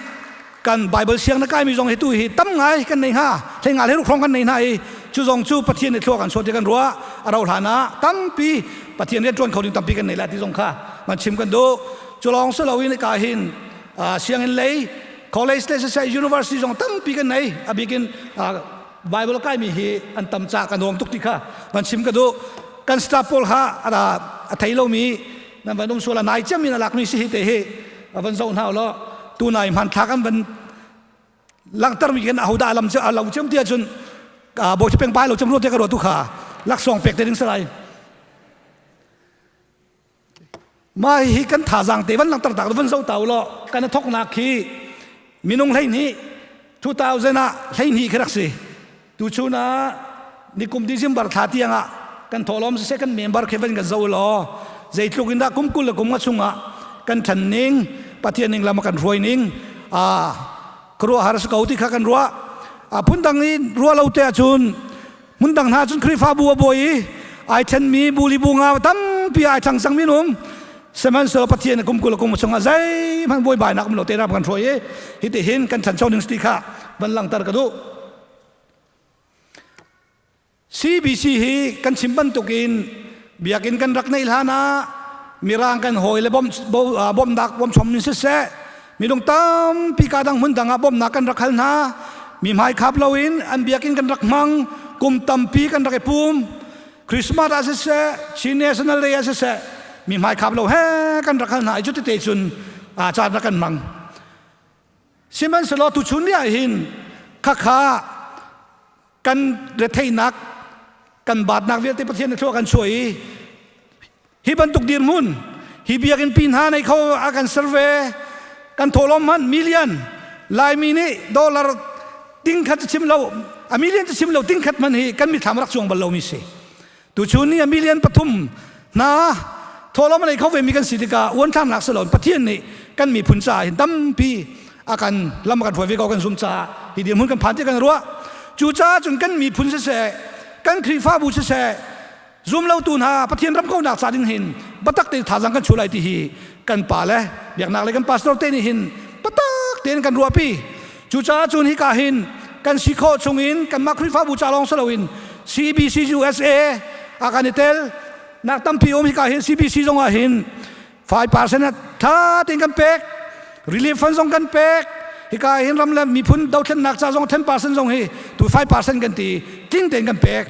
kan Bible siang na kaimi zong hi tu hi tam ngai kan nei hnga hlei nga hlei ruk hrawng kan nei hna i cu zong cu Pathian nih thlua kan chuah ti kan ruah a rau hlan ah tampi Pathian rian ṭuan kho ding tampi kan nei lai ti zong kha man chim kan duh cu lawng si loin ka hin sianginn lei college le siseh university zong tampi kan nei a bikin Bible kaimi hi an tam ca kan nuam tuk ti kha van chim ka duh kan staff pawl kha a thei lomi nan van um sual a nai cem in a lakmi si hi te hi a van zoh hna law tu nai hmanthlak an van langhtermi kan ahodah lam cu alo cem ti ahcun bawi peng pai lo cem ru te ka ruat tu kha laksawng pek te ding salai ma hi kan thazaang te van langhter tak van zoh ta law kan thok nak khi minung hlei ni 2000 ah hlei ni khi rak si Tu chun ah nikum December thla tiang ah kan thawhlawm siseh kan member khi van kan zo law zeitluk in dah kum 20 le kum nga chungah kan ṭhan ning Pathian ning lam a kan hruai ning a khuaruahhar si ko ti kha kan ruah a phundang i ruah lo te ahcun hmundang hna cun Khrihfabu a buai i ai ṭhenmi bu li bu nga tampi ai ṭhang cang min um sihmanhsehlaw Pathian kum 20 kum chungah zeihmanh buaibainak um lo te ram kan hruai i hitihin kan ṭhancho ning si ti kha van langhter ka duh. CBC hi kan chim bantukin biakinn kan rak neih hlan ah mirang kan hawi le bawmnak bawmchom in siseh minung tampi ka dang hmun dang ah bawmnak kan rak hal hna mi hmai khap loin an biakinn kan rak hmang kum tampi kan rak i pum Christmas ah siseh Chin National Day ah siseh mi hmai khap lo he kan rak hal hna i cuti te cun caan rak kan hmang Sihmanhsehlaw tuchun ni ah hin khakha kan retheihnak kan baatnak vialte Pathian nih thlua kan chuah i hi bantuk dirhmun hi biakinn pi hna nei kho a kan ser ve kan thawhlawm hmanh million Laimi nih dollar ting khat chim lo a million chim lo ting khat hmanh hi kan mithlam rak chuang bal lomi si Tuchun ni a million pathum hna thawhlawm a nei kho vemi kan si tikah uanthlarnak si loin Pathian nih kan miphun caah hin tampi a kan lam a kan hruai ve ko kan zum caah hi dirhmun kan phan ti kan ruah. Cucaah cun kan miphun siseh kan Khrihfabu siseh zumlotu hna Pathian ram kaunak ca ding hin biatak tein thazaang kan chuah lai ti hi kan pa le biaknak le kan pastor te nih hin biatak tein kan ruahpi. Cucaah cun hika hin kan si khawh chungin kanmah Khrihfabu ca lawng si loin CBC USA ah kan i tel nak tampi um hika hin CBC zong ah hin 5% a tha tein kan pek relief fund zong kan pek hika hin ram le miphun dothlennak ca zong 10% zong hi tu 5% kan ti tling tein kan pek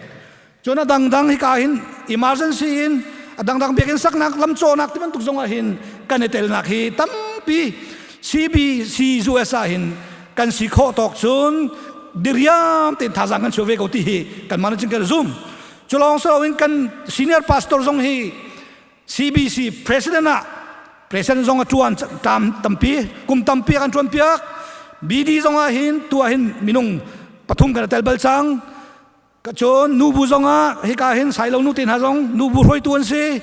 Cun a dangdang hika hin emergency in a dangdang biakinn saknak lamcawhnak ti bantuk zong ah hin kan i telnak hi tampi CBC US ah hin kan si khawh tawk cun diriam tein thazaang kan chuah ve ko ti hi kan managing kan zum. Cu lawng si loin kan senior pastor zong hi. CBC president ah president zong a tuan tam tampi kum tampi kan tuan piak BD zong ah hin tu ah hin minung pathum kan tel bal cang ka cun nubu zong ah hika hin sailo nu te hna zong nubu hruaitu an si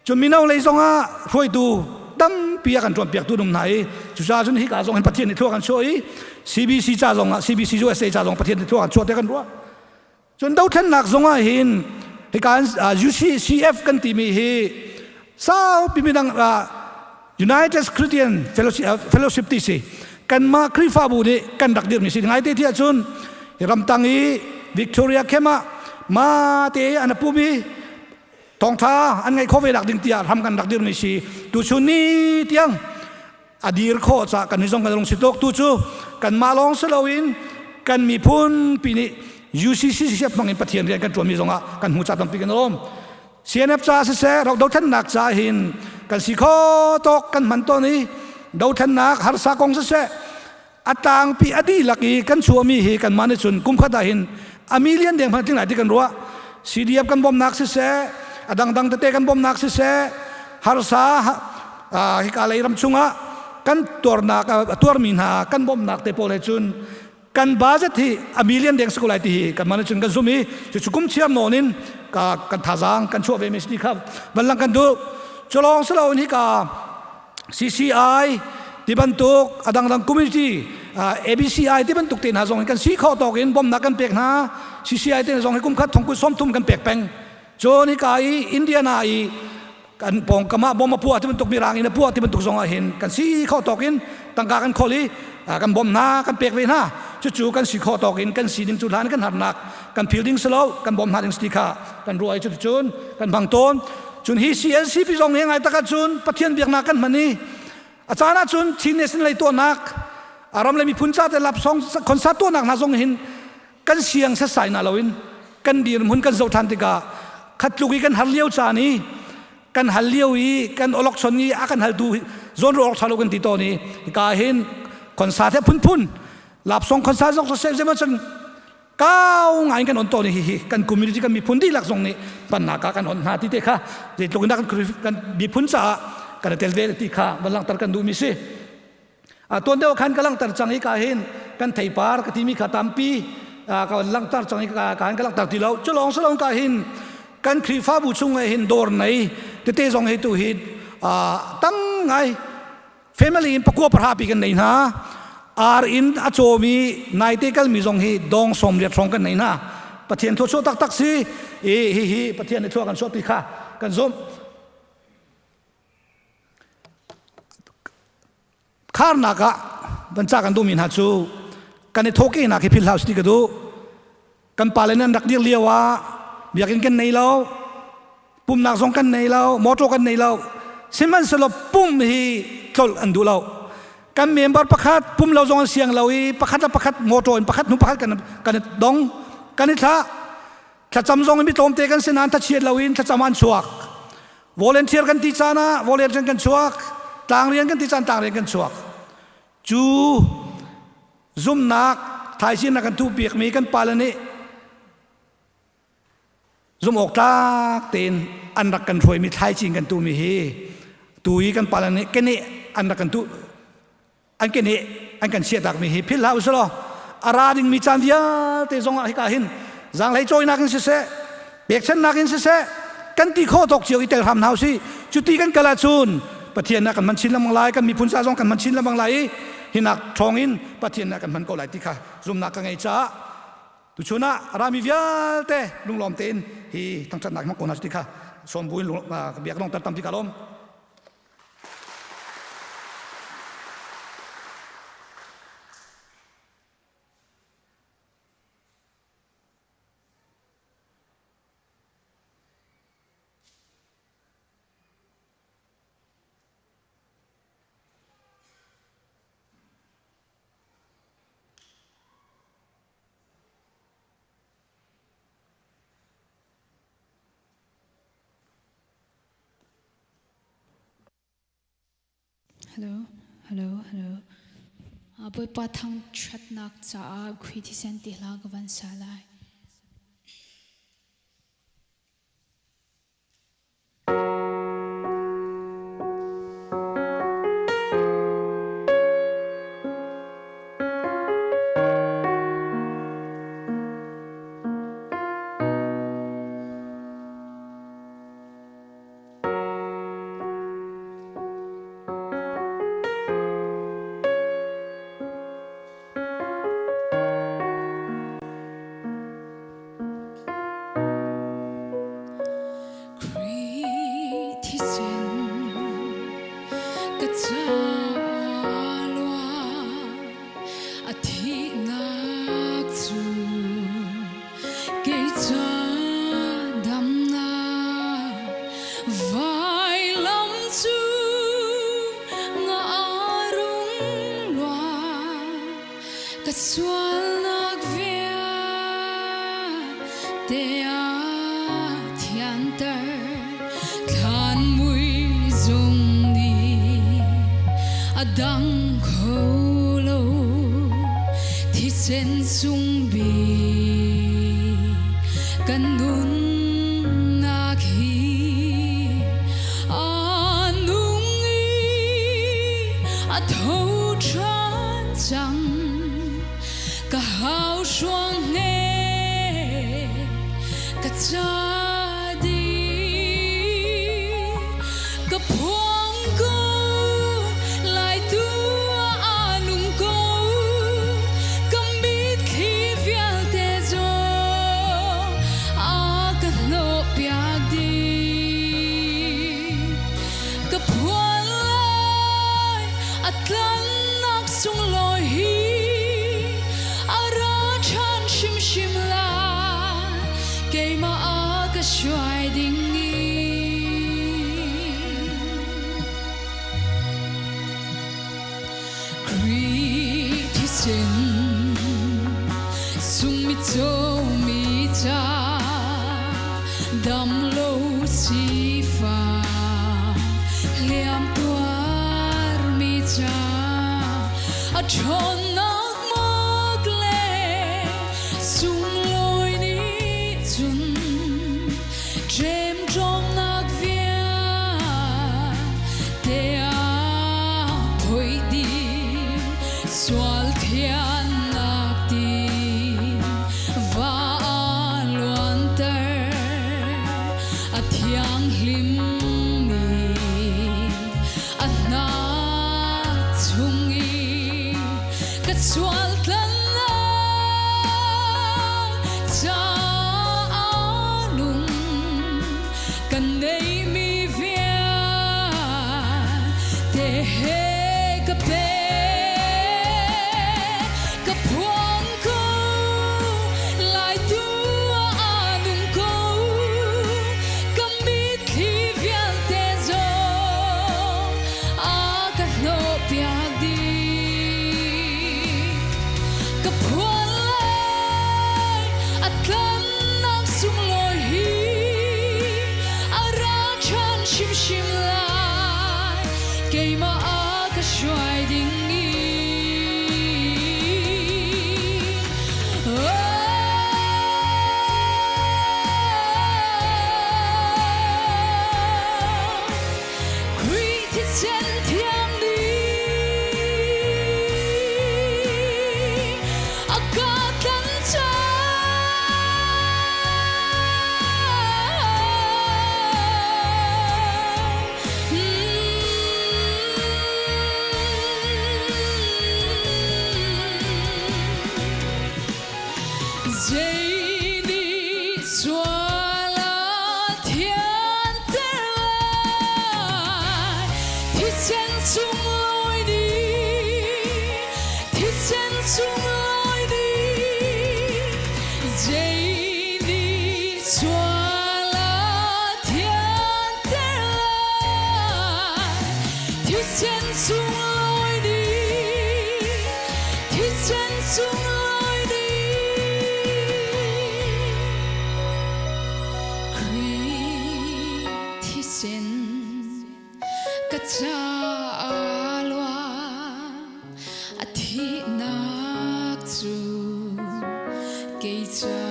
cun mino lei zong ah hruaitu tampi a kan tuan piak tu num hna i cucaah cun hika zong hin Pathian nih thua kan chuah i CBC ca zong ah CBC USA ca zong Pathian nih thua kan chuah te kan ruah Cun dothlennak zong ah hin hika UCCF kan timi hi saupi midang United Christian Fellowship ti si kanmah Khrihfabu nih kan rak dirmi si ngai te ti ahcun ramtang i Victoria Camp ah ma te an pum i thawngtha an ngeih khawh ve nak ding tiah ram kan rak dirmi si tuchun ni tiang a dir khawh ca kan zong kan lung si tuk tu cu kanmah lawng si loin kan miphun pi nih UCC siap hmang in Pathian rian kan ṭuanmi zongah kan hmu ca tampi kan lawm CNF ca siseh ro dothlennak ca hin kan si kho tawk kan hman tawn i dothlennak harsa kong siseh a tlangpi a dihlak i kan chuahmi hi kanmah nih cun kum khat ah hin a million deng hmanh tling lai ti kan ruah CDF kan bawmnak siseh a dangdang tete kan bawmnak siseh harsa hika lei ram chungah kan tuarnak tuarmi hna kan bawmnak te pawl he cun kan budget hi a million deng si ko lai ti hi kanmah nih cun kan zum i cucu kum chiar nawn in kan thazaang kan chuah ve mi si ti kha van lang kan duh culawng si loin hika CCI ti bantuk a dangdang community ABCI ti bantuk te hna zong in kan si kho tawk in bawmnak kan pek hna CCI te zong hi kum khat thongkul sawmthum kan pek peng cun hika i Indiana i kan pawngkam ah bom a puah ti bantuk mirang in a puah ti bantuk zong ah hin kan si kho tawk in tangka kan khol i kan bawm hna kan pek ve hna cucu kan si kho tawk in kan si ding cu hlan kan harnak kan phil ding si lo kan bawm hna ding si kha kan ruah i cuticun kan hmang tawn Cun hi CLCP zong hi ngai tak ahcun Pathian biaknak kan hman i a caan ahcun Chin Nation lei tuahnak a ram le miphun ca te lapsong concert tuahnak hna zong hin kan siang setsai na loin kan dirhmun kan zoh ṭhan tikah khatluk i kan har lio caan i kan hal lio i kan olok chon i a kan haltu zawn ruak ṭha lo kan ti tawn i ka hin concert he phunphun lapsong concert zong seh zeimah cun kau ngai kan on tawn hi hi kan community kan miphun dihlak zong nih pannak ah kan on hna ti te kha zeitluk in kan kan miphun caah kan tel ve ti kha van langhter kan duhmi si a tuan deuh khan ka langhter cang i ka hin kan theipar ka timi kha tampi ka van langhter cang i ka ka hin ka langhter ti lo cu lawng salong ka hin kan Khrihfabu chung ah hin dawr nei tete zong hi tu hi tam ngai Family in pakua pahra pi kan nei hna. Ar in a cawmi naite kalmi zong hi dong 80 hrawng kan nei hna. Pathian thluachuah taktak si. I hi hi Pathian nih thlua kan chuahpi kha kan zumh. Kharnak ah van ca kan duhmi hna cu kan i thawkehnak hi philh hlah usih ti ka duh. Kan pale nan rak dir lio ah biakinn kan nei lo, pumnak zong kan nei lo, motor kan nei lo. Sihmanhsehlaw pum hi tlolh an duh lo. Kan member pakhat pum lo zong an siang lo i pakhat le pakhat motor in pakhat hnu pakhat kan kan i dong, kan i thlah. Thlacam zong in mi tlawmte kan si nain thlachiat lo in thlacam an chuak. Volunteer kan ti caan ah volunteer kan chuak. Tlangrian kan ti caan tlangrian kan chuak. Cu zumnak thaizing na kan thuhpiakmi kan pale nih zumh awk tlak tein an rak kan hruaimi thlaicing kan tuhmi hi tu i kan pale nih keneh an rak kan tuh an keneh an kan chiahtakmi hi philh hlah usih law a ra dingmi caan vialte zong ah hika hin zaanghlei cawinak in siseh pekchannak in siseh kan ti khawh tawk cio i tel hram hna usih cuti kan kal ahcun Pathian ah kan hman chin lengmang lai kan miphun ca zong kan hman chin lengmang lai i hinak ṭhawng in Pathian ah kan hman ko lai ti kha zumnak ka ngei caah tuchun ah rami vialte lunglawm tein hi thangṭhatnak hmang ko hna ti kha sawm buin biak lawng tampi ka lawm. Hello, hello, hello. Bawipa thangṭhatnak caah Khrih thisen ti hla ka van sa lai. Ka caah luan a thihnak cu kei ca damnak vailam cu nga rung luang ka sualnak vialte a thianter thlan mui zong nih a dang kho lo thisen sung bik kan nunnak hi a nung i a tho ṭhan cang ka hau hruang hne ka ca dih ka phuang ko lai tu a nung ko ka mitthli vialte zong a ka hnawh piak dih ka phuan lai a tlannak sunglawi hi a ra ṭhan hrimhrim lai keimah a ka hruai ding i Khrih thisen sungmi comi ca dam lo sifa hliam tuarmi ca a ṭhawnnak mak le sunglawi nih cun ṭemṭawmnak vialte a phoih dih sual thiannak ti va a luanter a thianghlimmi a hnak chung i ka sual tlannak caah nung kan neimi vialte he ka pe ka phuang ko lai tu ah nung ko ka mitthli vialte zong a ka hnawhpiak dih ka phuan lai a tlannak sunglawi hi a ra ṭhan hrimhrim lai keimah a ka hruai ding i Khrih thisen thiang nih a ka tlanh Zei nih sual a thianter lai thisen sunglawi nih thisen sunglawi nih zei nih sual a thianter lai thisen sunglawi nih thisen sunglawi nih Khrih thisen ka caah luang a thihnak cu kei ca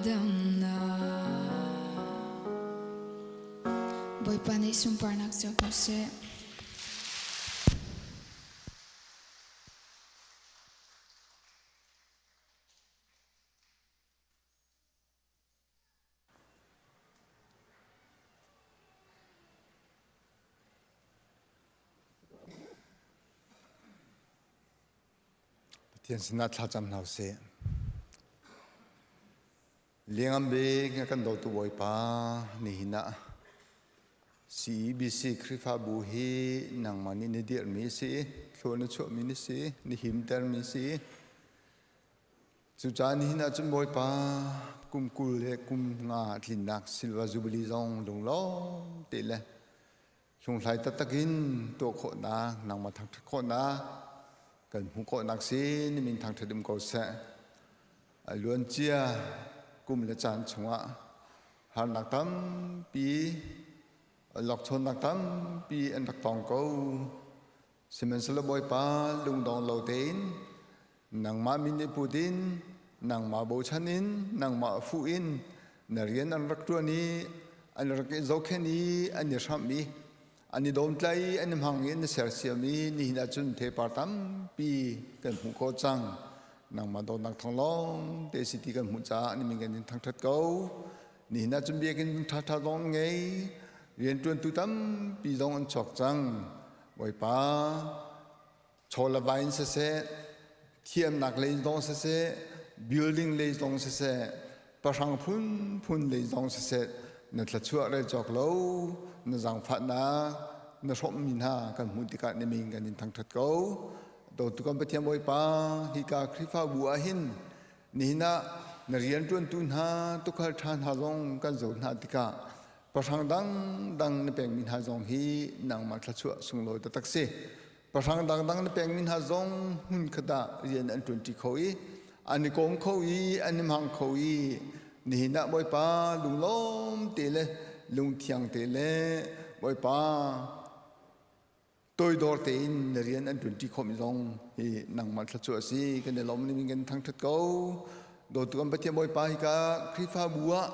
damnak. Bawipa nih sunparnak co ko seh. Pathian sinah thlacam hna usih. Liangam bik kan dawtu Bawipa nihin ah. CEBC Khrihfabu hi nangmah nih na dirhmi a si, thlua na chuahmi na si, na himtermi si. Cucaah nihin ahcun Bawipa kum 20 le kum nga tlinnak Silver Jubilee zong lunglawm te le hlunghlai taktak in tuah khawhnak, nangmah thangṭhat khawhnak, kan hmuh khawhnak si na min thangṭhat um ko seh. A luancia kum le caan chungah harnak tampi, lawkchawnnak tampi an rak tong ko. Sihmanhsehlaw Bawipa lungdong lo tein nangmah min i put in, nangmah bochan in, nangmah fuh in na rian an rak ṭuan i an rak i zohkhenh i an i hramh i an i dawmtlai i an i hmang i na sersiam i nihin ahcun theipar tampi kan hmuh khawh cang. Nangmah dawtnak thawng lawng te si ti kan hmuh caah na min kan in thangṭhat ko. Nihin ahcun biakinn ṭhaṭha zong an ngei, rianṭuantu tampi zong an chuak cang. Bawipa, chaw le va in siseh, thiamnak lei zong siseh, building lei zong siseh, pahrang phunphun lei zong siseh, na thluachuah rel cawk lo, na zaangfahnak na hrawmhmi hna kan hmuh tikah na min kan in thangṭhat ko. Dawtu kan Pathian Bawipa, hika Khrihfabu ah hin Nihin ah na rianṭuantu hna tuukhal ṭha hna zong kan zoh hna tikah pahrang dangdang na pekmi hna zong hi nangmah thluachuah sunglawi taktak si. Pahrang dangdang na pekmi hna zong hmunkhat ah rian an ṭuanṭi kho i an i kom kho i an i hmang kho i nihin ah Bawipa lunglawm te le lungthiang te le Bawipa Toidor tein na rian an ṭuanṭi khawhmi zong hi nangmah thluachuah a si. Kan i lawm ning kan thangṭhat ko. Dawtu kan Pathian Bawipa hika Khrihfabu ah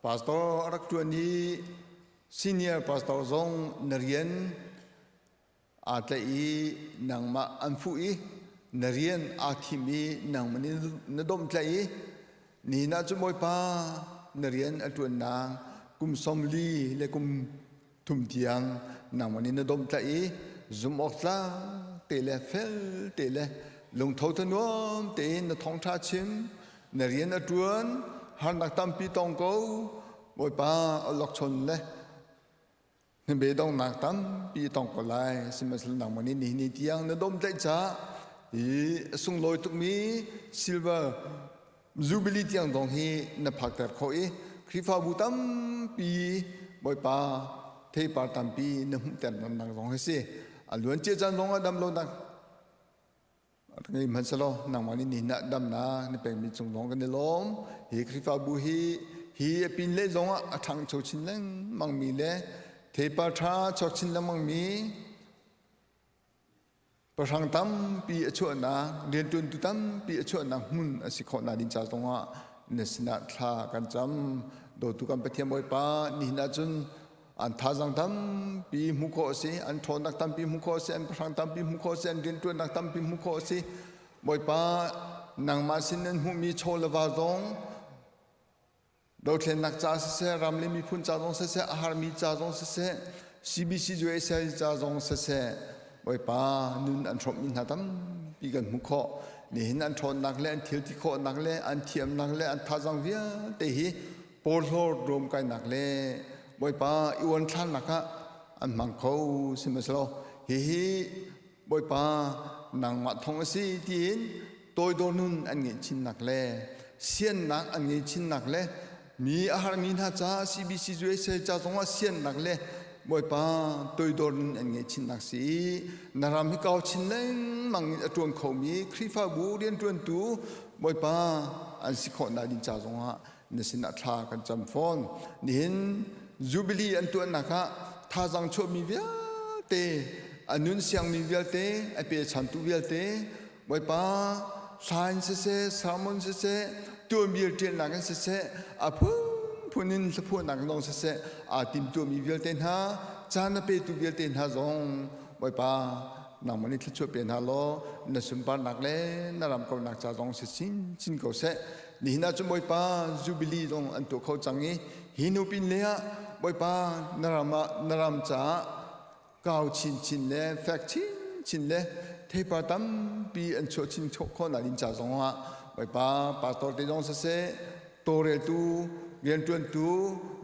pastor a rak ṭuan i senior pastor zong na rian aa tlaih i nangmah an fuh i na rian aa thim i nangmah nih na domhtlaih i nihin ah cun Bawipa na rian a ṭuannak kum 40 le kum thum tiang nangmah nih na domhtlaih i zumh awk tlak te le fel te le lungtho thanuam tein na thawngṭha chim na rian a ṭuan harnak tampi tong ko Bawipa awlokchon le hnabei donghnak tampi tong ko lai sihmanhsehlaw nangmah nih nihin ni tiang na domhtlaih caah hi a sunglawi tukmi silver Jubilee tiang zong hi na phakter khawh i Khrihfabu tampi Bawipa theipar tampi na hmuhter nak zong hi si. A luan cia caan zong ah dam lonak ngei hmanhselaw nangmah nih nihin ah damnak na pekmi cung zong kan i lawm. Hi Khrihfabu hi hi a pin le zong ah a ṭhangcho chin lengmangmi le theipar ṭha chuak chin lengmangmi Pahrang tampi a chuahnak, rianṭuantu tampi a chuahnak hmun a si khawhnak ding ca zongah na sinah thla kan cam. Dawtu kan Pathian Bawipa, nihin ahcun an thazaang tampi hmuh khawh a si, an ṭhawnnak tampi hmuh khawh a si, an pahrang tampi hmuh khawh a si, an rianṭuannak tampi hmuh khawh a si. Bawipa, nangmah sin an hmuhmi chaw le va zong Dothlennak ca siseh, ram le miphun ca zong siseh, a harmi ca zong siseh, CBC USL ca zong siseh, Bawipa nun an hrawmhmi hna tampi kan hmuh khawh. Nihin an ṭhawnnak le an thilti khawhnak le an thiamnak le an thazaang vialte hi porhlawt ruamkainak le Bawipa i uanthlarnak ah an hmang kho sihmanhsehlaw hihi Bawipa nangmah thawng a si tiin toidor nun an ngeih chinnak le siannak an ngeih chinnak le mi a harmi hna caah CBC USA ca zongah siannak le Bawipa toidor nun an ngeih chinnak si i na ram hi kau chin lengmang in a ṭuan khomi Khrihfabu rianṭuantu Bawipa an si khawhnak ding ca zongah na sinah thla kan cam fawn. Nihin Jubilee an tuahnak ah thazaang chuahmi vialte a nun siangmi vialte a pechantu vialte Bawipa hla in siseh sermon siseh tuanbia ṭialnak in siseh a phunphun in hlaphuahnak zong siseh aa timtuahmi vialte hna caan a petu vialte hna zong Bawipa nangmah nih thluachuah pe hna law na sunparnak le na ram kaunak ca zong si chinchin ko seh. Nihin ah cun Bawipa Jubilee zong an tuah kho cang i hi hnu pin le ah Bawipa na ram ah na ram caah kau chinchin le fek chinchin le theipar tampi an chuah chin khawh nak ding ca zongah Bawipa pastor te zong siseh tawlreltu. rianṭuantu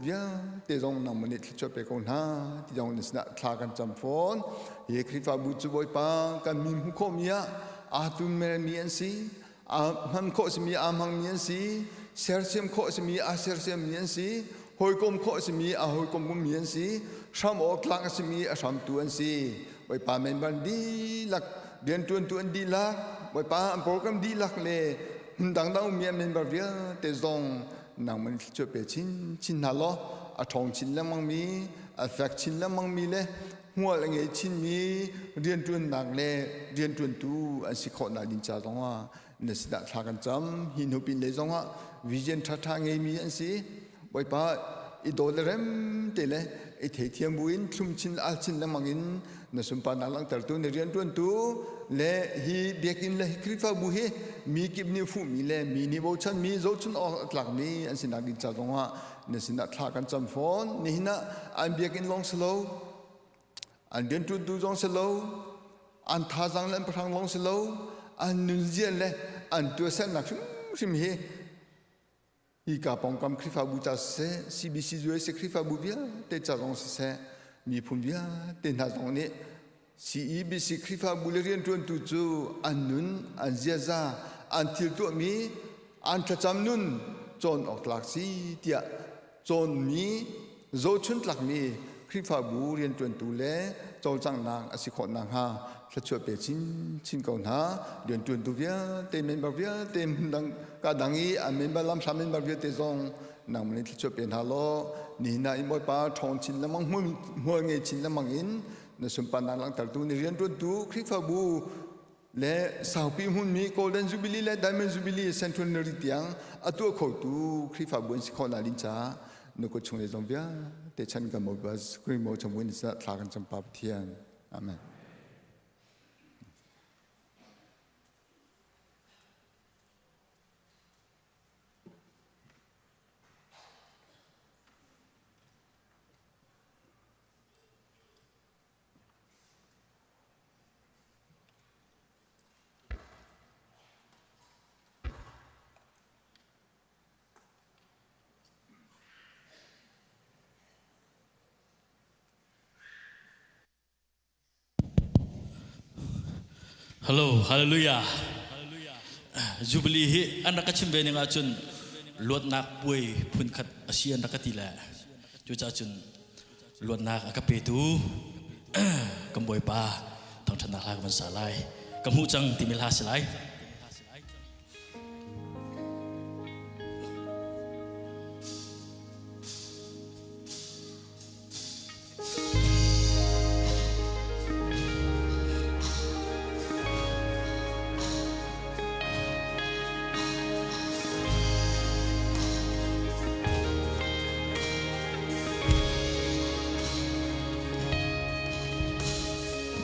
vialte zong nangmah nih thluachuah pe ko hna ti zong na sinah thla kan cam fawn. Hi Khrihfabu cu Bawipa kan mi hmuh khawhmi ah aa tunmermi an si, aa hman khawh simi aa hmangmi an si, sersiam khawh simi aa sersiammi an si, hawikom khawh simi aa hawikommi an si, hram awk tlak a simi a hramtu an si. Bawipa member dihlak rianṭuantu an dihlak, Bawipa an program dihlak le hmun dangdang ummi an member vialte zong nangmah nih thluachuah pe chinchin hna law a ṭhawng chin lengmangmi, a fek chin lengmangmi le hmual a ngei chinmi rianṭuannak le rianṭuantu an si khawhnak ding ca zongah na sinah thla kan cam. Hi hnu pin lei zongah vision ṭhaṭha ngeimi an si. Bawipa i daw le rem te le i theithiam buin thlum chin al chin lengmang in na sunparnak langhtertu na rianṭuantu le hi biakinn le hi Khrihfabu hi mi kip nih fuhmi le mi nih bochanmi zohchun awk a tlakmi an sinak ding ca zongah na sinah thla kan cam fawn. Nihin ah an biakinn lawng si lo, an rianṭuantu zong si lo, an thazaang le an pahrang lawng si lo, an nunzia le an tuahsernak hrimhrim hi Hika pawngkam Khrihfabu ca siseh, CBC USA Khrihfabu vialte ca zong siseh, miphun vialte hna zong nih CEBC Khrihfabu le rianṭuantu cu an nun, an ziaza, an thil tuahmi, an thlacam nun cawn awk tlak si tiah cawnmi, zohchun tlakmi Khrihfabu rianṭuantu le cawlcanghnak a si khawh nakhnga thluachuah pe chinchin ko hna. Rianṭuantu vialte, member vialte, hmundang ka dang i an member lamhla member vialte zong nangmah nih thluachuah pe hna law nihin ah in Bawipa ṭhawng chin lengmang hmual ngei chin lengmang in na sunparnak langhtertu ni rianṭuantu Khrihfabu le saupi hmunmi Golden Jubilee le Diamond Jubilee Centenary tiang a tuah khotu Khrihfabu an si khawh nak ding caah na kut chung le zong vialte chan kan mo bas mo chung in thla kan cam pa Pathian. Amen. Hello, hallelujah. Jubilee hi an rak ka chim ve ning ahcun luatnak puai phunkhat a si an rak ka ti le cucaah cun luatnak a ka petu kan Bawipa thangṭhatnak hla ka van sa lai. Ka hmuh cang timi hla si lai.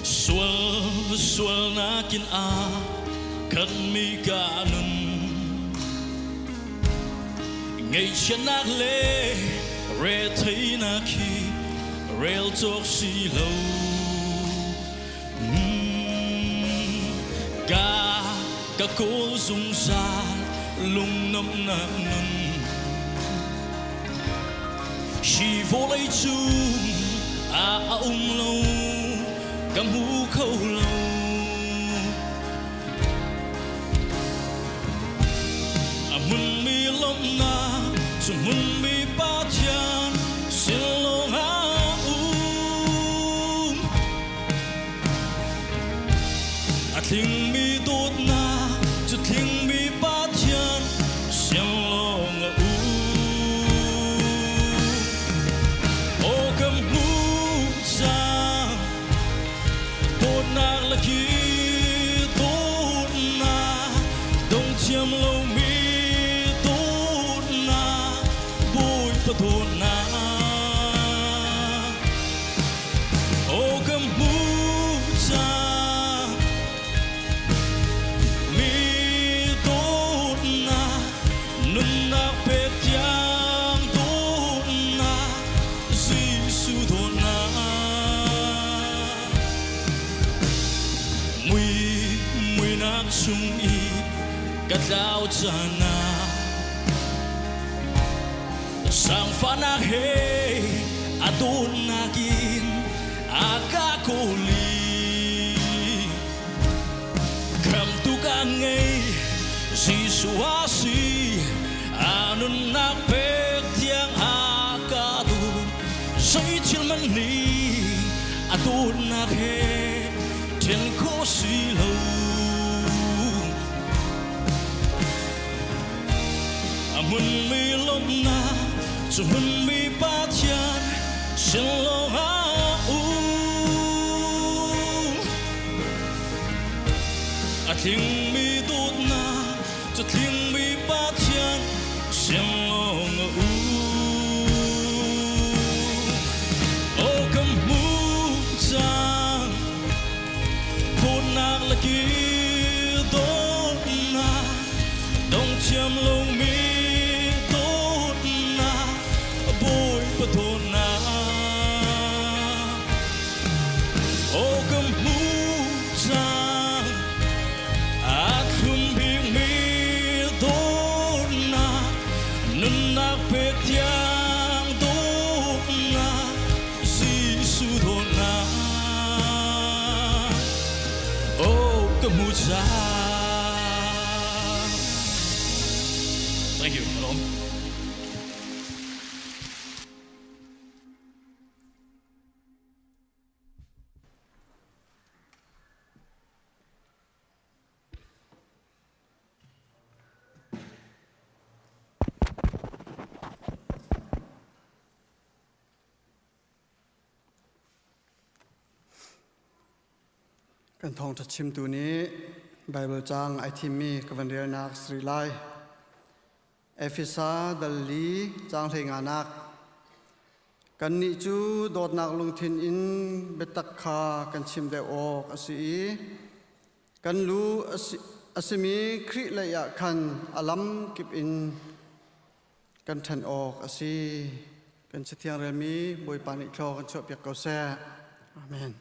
Sual sualnak in a khatmi ka nun ngaihchiatnak le retheinak hi rel cawk si lo Ka ka kawl zungzal lungnomnak nun Hi vawlei cung ah a um lo ka hmu kho lo A hmunmi lawmhnak cu hmunmi Pathian sin lawngah um. A tlingmi dawtnak cu tlingmi Pathian sin lawngah um. Aw kan hmuh cang Dawtnak laki dawtnak dong thiam lomi dawtnak Bawipa dawtnak Aw kan hmuh cang mi dawtnak nunnak pek tiang dawtnak Jesuh dawtnak Mui muinak chung i ka tlau caan ah. Zaangfahnak he a dawtnak in a ka kawl i Khamhtu ka ngei Jesuh a si a nunnak pek tiang a ka duh zei thil man nih a dawtnak he then khawh si lo. A hmunmi lawmhnak cu hmunmi Pathian sin lawngah um. A tlingmi dawtnak cu tlingmi Pathian sin lawngah um. Aw ka hmuh cang Dawtnak laki dawtnak dong thiam lomi dawtnak Bawipa dawtnak Aw ka hmuh cang a thlum bikmi dawtnak nunnak pek tiang dawtnak Jesuh dawtnak oh ka hmu cang Thank you. Hello. Kan thawngṭha chimtu nih Baibal caang ai thimmi ka van relnak si rih lai. Efesa dal li caang hlei nganak. Kannih cu dawtnak lungthin in biatak kha kan chim deuh awk a si i kan lu a simi Khrih lei ah khan a lam kip in kan ṭhen awk a si. Kan Cathiang relmi Bawipa nih thlaw kan chuahpiak ko seh. Amen.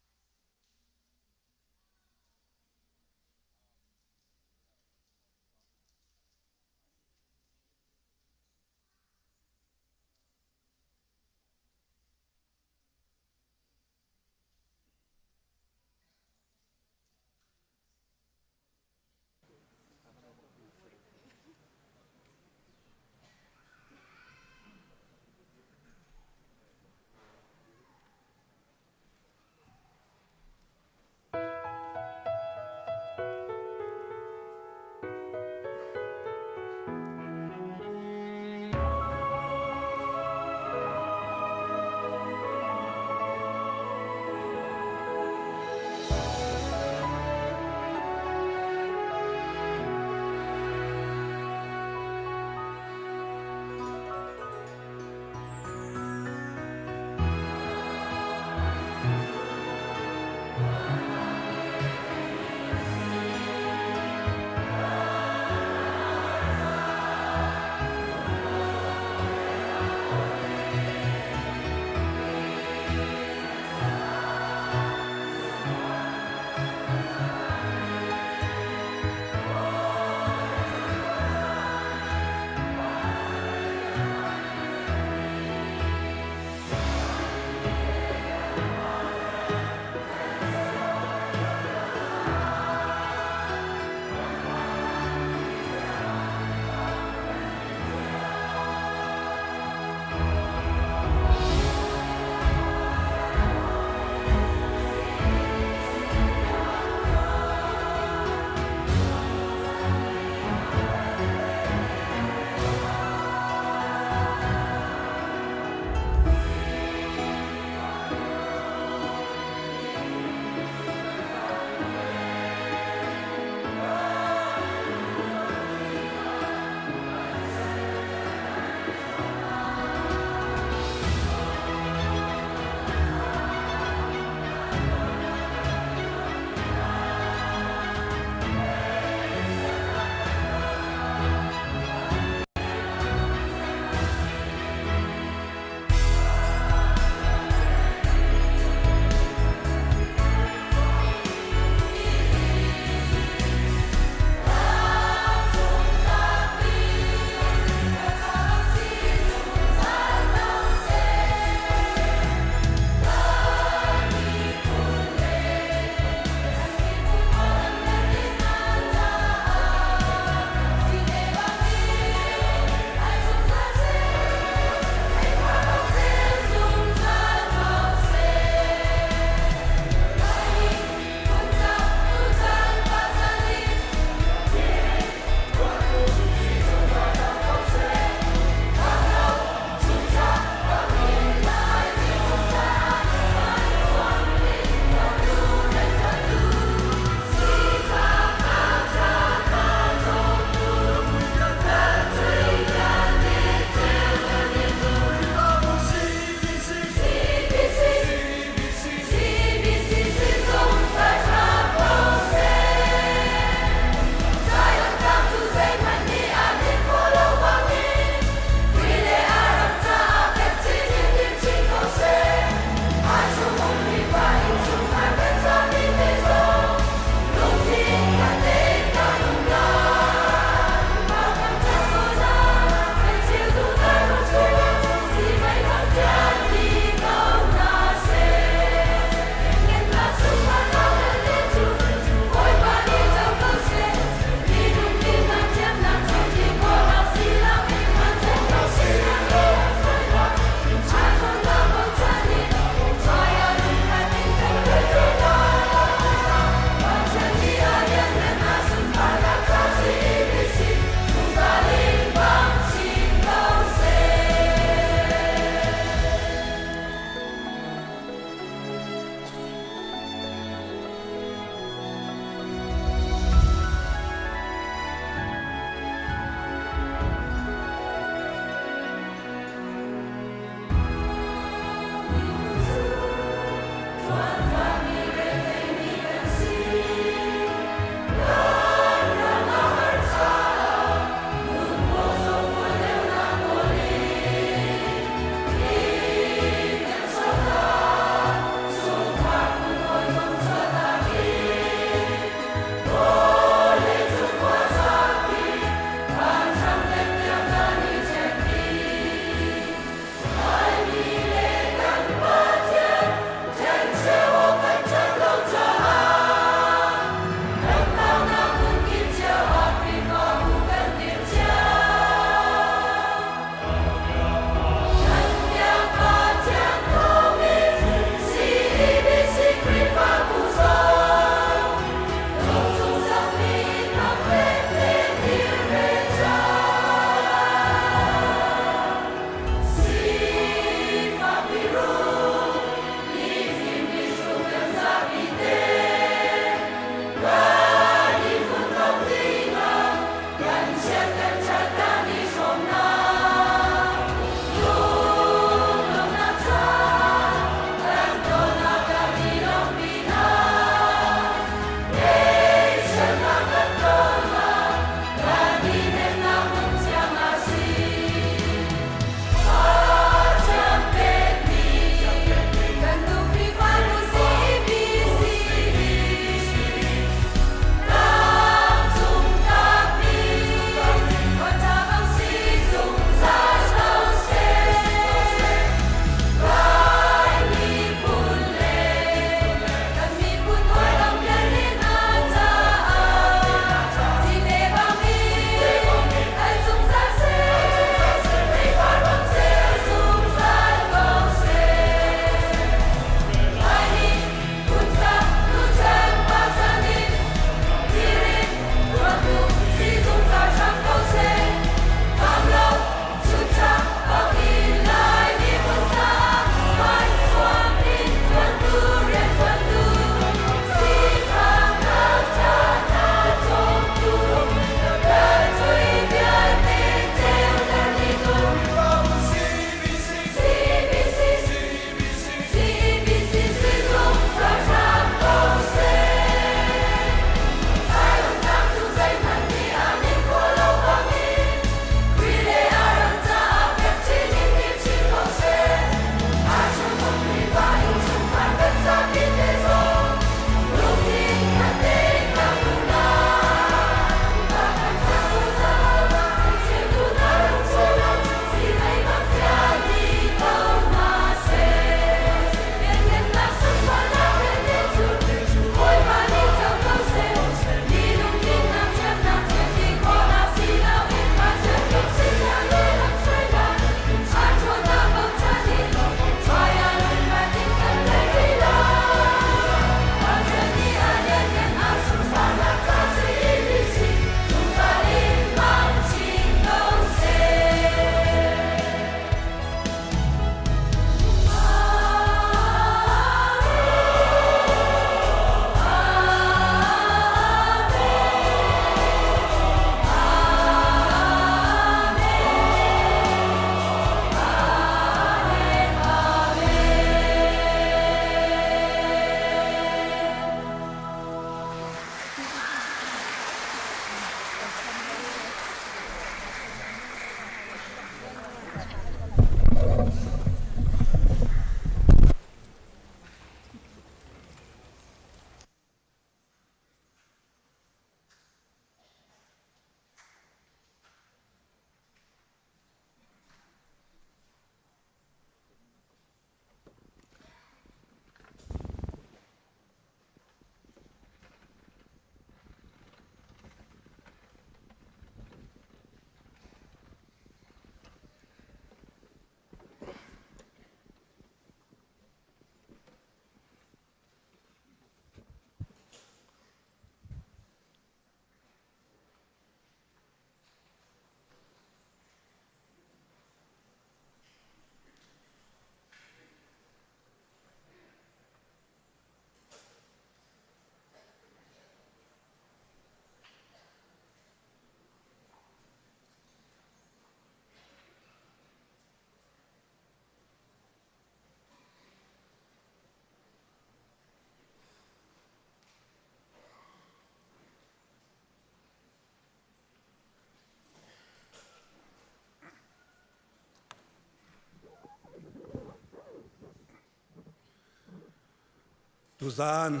Tuzan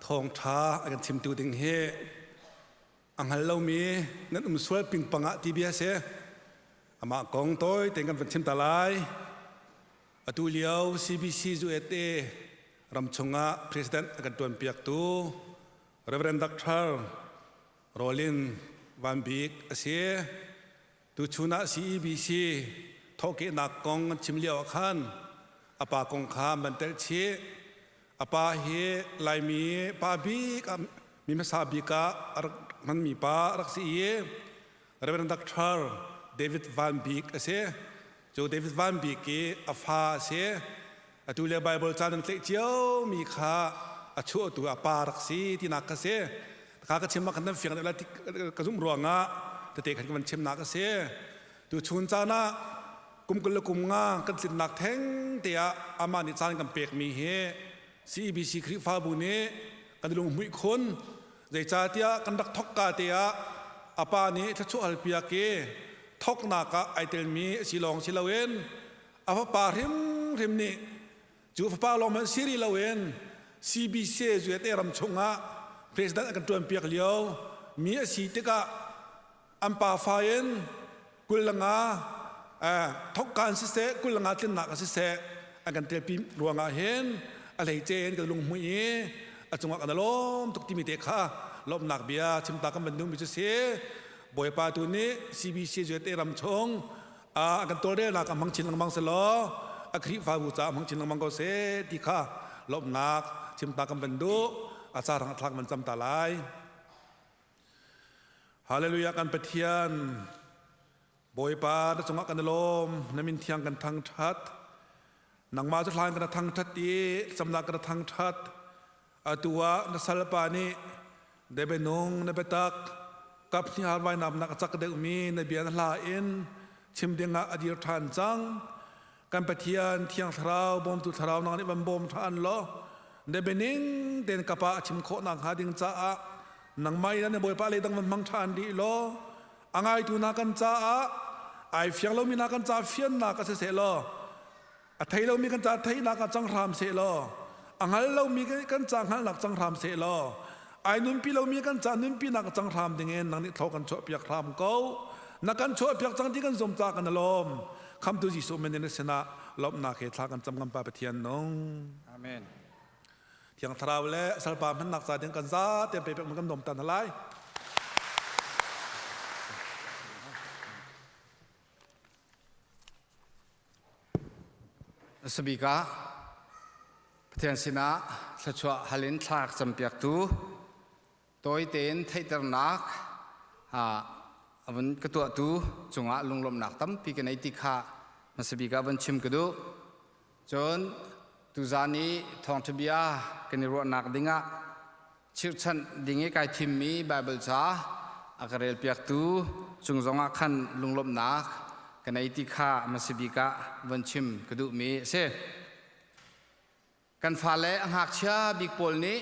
thawngṭha a kan chimtu ding hi a hngal lomi nan um sual pingpang ah ti bia si. Amah kong tawi tein kan van chim ta lai. Atu lio CBC USA ram chungah President a kan ṭuanpiaktu Reverend Dr. Rolin Van Bik a si. Tuchun ah CEBC thawhkehnak kong an chim lio ah khan a pa kong kha an telh chih. A pa hi Laimi pa bik ah mi hmasa bik ah a rak hmanmi pa a rak si i Reverend Dr. David Van Bik a si. Cu David Van Bik i a fa a si. Atu le Bible ca nan tlaih ciomi kha a chuahtu a pa rak si tinak kha si. Kha ka chim ah khan nan fiang deuh lai ti ka zumh ruangah tete khan ka van chimnak a si. Tu chun caan ah kum 20 le kum nga kan tlinnak theng te ah amah nih caan kan pekmi hi CEBC Khrihfabu nih kan lunghmuih khun. Zeicahtiah kan rak thokka te ah a pa nih thluachuah halpiak i thoknak ah ai telmi a si lawng si loin a fapa hrimhrim nih cu fapa lawng hmanh si rih loin CBC USA ram chungah president a kan ṭuanpiak lio mi a si tikah an pafa in 25 thokkaan siseh 25 tlinnak ah siseh an kan telpi ruangah hin a hleice in kan lunghmuih i a cungah kan lawm tuk timi te kha lawmhnak bia chimta kan van duhmi cu si. Bawipa tu nih CBC USA ram chung a kan tawlrelnak a hmang chin lengmang selaw a Khrihfabu caah hmang chin lengmang ko seh ti kha lawmhnak chimta kan van duh. A ca rang a thlak van cam ta lai. Hallelujah. Kan Pathian Bawipa, na cungah kan i lawm. Na min thiang kan thangthat. Nangmah cu hlan kan thangthat i camnak kan thangthat. Atu ah na salpa nih debenung na biatak kap hnih har vainam nak a cak deuhmi na bia na hla in chim dingah a dir ṭhan cang. Kan Pathian Thiang Thlarau, bawmtu Thlarau nang nih van bawm ṭhan law na bianing tein kapa a chim khawh nakhnga ding caah nangmah in na Bawipa le dang van hmang ṭhan dih law a ngaitu hna kan caah ai fiang lomi hna kan ca fiannak a si seh law, a thei lomi kan ca theihnak ah cang hram seh law, a hngal lomi kan ca hngalhnak cang hram seh law, ai nunpi lomi kan ca nunpinak cang hram dingin nang nih thlaw kan chuahpiak hram ko. Na kan chuahpiak cang ti kan zum ca kan lawm. Khamtu Jesuh min in sinah lawmhnak he thla kan cam kan Pa Pathian nung. Amen. Thiang Thlarau le salpa hmannak ca ding kan za te pe pek kan dom tan lai. Sabik ah Pathian sinah thluachuah hal in thla a campiaktu tawi tein theihternak a vun ka tuahtu cungah lunglawmhnak tampi ka nei ti kha hmasa bik ah vun chim ka duh. Cun tuzan i thawngṭha bia kan i ruahnak dingah chirhchanh ding i kai thimmi Baibal ca a ka relpiaktu cung zongah khan lunglawmhnak ka nei ti kha hmasa bik ah von chim ka duhmi a si. Kan fale a ngakchia bik pawl nih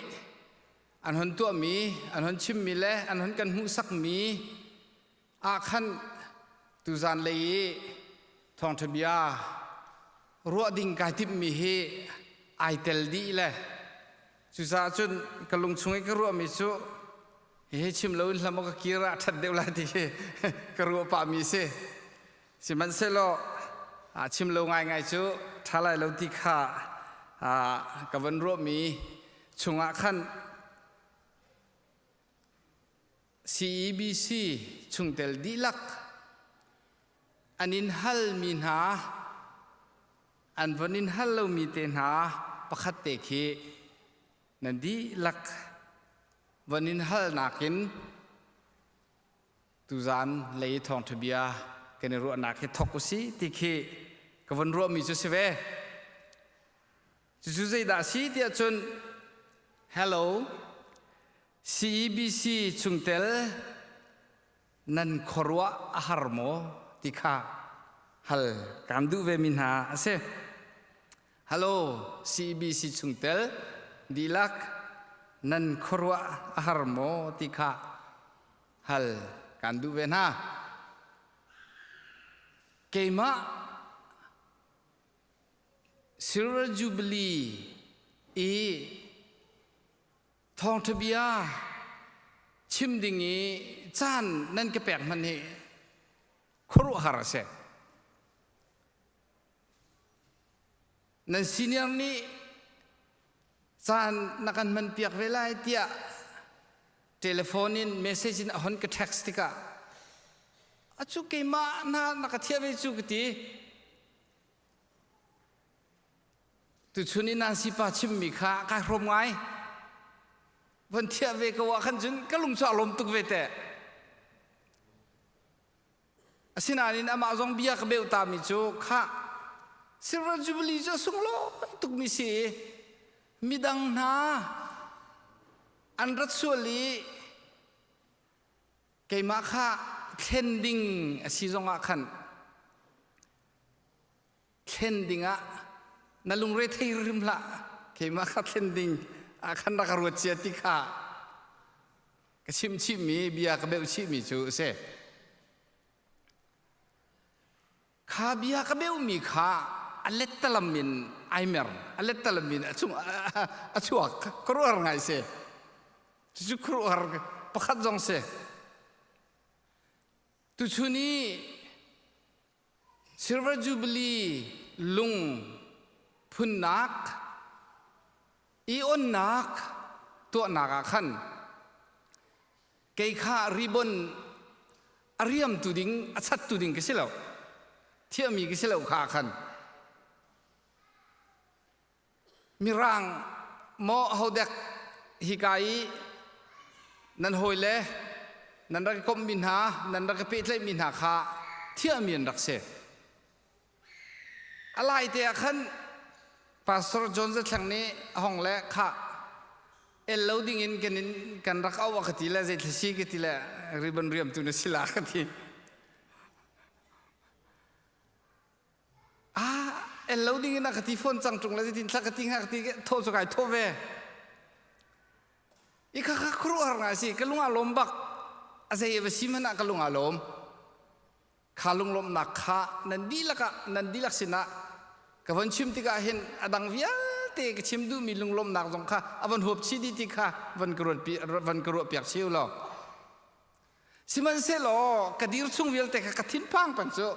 an hon tuahmi, an hon chimmi le an hon kan hmuhsakmi ah khan tuzan lei i thawngṭha bia ruah ding kai timhmi hi ai tel dih le cucaah cun ka lung chung i ka ruahmi cu hihi chim loin hlam ka kir ah ṭhat deuh lai ti hi ka ruah pahmi si. Sihmanhsehlaw chim lo ngaingai cu ṭha lai lo ti kha ka van ruahmi chungah khan CEBC chungtel dihlak an in halmi hna, an von in hal lomi te hna pakhat te khi nan dihlak von in halnak in tuzan lei thawngṭha bia kan i ruahnak hi thok usih ti khi ka von ruahmi cu si ve. Cucu zeidah a si tiah cun, hello CEBC chungtel nan khuaruah a har maw ti kha hal kaan duh ve mi hna a si. Hello CEBC chungtel dihlak nan khuaruah a har maw ti kha hal kaan duh ve hna. Keimah Silver Jubilee i Thawngṭha bia chim ding i caan nan ka pek hmanh hi khuaruahhar a si. Nan senior nih caan na kan hman piak ve lai tiah telephone in message in a hon ka text tikah acu keimah na na ka thiah ve cu ka ti. Tuchun i Nancy pa chimmi kha kai hrawm ngai. Von thiah ve ko ah khan cun ka lung cu a lawm tuk ve teh. Asinain amah zong bia ka beuh tami cu khah Silver Jubilee cu a sunglawi tukmi si i midang hna an rat sual i keimah kha thlen ding a si zongah khan thlen dingah na lungre thei hrim hlah keimah kha thlen ding ah khan rak ruat cia ti kha ka chim chihmi bia ka beuh chihmi cu a si kha bia ka beuhmi kha a lettalam in ai mer a lettalam in a chung a chuak ka ruar ngai si cucu khuaruahhar pakhat zong si tuchun i Silver Jubilee lung phunnak i onnak tuahnak ah khan kei kha ribbon a riamtu ding a chattu ding ka si lo thiahmi ka si lo kha khan Mirang maw hodek hika i nan hawile nan rak i komhmi hna nan rak i pehtlaihmi hna kha thiahmi an rak si. A lai te ah khan Pastor John Zathleng nih a hong le khah el lo ding in kan in kan rak auh a ka ti le zeithla si ka ti le ribbon riamtu na si la ka ti. Ah, el lo ding in a ka ti fawn cang ṭung le zeitin thla ka ti hnga ka ti thaw cu kai thaw ve. I kha kha khuaruahhar ngai si ka lung aa lawm bak. A zei va si hmanh ah ka lung aa lawm. Kha lunglawmhnak kha nan dihlak ah nan dihlak sinah ka von chim tikah hin a dang vialte ka chim duhmi lunglawmhnak zong kha a von huap chih dih ti kha von ka ruat von ka ruah piak chih u law. Sihmanhsehlaw ka dir chung vialte kha ka thinphang peng cu.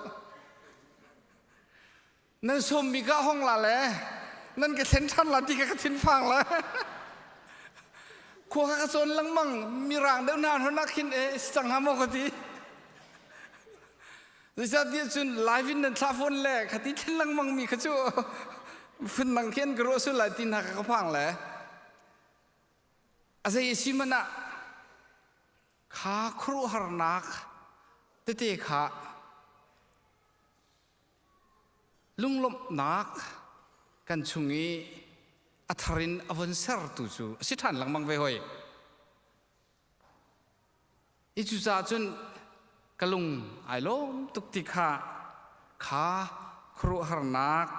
Nan sawmmi ka hong la le nan ka thlen ṭhan la ti kha ka thinphang le. Khua kha ka cawn lengmang mirang deuh hna hon ah khin e si cang hnga maw ka ti. Zeicahtiah cun live in nan thlah fawn le kha ti thlen lengmang mi kha cu phun dang khi an ka ruah sul lai ti hna kha ka phang le. A zei a si hmanh ah Kha khuaruahharnak tete kha lunglawmhnak kan chung i a thar in a von sertu cu a si ṭhan lengmang ve hoi. I cucaah cun ka lung ai lawm tuk ti kha kha khuaruahharnak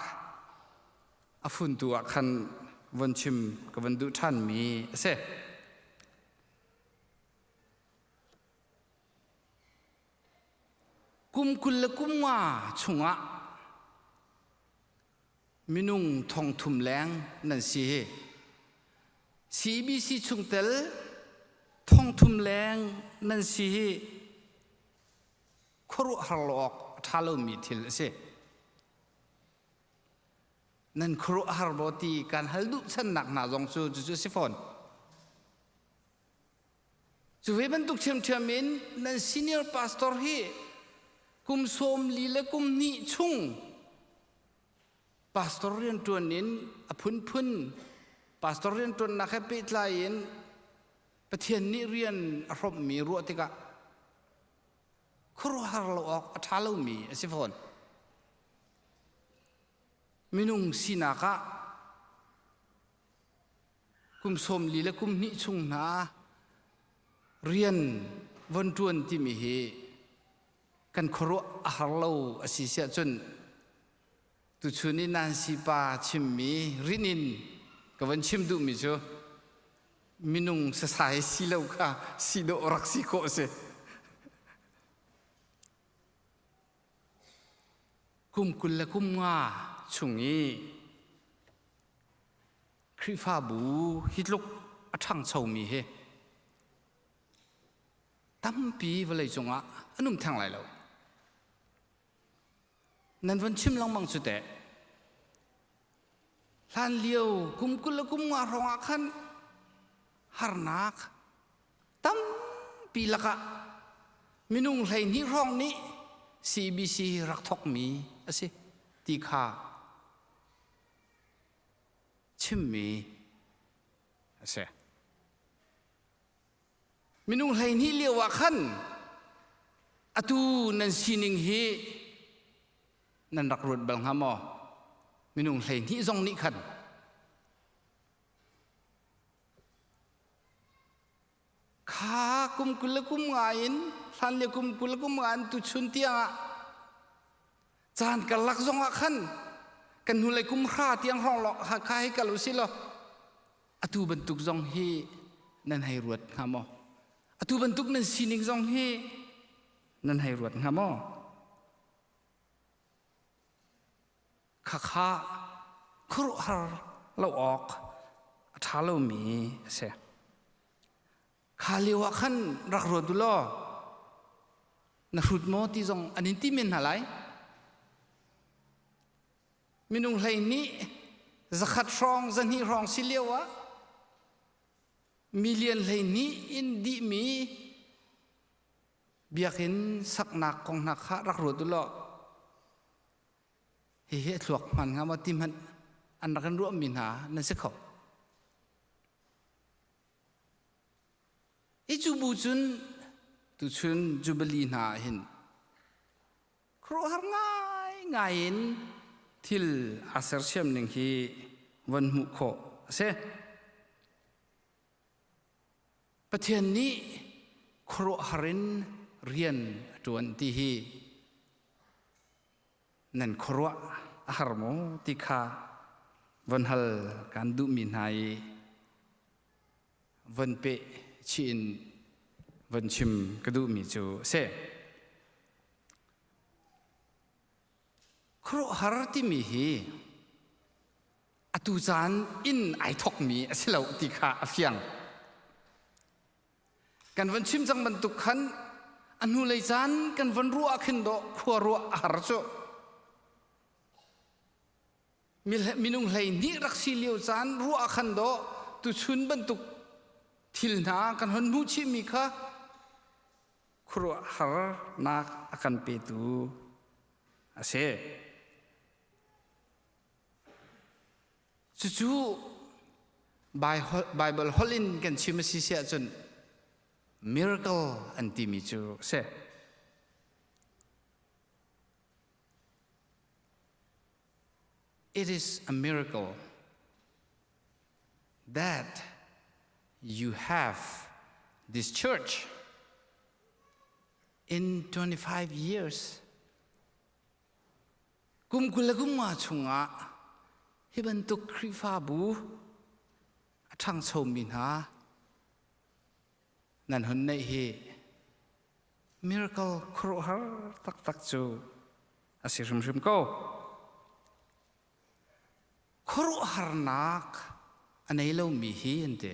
a funtu ah khan von chim ka von duh ṭhanmi a si. Kum 20 le kum nga chungah minung 3000 leng nan si hi. CBC chungtel 3000 leng nan si hi khuaruahhar lo awk a ṭha lomi thil a si. Nan khuaruahhar maw ti kan hal duh channak hna zong cu cucu a si fawn. Cu ve bantuk ṭhiamṭhiam in nan senior pastor hi kum 40 le kum hnih chung pastor rianṭuan in a phunphun pastor rianṭuannak he pehtlai in Pathian nih rian a hrawmhmi ruah tikah khuaruahhar lo awk a ṭha lomi a si fawn. Minung sinak ah kum 40 le kum hnih chung hna rian von ṭuan timi hi kan khuaruah a har lo a si siah cun tuchun i Nancy pa chimmi rin in ka von chim duhmi cu minung sasai si lo kha si dawh rak si khawh a si. Kum 20 le kum nga chung i Khrihfabu hi tluk a ṭhangchomi hi tampi vawlei cungah an um theng lai lo. Nan von chim lengmang cu teh. Hlan lio kum 20 le kum nga hrawng ah khan harnak tampi lakah minung 12 hrawng nih CBC rak thawkmi a si ti kha chimmi a si. Minung 12 lio ah khan atu nan sining hi nan rak ruat bal hnga maw? Minung 12 zong nih khan kha kum 20 le kum nga in hlan lio kum 20 le kum nga in tuchun tiang ah caan karlak zong ah khan kan hnulei kum hra tiang hrawng kha hei kal usih law atu bantuk zong hi nan hei ruat hnga maw? Atu bantuk nan sining zong hi nan hei ruat hnga maw? Khakha khuaruahhar lo awk a ṭha lomi a si. Kha lio ah khan rak ruat u law na hrut maw ti zong an in ti men hna lai. Minung 12 zakhat hrawng 200 hrawng si lio ah million 12 in dihmi biakinn saknak kong hna kha rak ruat u law hihi a thluak hman hnga maw ti hmanh an rak in ruahmi hna nan si kho. Hi cu bu cun tuchun Jubilee hna ah hin khuaruahhar ngaingai in thil aa sersiam ning hi von hmuh khawh a si. Pathian nih khuaruahhar in rian a ṭuan ti hi nan khuaruah a har maw ti kha von hal kan duhmi hna i von peh chih in von chim ka duhmi cu a si. Khuaruahhar timi hi atu caan in ai thokmi a si lo ti kha a fiang. Kan von chim cang bantuk khan a hnulei caan kan von ruah ah khin dawh khua ruah a har cu. Minung 12 rak si lio caan ruah ah khan dawh tuchun bantuk thil hna kan hon hmuh chihmi kha khuaruahharnak a kan petu a si. Cucu Bible holh in kan chim a si si ahcun miracle an timi cu a si. It is a miracle that you have this church in 25 years. Kum 20 le kum nga chungah hi bantuk Khrihfabu a ṭhangchomi hna nan hun neih hi miracle khuaruahhar taktak cu a si hrimhrim ko. Khuaruahharnak a nei lomi hi an ti.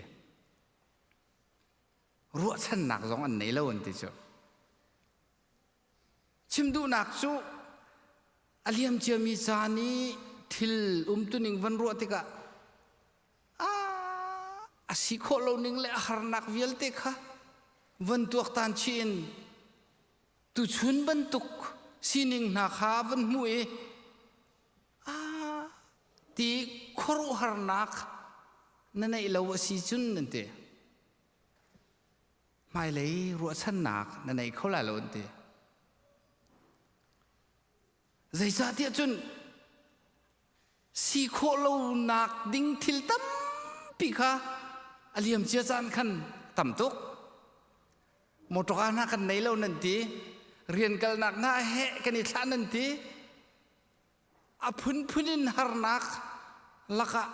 Ruahchannak zong an nei lo an ti cu. Chim duhnak cu a liam ciami caan i thil umtuning van ruah tikah a si khawh lo ning le a harnak vialte kha van tuaktan chih in tuchun bantuk sining hna kha van hmuh i ti khuaruahharnak na neih lo a si cun nan ti. Hmailei ruahchannak na nei kho lai lo an ti. Zeicahtiah cun si khawh lonak ding thil tampi kha a liam cia caan khan tam tuk. Motor hna kan nei lo nan ti. Rian kalnak hna heh kan i thlah nan ti. A phunphun in harnak lakah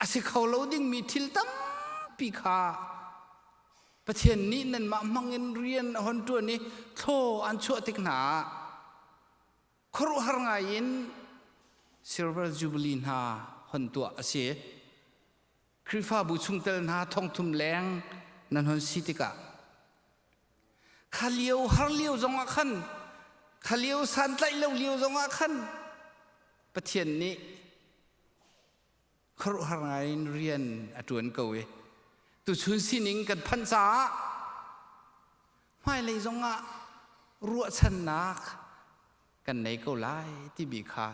a si kho lo dingmi thil tampi kha Pathian nih nanmah hmangin rian a hon ṭuan i thlaw an chuah tik hna ah khuaruahhar ngai in Silver Jubilee hna hon tuah a si. Khrihfabu chungtel hna thongthum leng nan hon si tikah kha lio har lio zongah khan kha lio santlaih lo lio zongah khan Pathian nih khuaruahhar ngai in rian a ṭuan ko i tuchun sining kan phanh caah hmailei zongah ruahchannak kan nei ko lai timi kha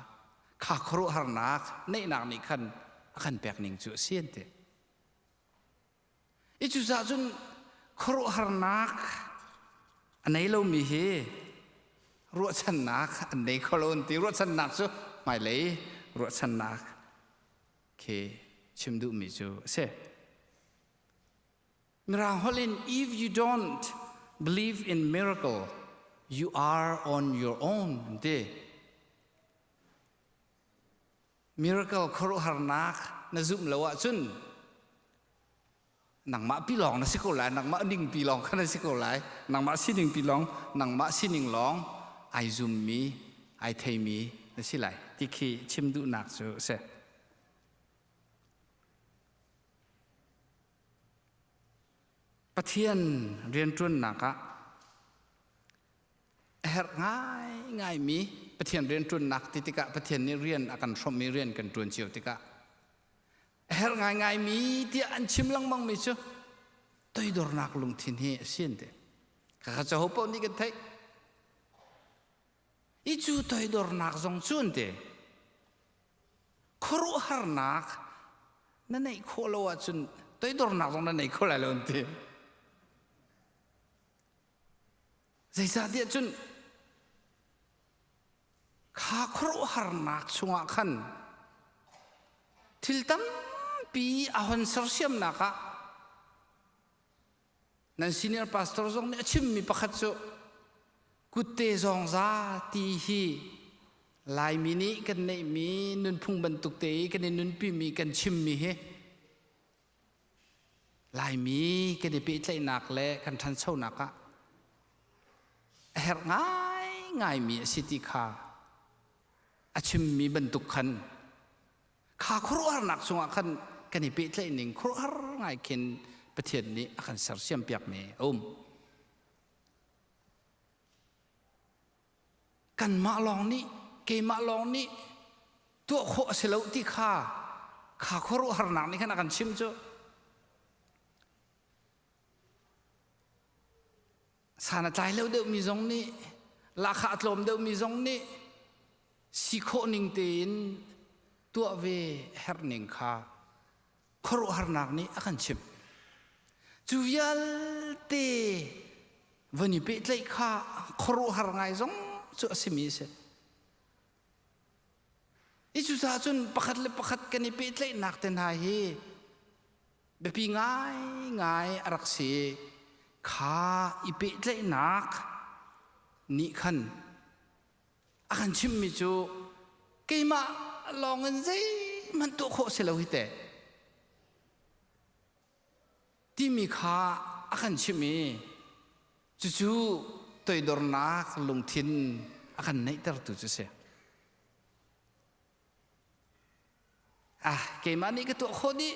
kha khuaruahharnak neihnak nih khan a kan pek ning cu a si an ti. I cucaah cun khuaruahharnak a nei lomi hi ruahchannak an nei kho lo an ti. Ruahchannak cu hmailei ruahchannak khi chim duhmi cu a si. Mirang holh in if you don't believe in miracle, you are on your own an ti. Miracle khuaruahharnak na zumh lo ahcun nangmah pi lawng na si ko lai nangmah ning pi lawng kha na si ko lai nangmah sining pi lawng nangmah sining lawng ai zummi ai theimi na si lai ti khi chim duhnak cu a si. Pathian rianṭuannak ah a herh ngaingaimi Pathian rianṭuannak ti tikah Pathian nih rian a kan hrawmhmi rian kan ṭuan cio tikah a herh ngaingaimi tiah an chim lengmangmi cu toidornak lungthin hi a si an ti. Khakha cu ho paoh nih kan theih. I cu toidornak zong cu an ti. Khuaruahharnak na neih khawh lo ahcun toidornak zong na nei kho lai lo an ti. Zeicahtiah cun kha khuaruahharnak chungah khan thil tampi a hon sersiamnak ah Nan senior pastor zong nih a chimmi pakhat cu kutte zawngza ti hi Laimi nih kan neihmi nunphung bantuk te i kan i nunpimi kan chimmi hi Laimi kan i pehtlaihnak le kan ṭhanchonak ah a herh ngaingaimi a si ti kha a chimmi bantuk khan Kha khuaruahharnak chungah khan kan i pehtlaih ning khuaruahhar ngai khin Pathian nih a kan sersiam piakmi a um. Kanmah lawng nih, keimah lawng nih tuah khawh a si lo ti kha kha khuaruahharnak nih khan a kan chim cu. San a tlai lo deuhmi zong nih, lahkhah a tlawm deuhmi zong nih si khawh ning tein tuah ve herh ning kha khuaruahharnak nih a kan chimh. Cu vialte van i pehtlaih kha khuaruahhar ngai zong cu a simi a si. I cucaah cun pakhat le pakhat kan i pehtlaihnak te hna hi biapi ngaingai a rak si. Kha i pehtlaihnak nih khan a kan chimhmi cu keimah lawng in zeihmanh tuah khawh si lo hi teh timi kha a kan chimh i cucu toidornak lungthin a kan neihtertu cu si. Ah, keimah nih ka tuah khawh dih.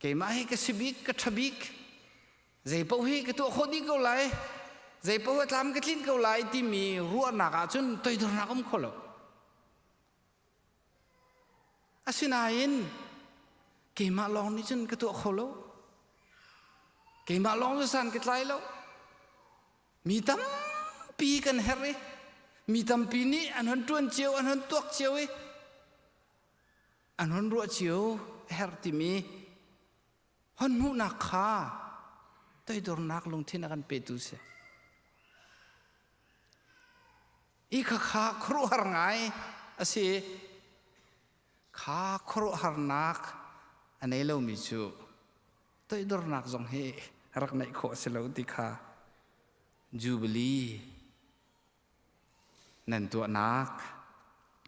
Keimah hi ka si bik, ka ṭha bik. Zei paoh hi ka tuah khawh dih ko lai. Zei paoh a tlam ka tlinh ko lai timi ruahnak ahcun toidornak um kho lo. Asinain keimah lawng nih cun ka tuah kho lo. Keimah lawng cu san ka tlai lo. Mi tampi kan herh i mi tampi nih an hon ṭuan cio, an hon tuak cio i an hon ruah cio a herh timi hon hmuhnak kha toidornak lungthin a kan petu si. I khakha khuaruahhar ngai a si. Kha khuaruahharnak a nei lomi cu toidornak zong hi rak neih khawh a si lo ti kha Jubilee nan tuahnak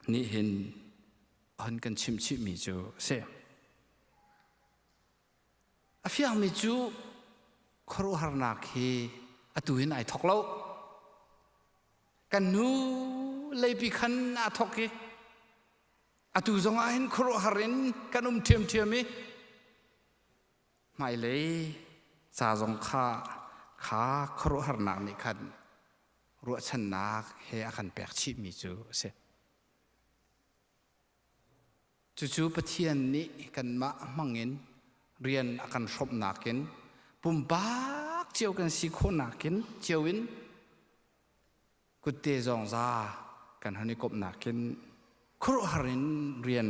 nih hin hon kan chimh chihmi cu a si. A fiangmi cu khuaruahharnak hi atu hin ai thawk lo. Kan nu leipi khan aa thawk i atu zong ah hin khuaruahhar in kan um ṭhiamṭhiam i. Hmailei ca zong kha kha khuaruahharnak nih khan ruahchannak he a kan pek chihmi cu a si. Cucu Pathian nih kanmah hmangin rian a kan hrawmhnak in pumpak cio kan si khawhnak in cio in kutte zong za kan hon i komhnak in khuaruahhar in rian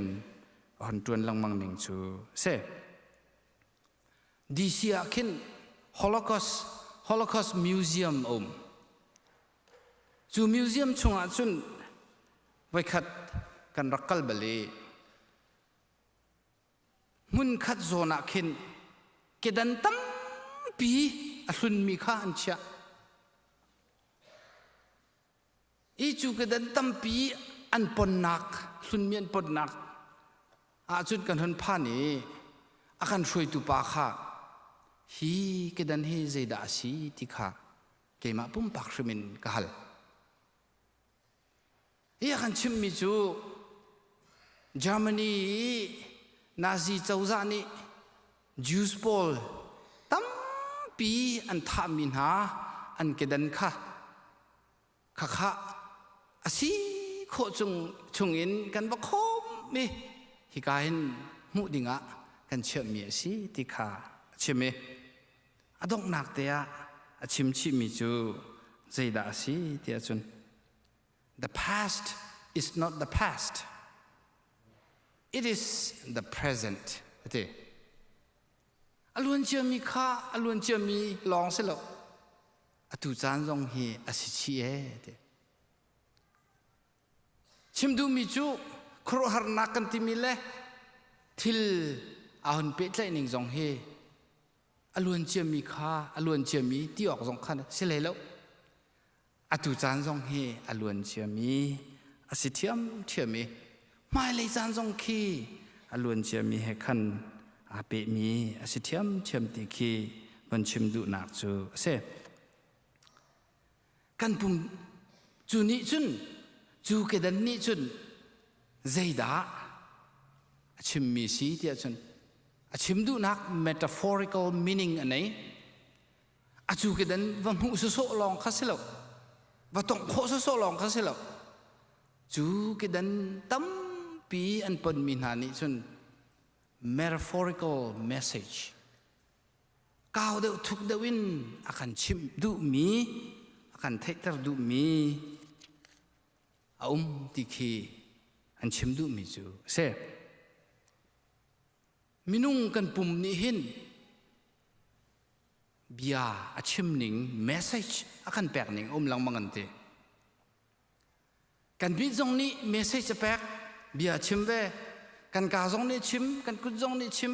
a hon ṭuan lengmang ning cu a si. DC ah khin Holocaust Holocaust Museum a um. Cu museum chungah cun voikhat kan rak kal bal i hmunkhat zawn ah khin kedan tampi a hlunmi kha an chiah. I cu kedan tampi an ponnak hlunmi an ponnak ahcun kan hun phan i a kan hruaitu pa kha hi kedan hi zeidah a si ti kha keimah pumpak hrim in ka hal. Hi a kan chimmi cu Germany i Nazi cozah nih Jews pawl tampi an thahmi hna an kedan kha khakha a si khawh chung chungin kan va khawm i hika hin hmuh dingah kan chiahmi a si ti kha a chim i a donghnak te ah a chim chihmi cu zeidah a si ti ahcun The past is not the past. It is the present. Ati. A luan ciami kha a luan ciami lawng si lo. Atu caan zong hi a si chih e. Ti. Chim duhmi cu khuaruahharnak kan timi le thil aa hun pehtlaih ning zong hi a luan ciami kha a luan ciami ti awk zong khan si hlei lo. Atu caan zong hi a luan ciami a si ṭhiamṭhiam i hmailei caan zong khi a luan ciami he khan aa pehmi a si ṭhiamṭhiam ti khi von chim duhnak cu a si. Kan pum cu nih cun cu kedan nih cun zeidah a chimmi si tiah cun a chim duhnak metaphorical meaning a nei. A cu kedan va hmuh sawsawh lawng kha si lo. Va tongh khawh sawsawh lawng kha si lo. Cu kedan tampi an ponmi hna nih cun metaphorical message kau deuh thuk deuh in a kan chimh duhmi a kan theihter duhmi a um ti khi an chim duhmi cu a si. Minung kan pum nih hin bia a chim ning message a kan pek ning um lengmang an ti. Kan mit zong nih message a pek bia a chim ve kan ka zong nih chim kan kut zong nih chim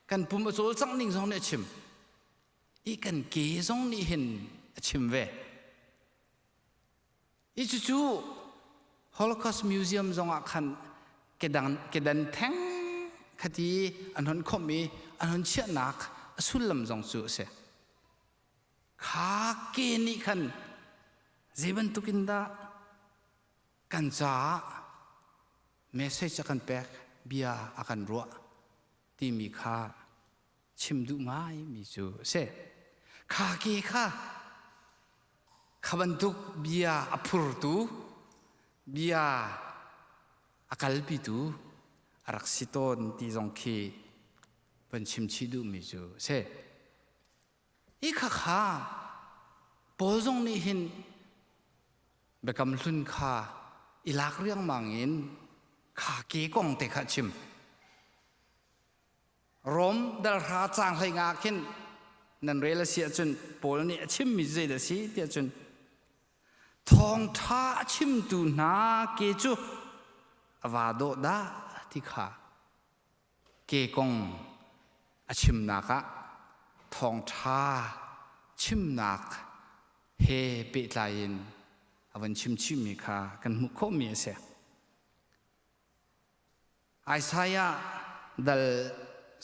kan pum a cawlcangh ning zong nih a chim i kan ke zong nih hin a chim ve I cucu Holocaust Museum zongah khan kedan, kedan theng khati an hon khomh i an hon chiahnak a sullam zong cu a si. Kha ke nih khan zei bantuk in dah kan caah message a kan pek, bia a kan ruah timi kha chim duh ngaimi cu a si. Kha ke kha kha bantuk bia a phurtu, bia a kalpitu a rak si tawn ti zong khi van chim chih duhmi cu a si. Hi kha kha Paul zong nih hin biakam hlun kha i lak riangmang in kha ke kong te kha chim. Rom dalhra caang hlei nga khin nan rel a si ahcun Paul nih a chimmi zeidah a si tiah cun thawngṭha a chimtu hna ke cu a vaa dawh dah ti kha ke kong a chimnak ah thawngṭha chimnak he pehtlai in a van chim chihmi kha kan hmuh khawhmi a si. Isaiah dal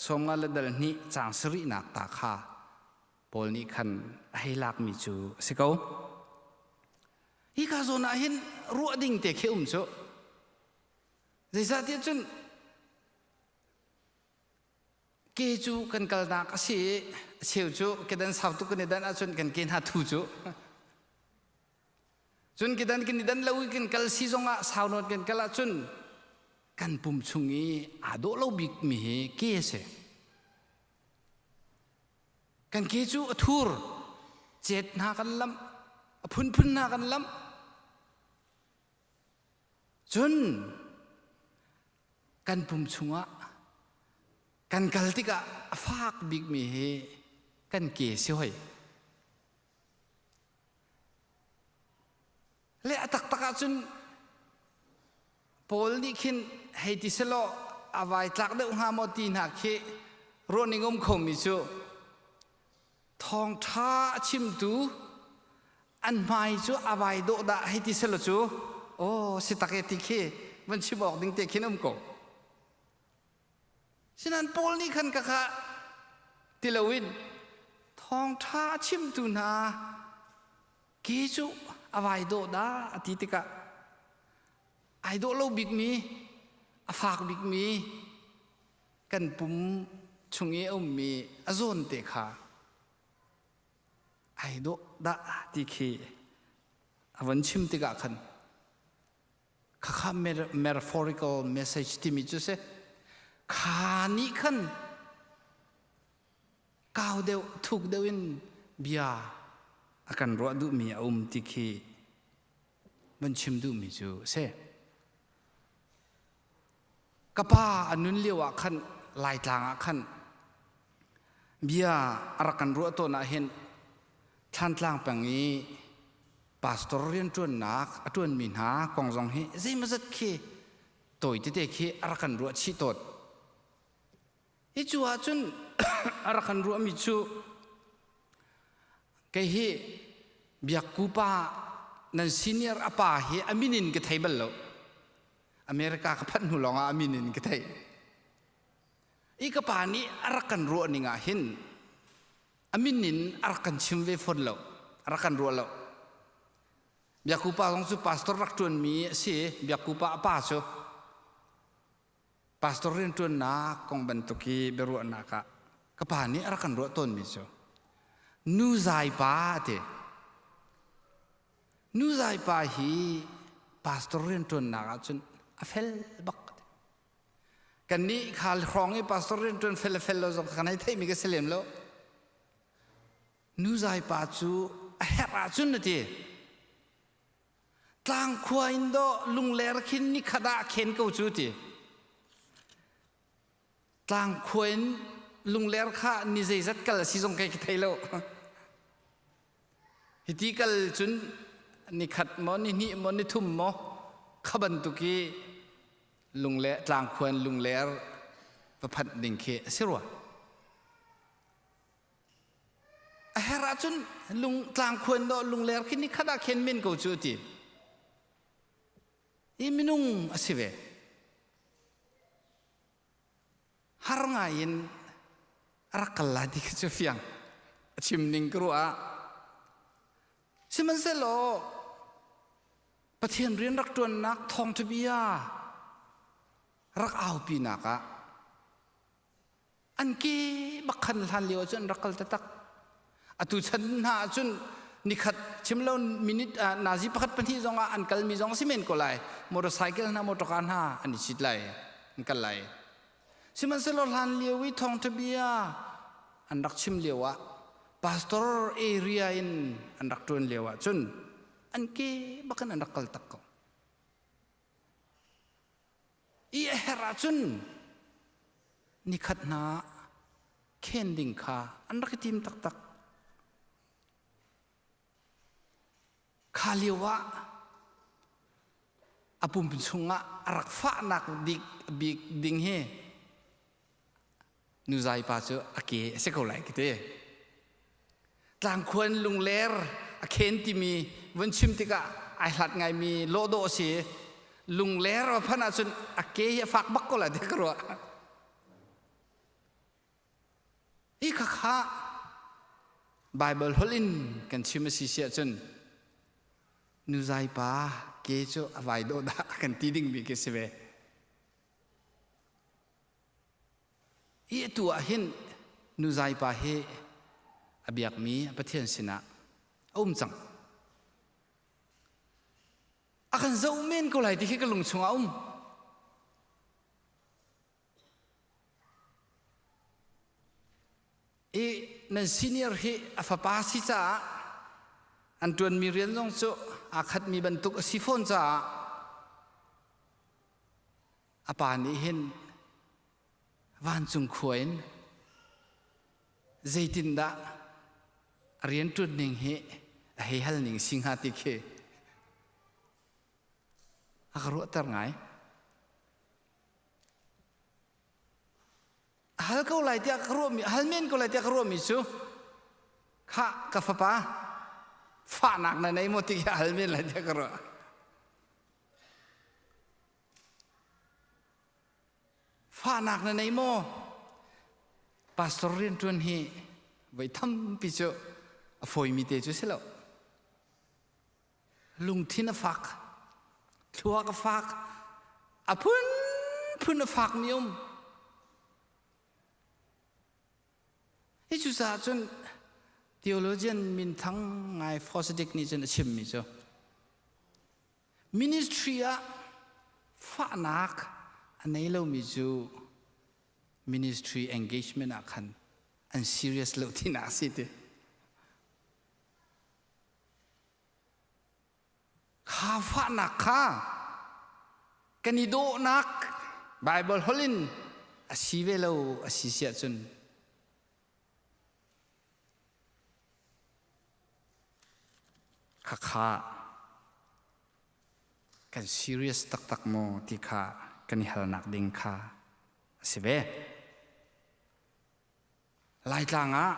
sawmnga le dal hnih caang sarihnak ta kha Paul nih khan a hei lakmi cu a si ko. Hika zawn ah hin ruah ding te khi um cu. Zeicahtiah cun Ke cu kan kalnak a si i a cheu cu kedan sau tuk kan i dan ahcun kan ke hna thu cu. Cun kedan kan i dan lo i kan kal si zongah sau nawn kan kal ahcun kan pum chung i aa dawh lo bikmi hi ke a si. Kan ke cu a thur, cet hna kan lamh, a phunphun hna kan lamh. Cun kan pum chungah kan kal tikah a fak bikmi hi kan ke si hoi. Le a taktak ahcun Paul nih khin hei ti selaw a vai tlak deuh hnga maw ti hna khi ruahning um khomi cu thawngṭha a chimtu an hmai cu a vai dawh dah hei ti selaw cu aw si tak e ti khi van chim awk ding te khin um ko. Sinain Paul nih khan ka kha ti loin thawngṭha a chimtu hna ke cu a vai dawh dah a ti tikah ai dawh lo bikmi a fak bikmi kan pum chung i a ummi a zawn te kha ai dawh dah ti khi a von chim tikah khan khakha metaphorical message timi cu si kha nih khan kau deuh thuk deuh in bia a kan ruah duhmi a um ti khi van chim duhmi cu a si. Ka pa a nun lio ah khan Laitlang ah khan bia a rak kan ruah tawn ah hin Thlantlang peng i pastor rianṭuannak a ṭuanmi hna kong zong hi zeimawzat khi tawi tete khi a rak kan ruah chih tawn. Hi cu ahcun a rak kan ruahmi cu kei hi Biakku pa nan senior a pa hi a min in ka thei bal lo. America ka phanh hnu lawngah a min in ka theih. I ka pa nih a rak kan ruah ning ah hin a min in a rak kan chim ve fawn lo, a rak kan ruah lo. Biakku pa zong cu pastor rak ṭuanmi a si. Biakku pa a pa cu Pastor rianṭuannak kong bantuk i biaruahnak ah ka pa nih a rak kan ruah tawnmi cu nu zai pa a ti. Nu zai pa hi pastor rianṭuannak ahcun a fel bak. Kannih khal hrawng i pastor rianṭuan fel le fel lo zong kan hei theihmi ka si lem lo. Nu zai pa cu a herh ahcun a ti. Tlangkhua in dawh lungler khin nikhat ah khen ko cu ti. Tlangkhua in lungler kha ni zeizat kal a si zong kei ka thei lo. Hiti kal cun nikhat maw ni hnih maw ni thum maw kha bantuk i lungle tlangkhua in lungler va phanh ding khi a si rua. A her ahcun lung tlangkhuan dawh lungler khi nikhat ah khen men ko cu ti. I minung a si ve. Har ngai in a rak kal lai ti khi cu fiang. A chim ning ka ruah ah. Sihmanhsehlaw Pathian rian rak ṭuannak thawngṭha bia rak aupinak ah An ke bak khan hlan lio ahcun an rak kal taktak. Atu chan hna ahcun nikhat chim lo minute ah nazi pakhat pahnih zong ah an kalmi zong si men ko lai. Motorcycle hna motorcar hna an i cit lai, an kal lai. Sihmanhsehlaw hlan lio i thawngṭha bia an rak chim lio ah pastor area in an rak ṭuan lio ah cun an ke bak in an rak kal tak ko. I a herh ahcun nikhat hna khen ding kha an rak i tim taktak. Kha lio ah a pum chungah a rak fahnak bik bik ding hi nuzai pa cu a ke a si ko lai ka ti. Tlangkhuan lungler a khen timi vun chim tikah ai hlat ngaimi lawhdawh a si. Lungler a phanh ahcun a ke hi a fak bak ko lai ti ka ruah. Hi khakha Bible holh in kan chim a si si ahcun nuzai pa ke cu a vai dawh dah kan ti dingmi khi si ve. I atu ah hin nuzai pa hi a biakmi a Pathian sinah a um cang. A kan zoh men ko lai ti khi ka lung chungah a um. I nan senior hi a fapa si caah an ṭuanmi rian zong cu aa khatmi bantuk a si fawn caah a pa nih hin vancung khua in zeitindah a rianṭuan ning hi a hei hal ning si hnga ti khi a ka ruahter ngai. A hal ko lai tiah ka ruahmi, a hal men ko lai tiah ka ruahmi cu kha ka fapa fahnak na nei maw ti khi a hal men lai tiah ka ruah. Fahnak na nei maw? Pastor rianṭuan hi voi tampi cu a fawimi te cu si lo. Lungthin a fak, thluak a fak, a phunphun a fakmi um. Hi cucaah cun theologian minthang ngai Fosdick nih cun a chimmi cu Ministry ah fahnak a nei lomi cu ministry engagement ah khan an serious lo tinak a si ti. Kha fahnak kha kan i dawhnak Bible holh in a si ve lo a si siah cun Khakha kan serious taktak maw ti kha kan i halnak ding kha a si ve. Laitlang ah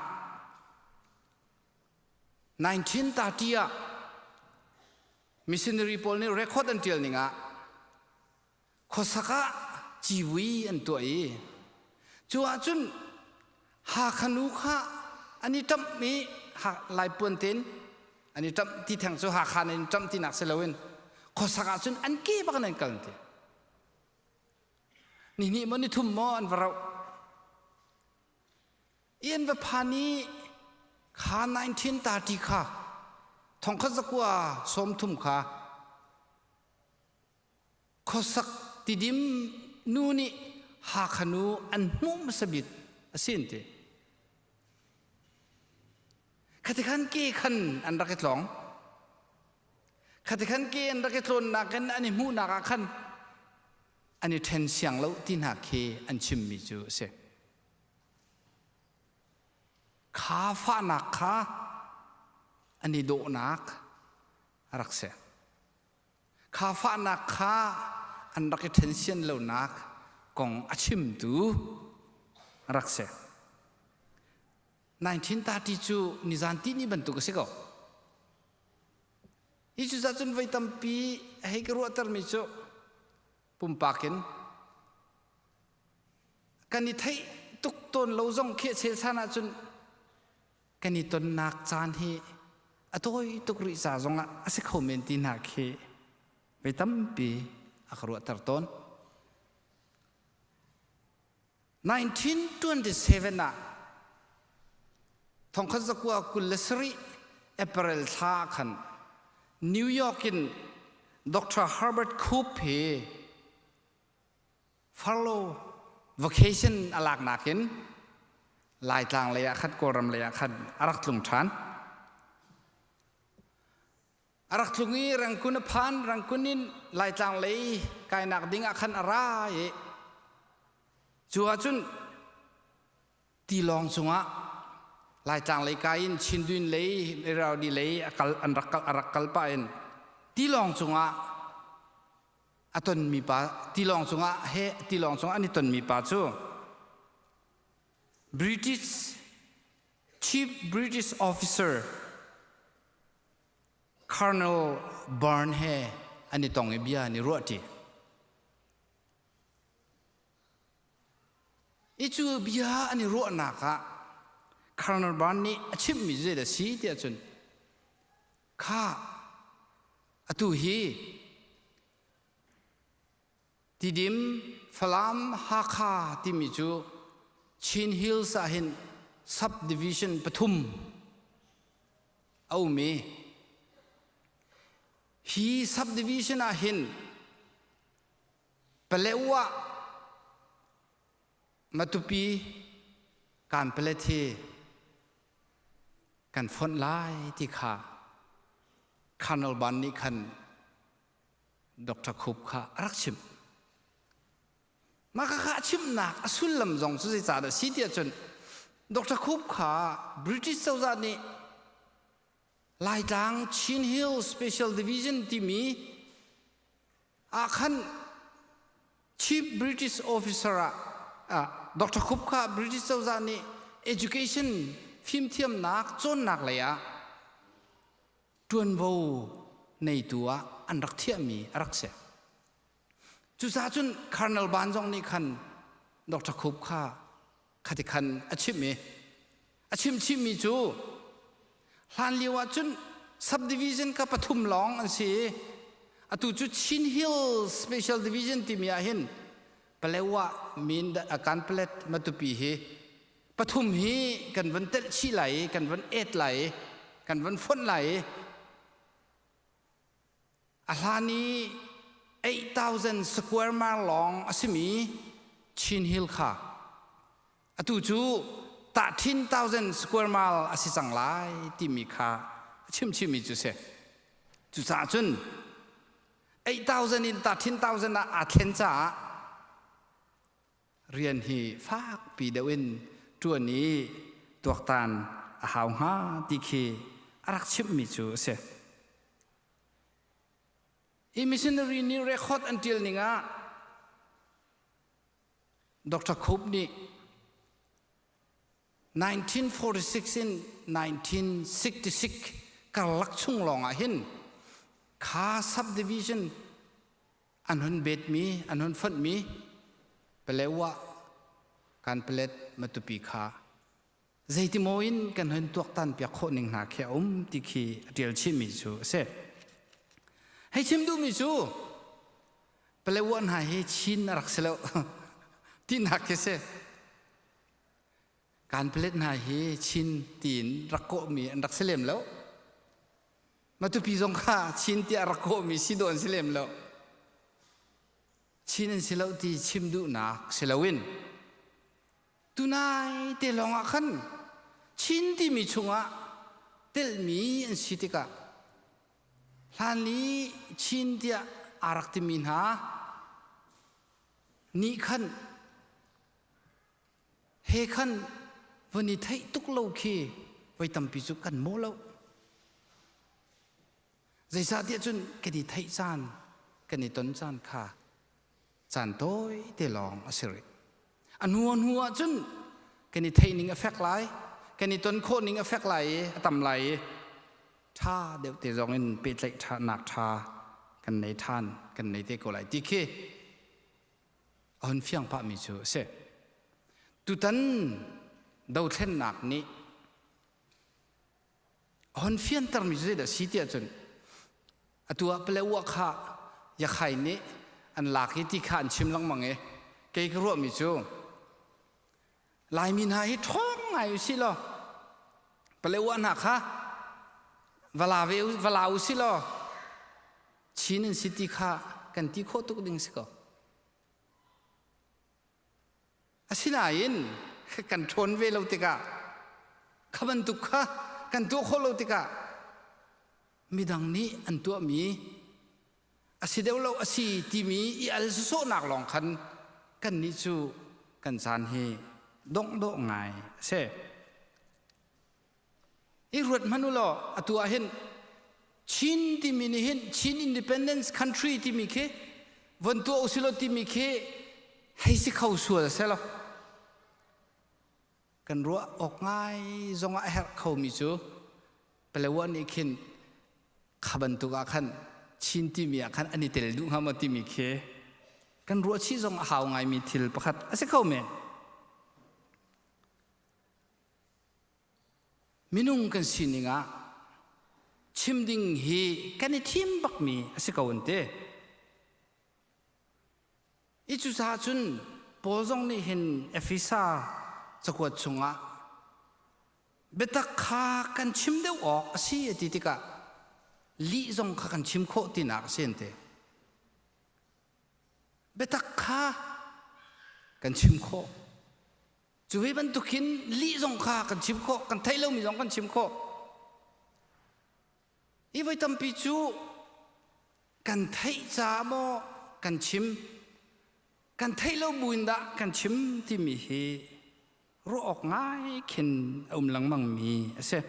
1930 ah missionary pawl nih record an ṭial ning ah khuasak ah civui an tuah i cu ahcun Hakha nu kha an i ṭamh i Laipuan tein an i ṭamh ti theng cu Hakha in ṭamh tinak si loin khuasak ahcun an ke bak in an kal ti ni hnih maw ni thum maw an va rauh i an va phan i kha 1930 kha thongkhat zakua sawm thum kha Khuasak Tidim nu nih Hakha nu an hmuh hmasa bik a si an ti. Khati khan ke khan an rak i tlawng. Khati khan ke an rak i tlawnnak in an i hmuhnak ah khan an i ṭhen siang lo ti hna khi an chimmi cu a si. Kha fahnak kha an i dawhnak a rak si. Kha fahnak kha an rak i ṭhen sian lonak kong a chimtu a rak si. 1930 cu nizan tihni bantuk a si ko. Hi cucaah cun voi tampi hei ka ruahtermi cu pumpak in kan i theih tuk tawn lo zong khi chelchan ahcun kan i tonnak caan hi a tawi tuk rih ca zongah a si kho men ti hna khi voi tampi a ka ruahter tawn. 1927 ah thongkhat zakua 27 April thla khan New York in Dr. Herbert Coop hi Furlough vacation a laknak in Laitlang lei ah khan Kawlram lei ah khan a rak tlung ṭhan. A rak tlung i Rangkun a phan, Rangkun in Laitlang lei kainak ding ah khan a ra i cu ahcun tilawng cungah Laitlang lei kai in Chindwin lei Irrawaddy lei a kal an rak kal a rak kal pah in tilawng cungah a tonmi pa tilawng cungah he tilawng cungah an i tonmi pa cu British Chief British Officer Colonel Burn he an i tong i bia an i ruahṭi. I cu bia an i ruahnak ah Colonel Burn nih a chimhmi cu zeidah a si tiah cun kha atu hi Tidim, Falam, Hakha timi cu Chin Hills ah hin subdivision pathum a um i hi subdivision ah hin Palewa Matupi Kanpalet hi kan fonh lai ti kha Colonel Ban nih khan Dr. Khup kha a rak chimh. Mah kha a chimhnak a sullam zong cu zeicahdah si tiah cun Dr. Khup kha British cozah nih Laitlang Chin Hill Special Division timi ah khan Chief British Officer ah ah Dr. Khup kha British cozah nih education fimthiamnak cawnnak lei ah ṭuanvo neitu ah an rak thiahmi a rak si. Cucaah cun Colonel Ban zong nih khan Dr. Khup kha khati khan a chimh i a chim chihmi cu hlan lio ah cun subdivision kha pathum lawng an si i atu cu Chin Hill Special Division timi ah hin Palewa min Kanpalet Matupi hi pathum hi kan van telh chih lai i kan van et lai i kan van fonh lai i A hlan i 8,000 square mile lawng a simi Chin Hill kha atu cu 13,000 square mile a si cang lai timi kha a chimchihmi cu si. Cucaah cun 8,000 in 13,000 ah aa thlen caah rian hi fakpi deuh in ṭuan i tuaktan a hau hnga ti khi a rak chimhmi cu a si. Hi missionary nih record an ṭial ning ah Dr. Cope nih 1946 in 1966 karlak chung lawng ah hin kha subdivision an hun betmi an hun fonhmi Palewa Kanpalet Matupi kha zeitimaw in kan hun tuaktan piak khawh ning hna khi a um ti khi a ṭial chihmi cu a si. Hei chim duhmi cu Palewa hna hi Chin a rak si lo tinak khi si. Kanpalet hna hi Chin tiin rak kawhmi an rak si lem lo. Matupi zong kha Chin tiah rak kawhmi si dawh an si lem lo. Chin an si lo ti chim duhnak si loin tunai te lawng ah khan Chin timi chungah telhmi an si tikah hlanli Chin tiah aa rak timi hna nih khan he khan van i theih tuk lo khi voi tampi cu kan mawh lo. Zeicahtiah cun kan i theih caan, kan i ton caan kha caan tawi te lawng a si rih. A hnu a hnu ah cun kan i theih ning a fek lai, kan i ton khawh ning a fek lai i a tam lai i ṭha deuh te zong in pehtlaih ṭhanak ṭha kan nei ṭhan, kan nei te ko lai ti khi a hun fiang phahmi cu a si. Tutan dothlennak nih a hun fiantermi cu zeidah a si tiah cun atu ah Palewa kha Yakhai nih an lak i ti kha an chim lengmang i kei ka ruahmi cu Laimi hna hi ṭhawng ngai u sih law Palewa hna kha va la ve va la u sih law Chin an si ti kha kan ti khawh tuk ding si ko. Asinain kan ṭhawn ve lo tikah kha bantuk kha kan tuah khawh lo tikah midang nih an tuahmi a si deuh lo a si timi i al sawsawhnak lawng khan kannih cu kan caan hi dongh dawh ngai a si. I ruat hmanh u law atu ah hin Chin timi nih hin Chin Independence Country timi khi von tuah usilaw timi khi hei si kho sual selaw kan ruah awk ngai zongah a herh khomi cu Palewa nih khin kha bantuk ah khan Chin timi ah khan an i tel duh hnga maw timi khi kan ruah chih zong a hau ngaimi thil pakhat a si kho men. Minung kan sining ah chim ding hi kan i thim bakmi a si ko an ti. I cucaah cun Paul zong nih hin Efesa cakuat chungah biatak kha kan chim deuh awk a si a ti tikah lih zong kha kan chim khawh tinak a si an ti. Biatak kha kan chim khawh. Cu ve bantukin lih zong kha kan chim khawh, kan theih lomi zong kan chim khawh. Hi voi tampi cu kan theih ca maw kan chim, kan theih lo buin dah kan chim timi hi ruah awk ngai khin a um lengmang mi a si.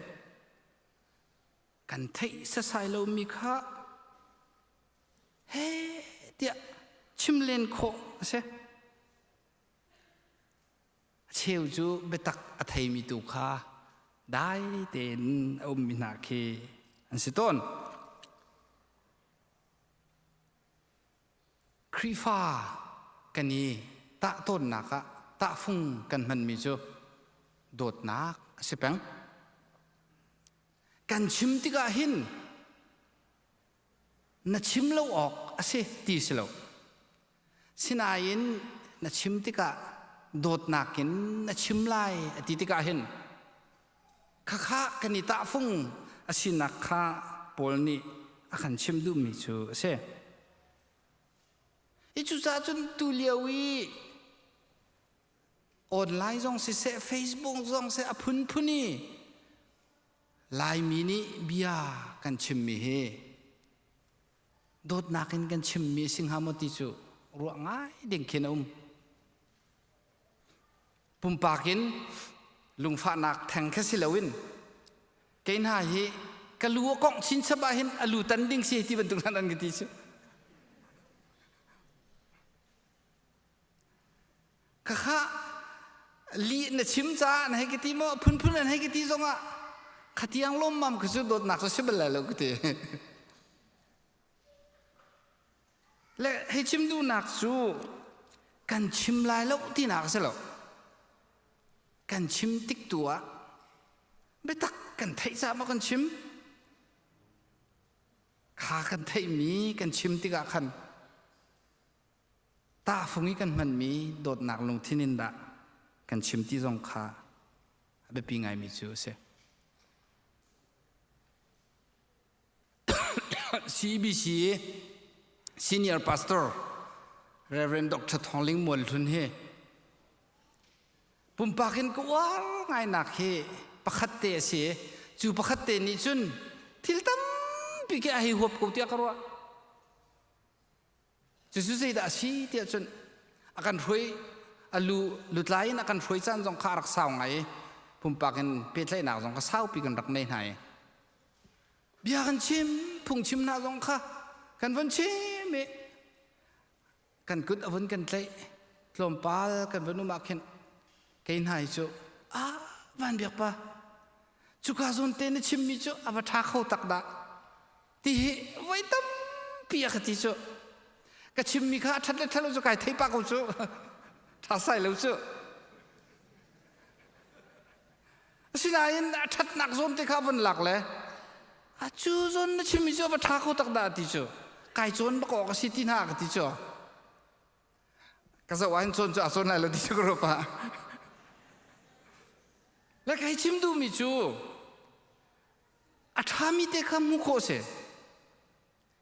Kan theih sasai lomi kha he tiah chim len khawh a si. A cheu cu biatak a theimi tu kha dai tein a ummi hna khi an si tawn. Khrihfa kan i tah tawnnak ah tahfung kan hmanmi cu dawtnak a si peng. Kan chim tikah hin na chim lo awk a si ti si lo. Sinain na chim tikah dawtnak in na chim lai a ti tikah hin khakha kan i tahfung a sinak kha Paul nih a kan chim duhmi cu a si. I cucaah cun tu lio i online zong siseh Facebook zong seh a phunphun i Laimi nih bia kan chimmi hi dawtnak in kan chimmi a si hnga maw ti cu ruah ngai ding khin a um. Pumpak in lungfahnak theng kha si loin kei hna hi ka lu a kongh chinchap ah hin a lu tan ding si ti bantuk hna an ka ti cu. Khakha lih na chim caah na hei ka ti maw phunphun an hei ka ti zongah khatiang lawmmam kha cu dawtnak cu si bal lai lo ka ti. Le hei chim duhnak cu kan chim lai lo tinak a si lo. Kan chim tik tu ah biatak kan theih caah maw kan chim? Kha kan theihmi kan chim tikah khan tahfung i kan hmanmi dawtnak lungthin in dah kan chim ti zong kha a biapi ngaimi cu a si. CBC Senior Pastor Reverend Dr. Thawng Ling Mual Hlun hi pumpak in ka uar ngainak hi pakhat te a si. Cu pakhat te nih cun thil tampi khi a hei huap ko tiah ka ruah. Cucu zeidah a si tiah cun a kan hruai a lu lutlai in a kan hruai caan zong kha a rak sau ngai i pumpak in pehtlaihnak zong kha saupi kan rak nei hna i bia kan chim phungchim hna zong kha kan von chim i kan kut a vun kan tlaih tlawmpal kan vun um ah khin kei hna hi cu ah van biak pa cuka zawn te na chimmi cu a va ṭha kho tak dah ti hi voi tampi a ka ti cu ka chimmi kha a ṭhat le ṭhat lo cu kai thei pah ko cu ṭha sai lo cu asinain a ṭhatnak zawn te kha von lak le a cu zawn na chimmi cu a va ṭha kho tak dah ti cu kai cawn bak awk a si ti hna ka ti cu ka zoh ahhin cawn cu a cawn lai lo ti cu ka ruah pah le kai chim duhmi cu a ṭhami te kha hmuh khawh si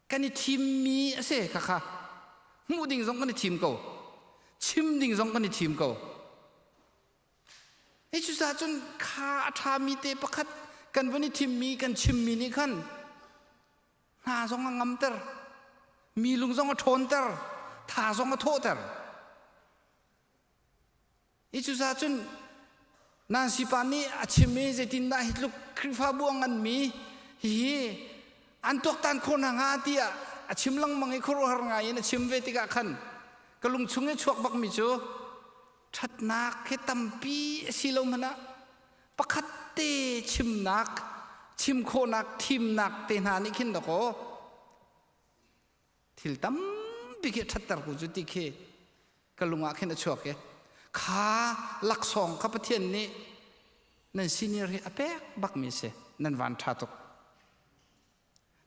kan i thimmi a si khakha hmuh ding zong kan i thim ko chim ding zong kan i thim ko hi cucaah cun kha a ṭhami te pakhat kan vun i thimmi kan chimmi nih khan hna zong a ngamter mi lung zong a ṭhawnter tha zong a thawhter Hi cucaah cun Nancy pa nih a chim i zeitindah hi tluk Khrihfabu a nganmi hihi an tuaktan khawh hna hnga tiah a chim lengmang i khuaruahhar ngai in a chim ve tikah khan ka lungchung i chuak bakmi cu ṭhatnak hi tampi a si lo hmanh ah pakhat te chimnak chim khawhnak thimnak te hna nih khin dakaw thil tampi khi a ṭhatter ku cu ti khi ka lung ah khin a chuak i kha laksawng kha Pathian nih nan senior hi a pek bakmi si nan van ṭha tuk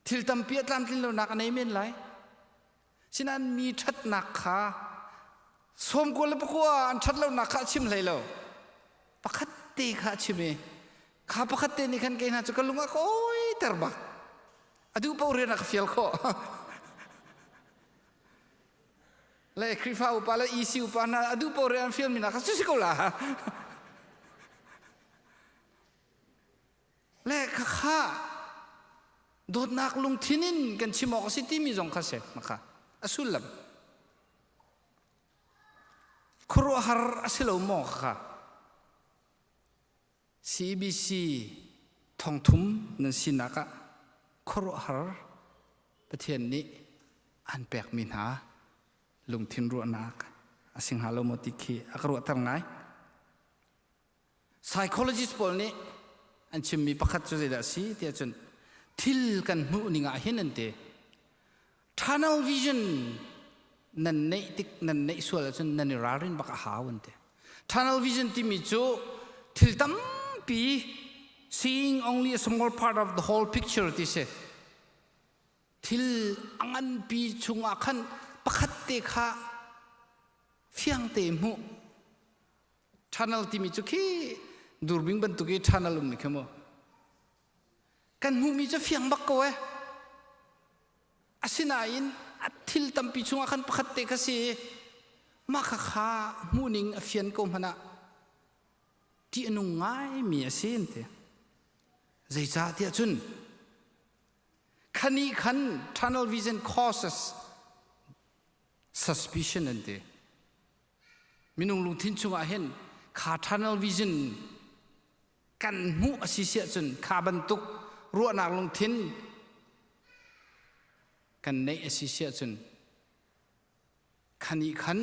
thil tampi a tlamtlin lonak a nei men lai sinain mi ṭhatnak kha sawmkua le pakua an ṭhat lonak kha a chim hlei lo. Pakhat te kha a chim i kha pakhat te nih khan kei hna cu ka lung a ka awiter bak. A duh paoh rian a ka fial khawh. Le Khrihfa upa le EC upa hna a duh paoh rian an fialmi hna kha cu si ko la. Le khakha dawtnak lungthin in kan chim awk a si timi zong kha si makha a sullam. Khuaruahhar a si lo maw kha? CBC thongthum nan sinak ah khuaruahhar Pathian nih an pekmi hna lungthin ruahnak a si hnga lo maw ti khi a ka ruahter ngai. Psychologist pawl nih an chimmi pakhat cu zeidah a si tiah cun thil kan hmuh ning ah hin an ti. Tunnel vision nan neih tik nan neih sual ahcun nan i ralrin bak a hau an ti. Tunnel vision timi cu thil tampi seeing only a small part of the whole picture ti si. Thil a nganpi chungah khan pakhat te kha fiang te hmuh Tunnel timi cu khi durbing bantuk i tunnel um ni khi mu. Kan hmuhmi cu fiang bak ko eh. Asinain a thil tampi chungah khan pakhat te kha si mah kha kha hmuhning a fian ko hmanh ah ṭih a nung ngaimi a si an ti. Zeicah tiah cun khani khan tunnel vision causes suspicion an ti. Minung lungthin chungah hin kha tunnel vision kan hmuh a si siah cun kha bantuk ruahnak lungthin kan neih a si siah cun khani khan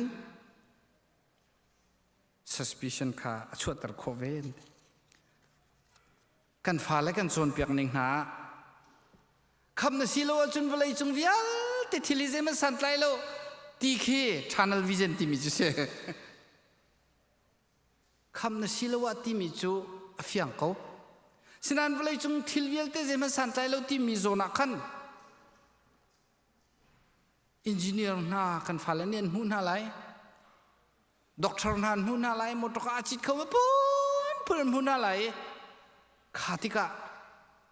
suspicion kha a chuahter khawh ve. Kan fale kan cawnpiak ning hna ah kham na si lo ahcun vawlei cung vialte thil hi zeihmanh santlai lo ti khi tunnel vision timi cu si. Kham na si lo ah timi cu a fiang ko. Sinain vawlei cung thil vialte zeihmanh santlai lo timi zawn ah khan engineer hna kan fale nih an hmuh hna lai. Doctor hna an hmuh hna lai, motor a cit kho phun phun an hmuh hna lai. Kha tikah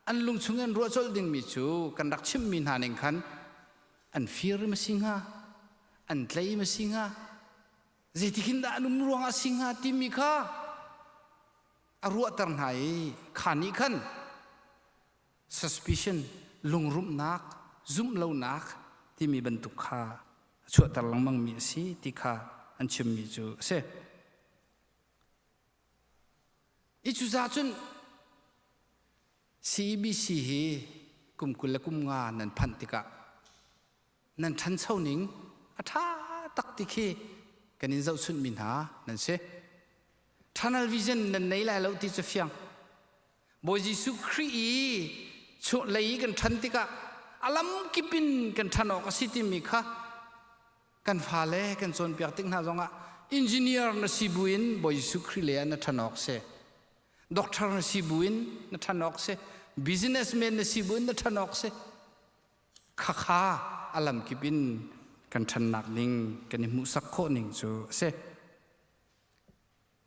an lung chung an ruah colh dingmi cu kan rak chimhmi hna ning khan an fir ma si hnga, an tlei ma si hnga, zeitikhin dah an um ruang ah si hnga timi kha a ruahter hna i kha nih khan suspicion lungrumhnak zumhlonak timi bantuk kha a chuahter lengmangmi a si ti kha an chimmi cu a si. I cucaah cun CEBC hi kum 20 le kum nga nan phanh tikah nan ṭhancho ning a ṭha tak ti khi kan in zohchunhmi hna nan si. Tunnel vision nan nei lai lo ti cu fiang. Bawi Jesuh Khrih i lei i kan ṭhan tikah a lam kip in kan ṭhan awk a si timi kha kan fale kan cawnpiak tik hna zongah engineer na si buin Bawi Jesuh Khrih lei ah na ṭhan awk si. Doctor na si buin na ṭhan awk si. Businessman na si buin na ṭhan awk si. Khakha a lam kip in kan ṭhannak ning kan i hmuhsak khawh ning cu a si.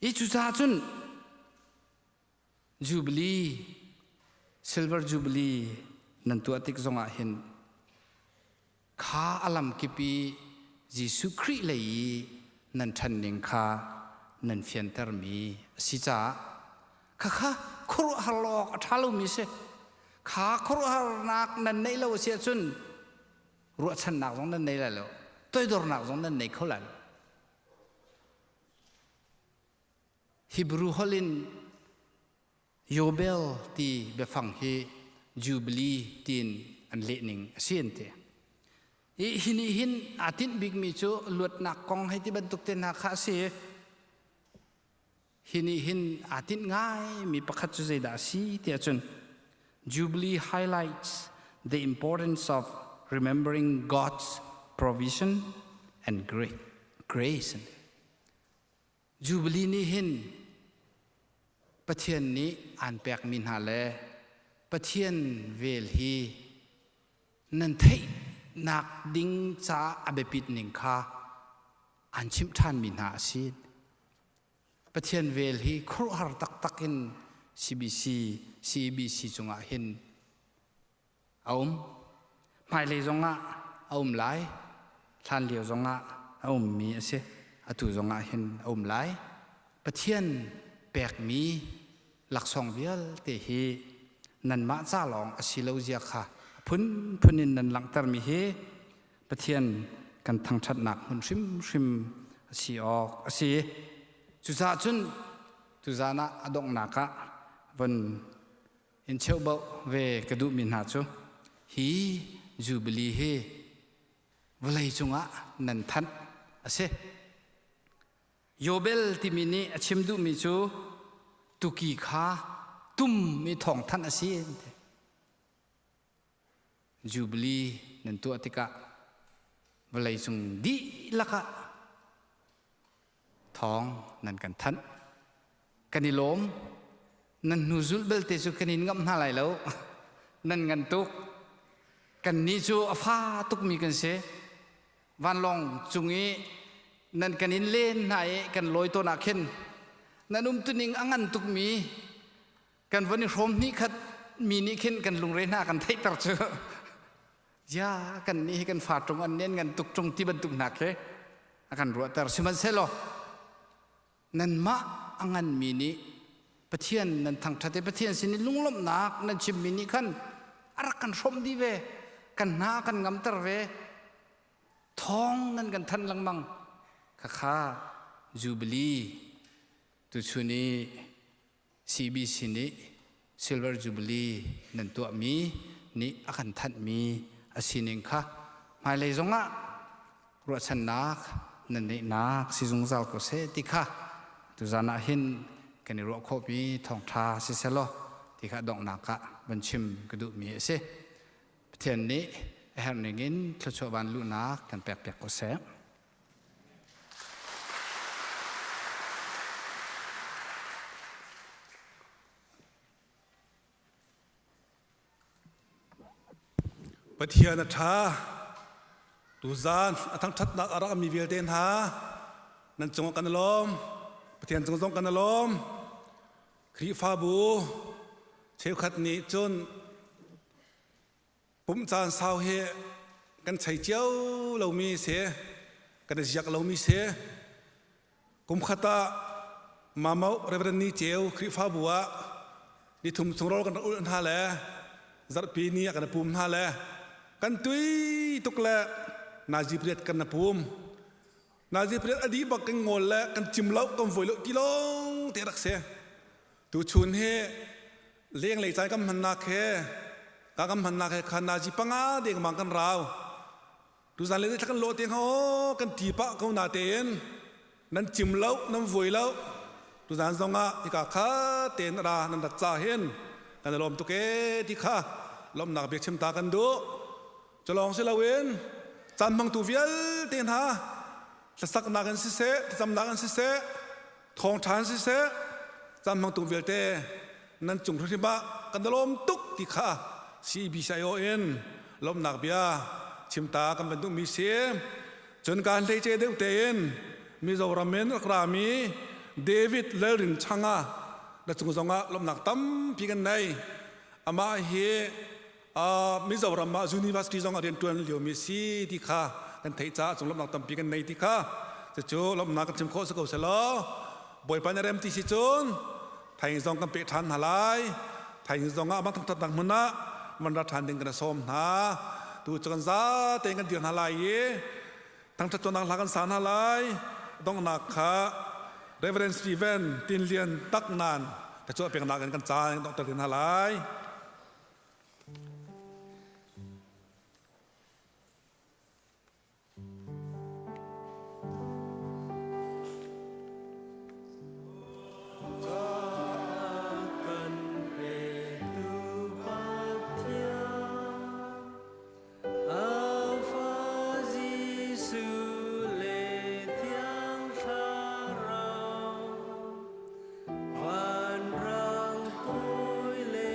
Hi cucaah cun Jubilee, Silver Jubilee nan tuah tik zongah hin kha a lamkip i Jesuh Khrih lei i nan ṭhan ning kha nan fiantermi a si caah khakha khuaruahhar lo awk a ṭha lomi si. Kha khuaruahharnak nan neih lo a si ahcun ruahchannak zong nan nei lai lo, toidornak zong nan nei kho lai lo. Hebrew holh in Yobel ti biafang hi Jubilee tiin an leh ning a si an ti. Hi hi nih hin aa tinh bikmi cu luatnak kong hei ti bantuk te hna kha a si. Hi nih hin aa tinh ngaimi pakhat cu zeidah a si tiah cun Jubilee highlights the importance of remembering God's provision and grace. Jubilee nih hin Pathian nih aan pekmi hna le Pathian vel hi nan theihnak ding caah a biapit ning kha aan chimh ṭhanmi hna a si. Pathian vel hi khuaruahhar taktak in CBC, CEBC cungah hin a um. Hmailei zongah a um lai. Hlan lio zongah a ummi a si. Atu zongah hin a um lai. Pathian pekmi laksawng vialte hi nanmah ca lawng a si lo zia kha a phunphun in nan langhtermi hi Pathian kan thangṭhatnak hmun hrimhrim a si awk a si. Cucaah cun tuzaan ah a donghnak ah von in cheuhbauh ve ka duhmi hna cu hi Jubilee hi vawlei cungah nan thanh a si. Yobel timi nih a chim duhmi cu tuki kha tum i thawngthanh a si. Jubilee nan tuah tikah vawleicung dihlak ah thawng nan kan thanh. Kan i lawm. Nan hnu zulh belte cu kan in ngamh hna lai lo. Nan ngan tuk. Kannih cu a fa tukmi kan si. Vanlawng cung i nan kan in len hna i kan lawi tawn ah khin nan umtuning a ngan tukmi kan von i hrawm hnih khat mi nih khin kan lungre hna kan theihter cu ya kan nih hi kan fa ṭung an nen ngan tuk ṭung ti bantuk hna khi a kan ruahter. Sihmanhsehlaw nanmah a nganmi nih Pathian nan thangṭhat i Pathian sin i lunglawmhnak nan chimmi nih khan a rak kan hrawmh dih ve, kan hna kan ngamter ve, thawng nan kan thanh lengmang. Khakha Jubilee tuchun i CBC nih Silver Jubilee nan tuahmi nih a kan thanhmi a sining kha hmailei zongah ruahchannak nan neihnak si zungzal ko seh ti kha tuzan ah hin kan i ruah khawhmi thawngṭha si selaw ti kha donghnak ah van chim ka duhmi a si. Pathian nih a herh ningin thluachuah van luhnak kan pekpiak ko seh. Pathian a ṭha. Tuzaan a thangṭhatnak a rak mi vialte hna nan cungah kan i lawm. Pathian cung zong kan i lawm. Khrihfabu cheukhat nih cun Pumh caan sau hi kan chei cio lomi si, kan i ziak lomi si. Kum khat ah Mamau Reverend Ni Ceu Khrihfabu ah nithum chung rawl kan rak ulh hna le zarhpi ni ah kan i pum hna le kan tui tuk le nazi pariat kan na pum. Nazi pariat a dih bak kan ngawl le kan cim lo kan voi lo ti lawng te rak si. Tuchun hi lenglei caan kan hmannak he ka kan hmannak he khan nazi panga dengmang kan rau. Tuzan le thla kan lawh te hnga aw kan ti pah ko na tein nan cim lo nan vui lo. Tuzan zong ah hika kha tein ra nan rat ca hin kan i lawm tuk ee ti kha lawmhnak bia chim ta kan duh. Culawng si loin caan hmangtu vialte hna hlasaknak in siseh, thlacamnak in siseh, thawngṭha in siseh, caan hmangtu vialte nan cung hrimhrim ah kan i lawm tuk ti kha CBCIO in lawmhnak bia chimta kan van duhmi si. Cun kaan hleice deuh tein Mizoram in rak rami David Lalrin Changa na cung zongah lawmhnak tampi kan nei. Amah hi Mizoram ah university zong a rianṭuan liomi si ti kha kan theih caah cung lawmhnak tampi kan nei ti kha cucu lawmhnak kan chim khawh si ko selaw Bawipa nih rem ti si cun thaing zong kan peh ṭhan hna lai. Thaing zong ah amah thangṭhatnak hmun ah man ra ṭhan ding kan sawm hna. Tu cu kan za tein kan dir hna lai i thangṭhat tuahnak hla kan sa hna lai. Donghnak kha Reverend Stephen Tin Lian Tak Nan ka cuah peknak in kan caan donghter hna lai. Vanrang toi le.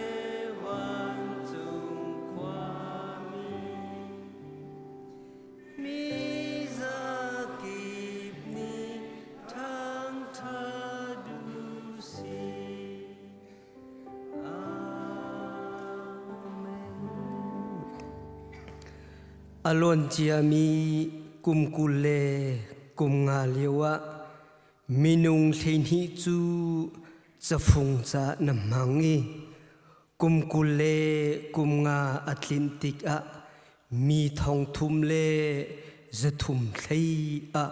A luan ciami kum 20 le kum nga lio ah minung 12 cu cafung ca na hmang i kum 20 le kum nga a tlinh tikah mi thong thum le zathum hlei ah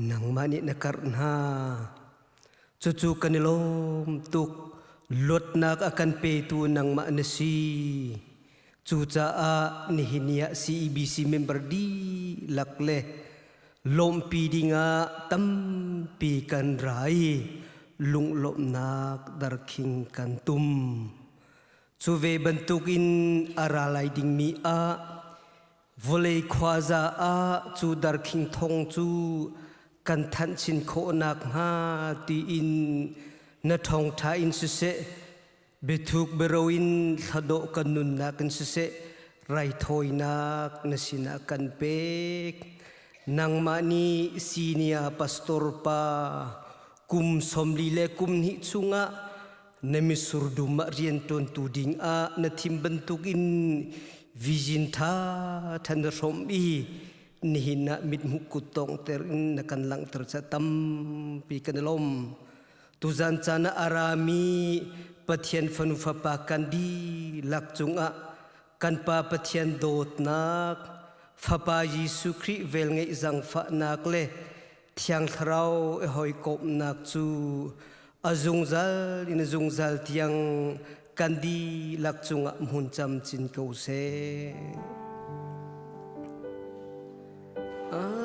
nangmah nih na karh hna. Cucu kan i lawm tuk. Luatnak a kan petu nangmah na si. Cucaah nihin ni ah CEBC member dihlak le lawmhpi dingah tampi kan ra i lunglawmhnak darkhing kan tum. Cu ve bantukin a ra lai dingmi ah vawlei khuaza ah cu darkhing thong cu kan thanh chin khawh nakhnga tiin na ṭhawngṭha in siseh Biathuk biaro in thladawh kan nunnak in siseh raithawinak na sinah kan pek. Nangmah nih senior pastor pa kum 42 le kum hnih chungah na misur dum ah rianṭuantu ding ah na thim bantukin vision ṭha ṭha na hrawmh i nihin ah mithmuh kut tawngter in na kan langhter ca tampi kan i lawm. Tuzan caan ah a rami Pathian fanu fapa kan dihlak cungah kan Pa Pathian dawtnak, Fapa Jesuh Khrih velngeih zangfahnak le Thiang Thlarau i hawikomhnak cu a zungzal in a zungzal tiang kan dihlak cungah hmun camcin ko seh. Amen.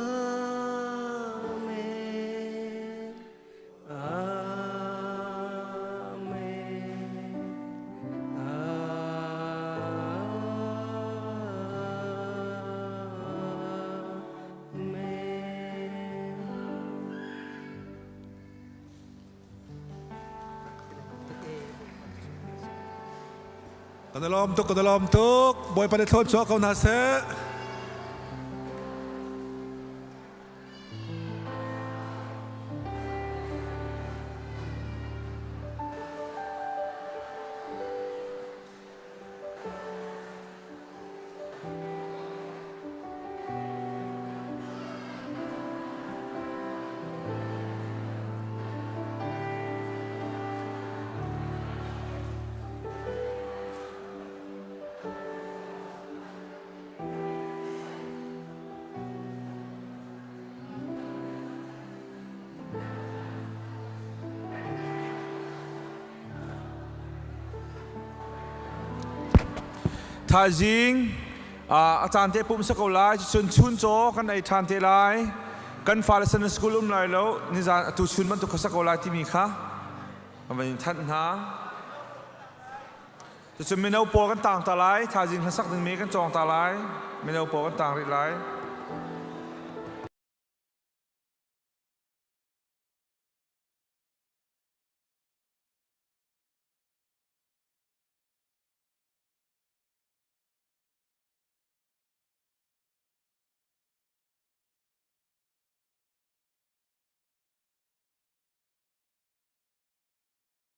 Kan i lawm tuk, kan i lawm tuk. Bawipa nih thlawn chuah ko hna seh. Thaizing a caan te pum sa ko lai cun chun caw kan ei ṭhan te lai kan fale san school um lai lo nizan atu chun bantuk kha sa ko lai timi kha kan van in thanh hna Cucun mino pawl kan tang ta lai, thaizing hlasak dingmi kan cawng ta lai, mino pawl kan tang rih lai.